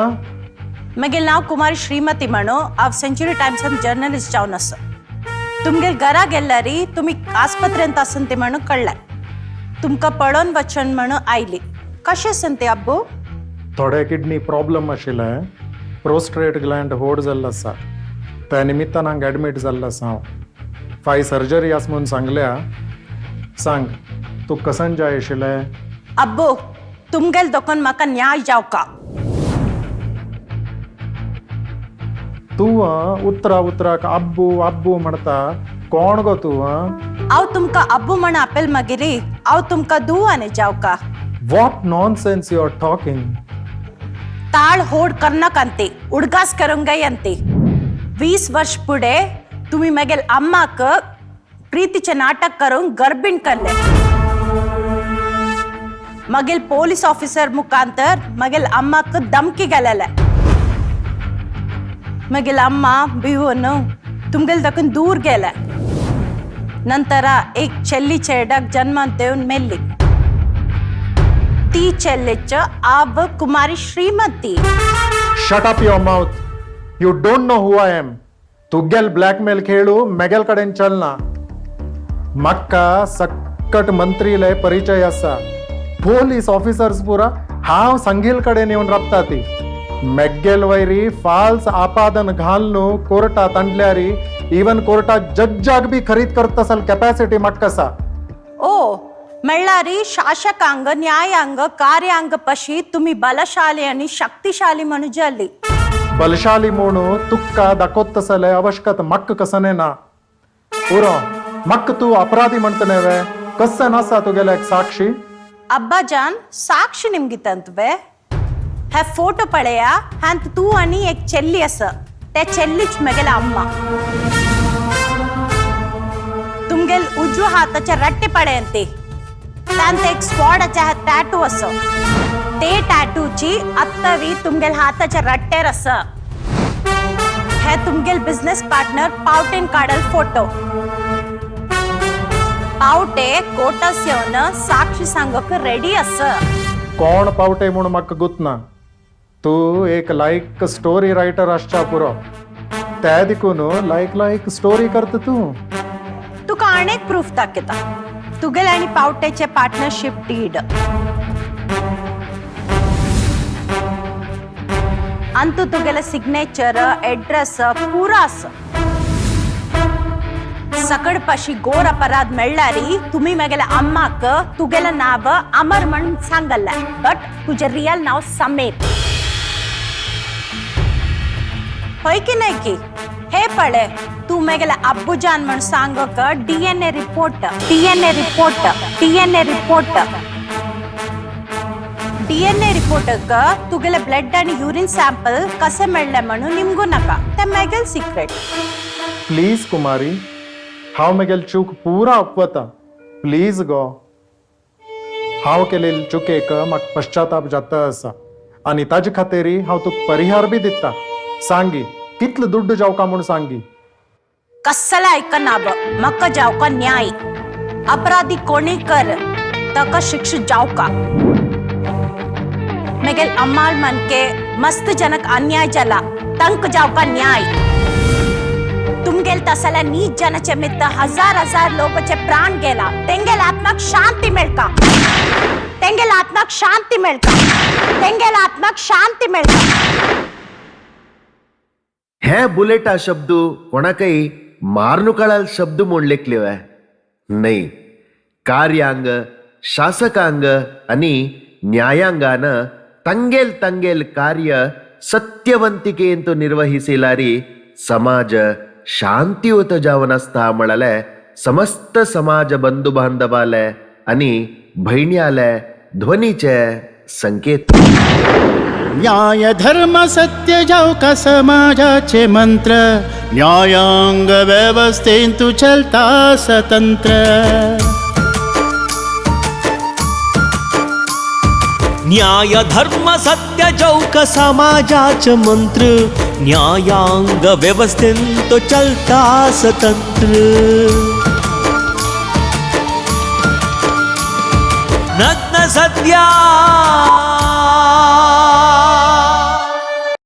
मगेल नाव कुमारी श्रीमती म्हणो, हांव सेंचुरी टायम्सान जर्नलिस्ट जावन आसा. तुमगेल घरा गेल्यारी तुमी आस्पत्रेंत आसंती म्हणून कळ्ळें. तुमकां पळोवन वचन म्हणून आयली. कशें आसंती अब्बू? थोडे किडनी प्रॉब्लम आशिल्लें, प्रोस्ट्रेट ग्लँड होड जाल्लो आसा, त्या निमित्तान हांगा एडमीट जाल्लो आसा हांव. फाय सर्जरी आसा म्हणून सांगल्या. सांग तूं कसन जाय आशिल्लें? अब्बू, तुमगेल दोकान म्हाका न्याय जावका. तूं उतरा उतराक अब्बू अब्बू म्हणटा, कोण गो तूं? हांव तुमकां अब्बू म्हण आपल मागीर हांव तुमकां दुवाने जावका. What nonsense you are talking. ताळ होड करनाकांती, उडगास करूंक अंती. 20 वर्ष पुढे तुम्ही मगेल अम्माक प्रीतीचे नाटक करून गर्भीण करले. मगेल पोलीस ऑफिसर मुखांतर मगेल अम्माक धमकी गेलेले. मगेल अम्मा बिवून तुमगेल दखून दूर गेले. नंतर एक चेल्ली चेरडाक जन्म देवन मेल्ली. ती चेल्लेच आव Kumari Shrimati. Shut up your mouth, you don't know who I am. तुगेल blackmail खेळू मेगेल कडेन चलना. म्हाका सक्कट मंत्रीले परिचय आसा, पोलीस ऑफिसर्स पुरा हांव सांगील कडेन येवन राबता ती. मेगेल वयरी फाल्स आपादन घालून कोर्टात आणल्यारी इवन कोर्टात जज्जाक बी खरीद करता कॅपॅसिटी म्हाका आसा. ओ म्हणल्यारी शासकांग न्यायांग कार्यांग पशी तुम्ही बलशाली आणि शक्तिशाली म्हणून जाली. बलशाली म्हणून तुक्का दाखोत तसले आवश्यकता म्हाका कसने ना. उरो म्हाका तूं अपराधी म्हणटले वे? कसन आसा तुगेले एक साक्षी? अब्बाजान साक्षी निमगितंतवे हे फोटो पळया, हांत तूं आनी एक चेल्ली आसा, ते चेल्लीच मेगेले अम्मा. तुमगेल उजव्या हाताच्या रट्टे पळयंती, तांत एक स्वॉर्डाच्या टॅटू आसा, ते टॅटूची अत्तवी तुमगेल हाताच्या रट्टेर आसा. हे तुमगेल बिझनेस पार्टनर पावटेन काडल फोटो. पावटे कोर्टास येवन साक्षी सांगोक रेडी आसा. कोण पावटे म्हूण म्हाका गुतना. तूं एक लायक स्टोरी रायटर आसच्या पुरो, त्या देखून लायक लायक स्टोरी करता तूं. तुका अनेक प्रूफ दाखयता. तुगेल आनी पावटेचे पार्टनरशीप डीड, अंतू तुगेले सिग्नेचर एड्रेस पुरा आसा. सकड पाशी गोर अपराध मेळ्ळ्यारी तुम्ही मेगेले अम्माक तुगेले नाव अमर म्हणून सांगल्ले, बट तुझे रियल नाव समीर. होय की नाही की? हे पळे तू मेगेले अब्बूजान म्हण सांगोक DNA report, DNA report, DNA report. DNA रिपोर्टक तुगेले ब्लड आणि युरिन सॅम्पल कसे मेळ्ळे म्हणून निमगू नका, ते मेगेल सिक्रेट. प्लीज कुमारी, हांव मेगेल चूक पुरा अपवता. प्लीज गो, हांव केलेली चुकेक म्हाका पश्चाताप जाता आसा आनी ताजे खातीर हांव तुका परिहार बी दिता. सांगी कितलो दुड्ड जावका म्हूण सांगी. कसला ऐकना म्हाका जावका न्याय. अपराधी कोणी कर ताका शिक्षा जावका. मेगेल अम्माल मनके मस्त जनक अन्याय जाला, तंक जावका न्याय. तुमगेल तसल्या नीच जनाचे मित्र हजार हजार लोकांचे प्राण गेला. तेंगेल आत्माक शांती मेळका, तेंगेल आत्माक शांती मेळका, तेंगेल आत्माक शांती मेळका. हे बुलेटा शब्द कोणाकय मारनुकळाल शब्द म्हूण लेखले न्हय. कार्यांग, शासकांग आनी न्यायांगान तंगेल तंगेल कार्य सत्यवंतिकेंतु निर्वहिसिलारी समाज शांतियुत जावन आसता म्हळ्याले समस्त समाज बंधु बांधवाले आनी भयण्याले ध्वनीचे संकेत. न्याय धर्म सत्य जावका समाजाचे मंत्र, न्यायांग व्यवस्थेंतु चलता स्वतंत्र. न्याय धर्म सत्य जौक समाजाचे मंत्र, न्यायांग व्यवस्थेंतु चलता स्वतंत्र. नग्न सत्या.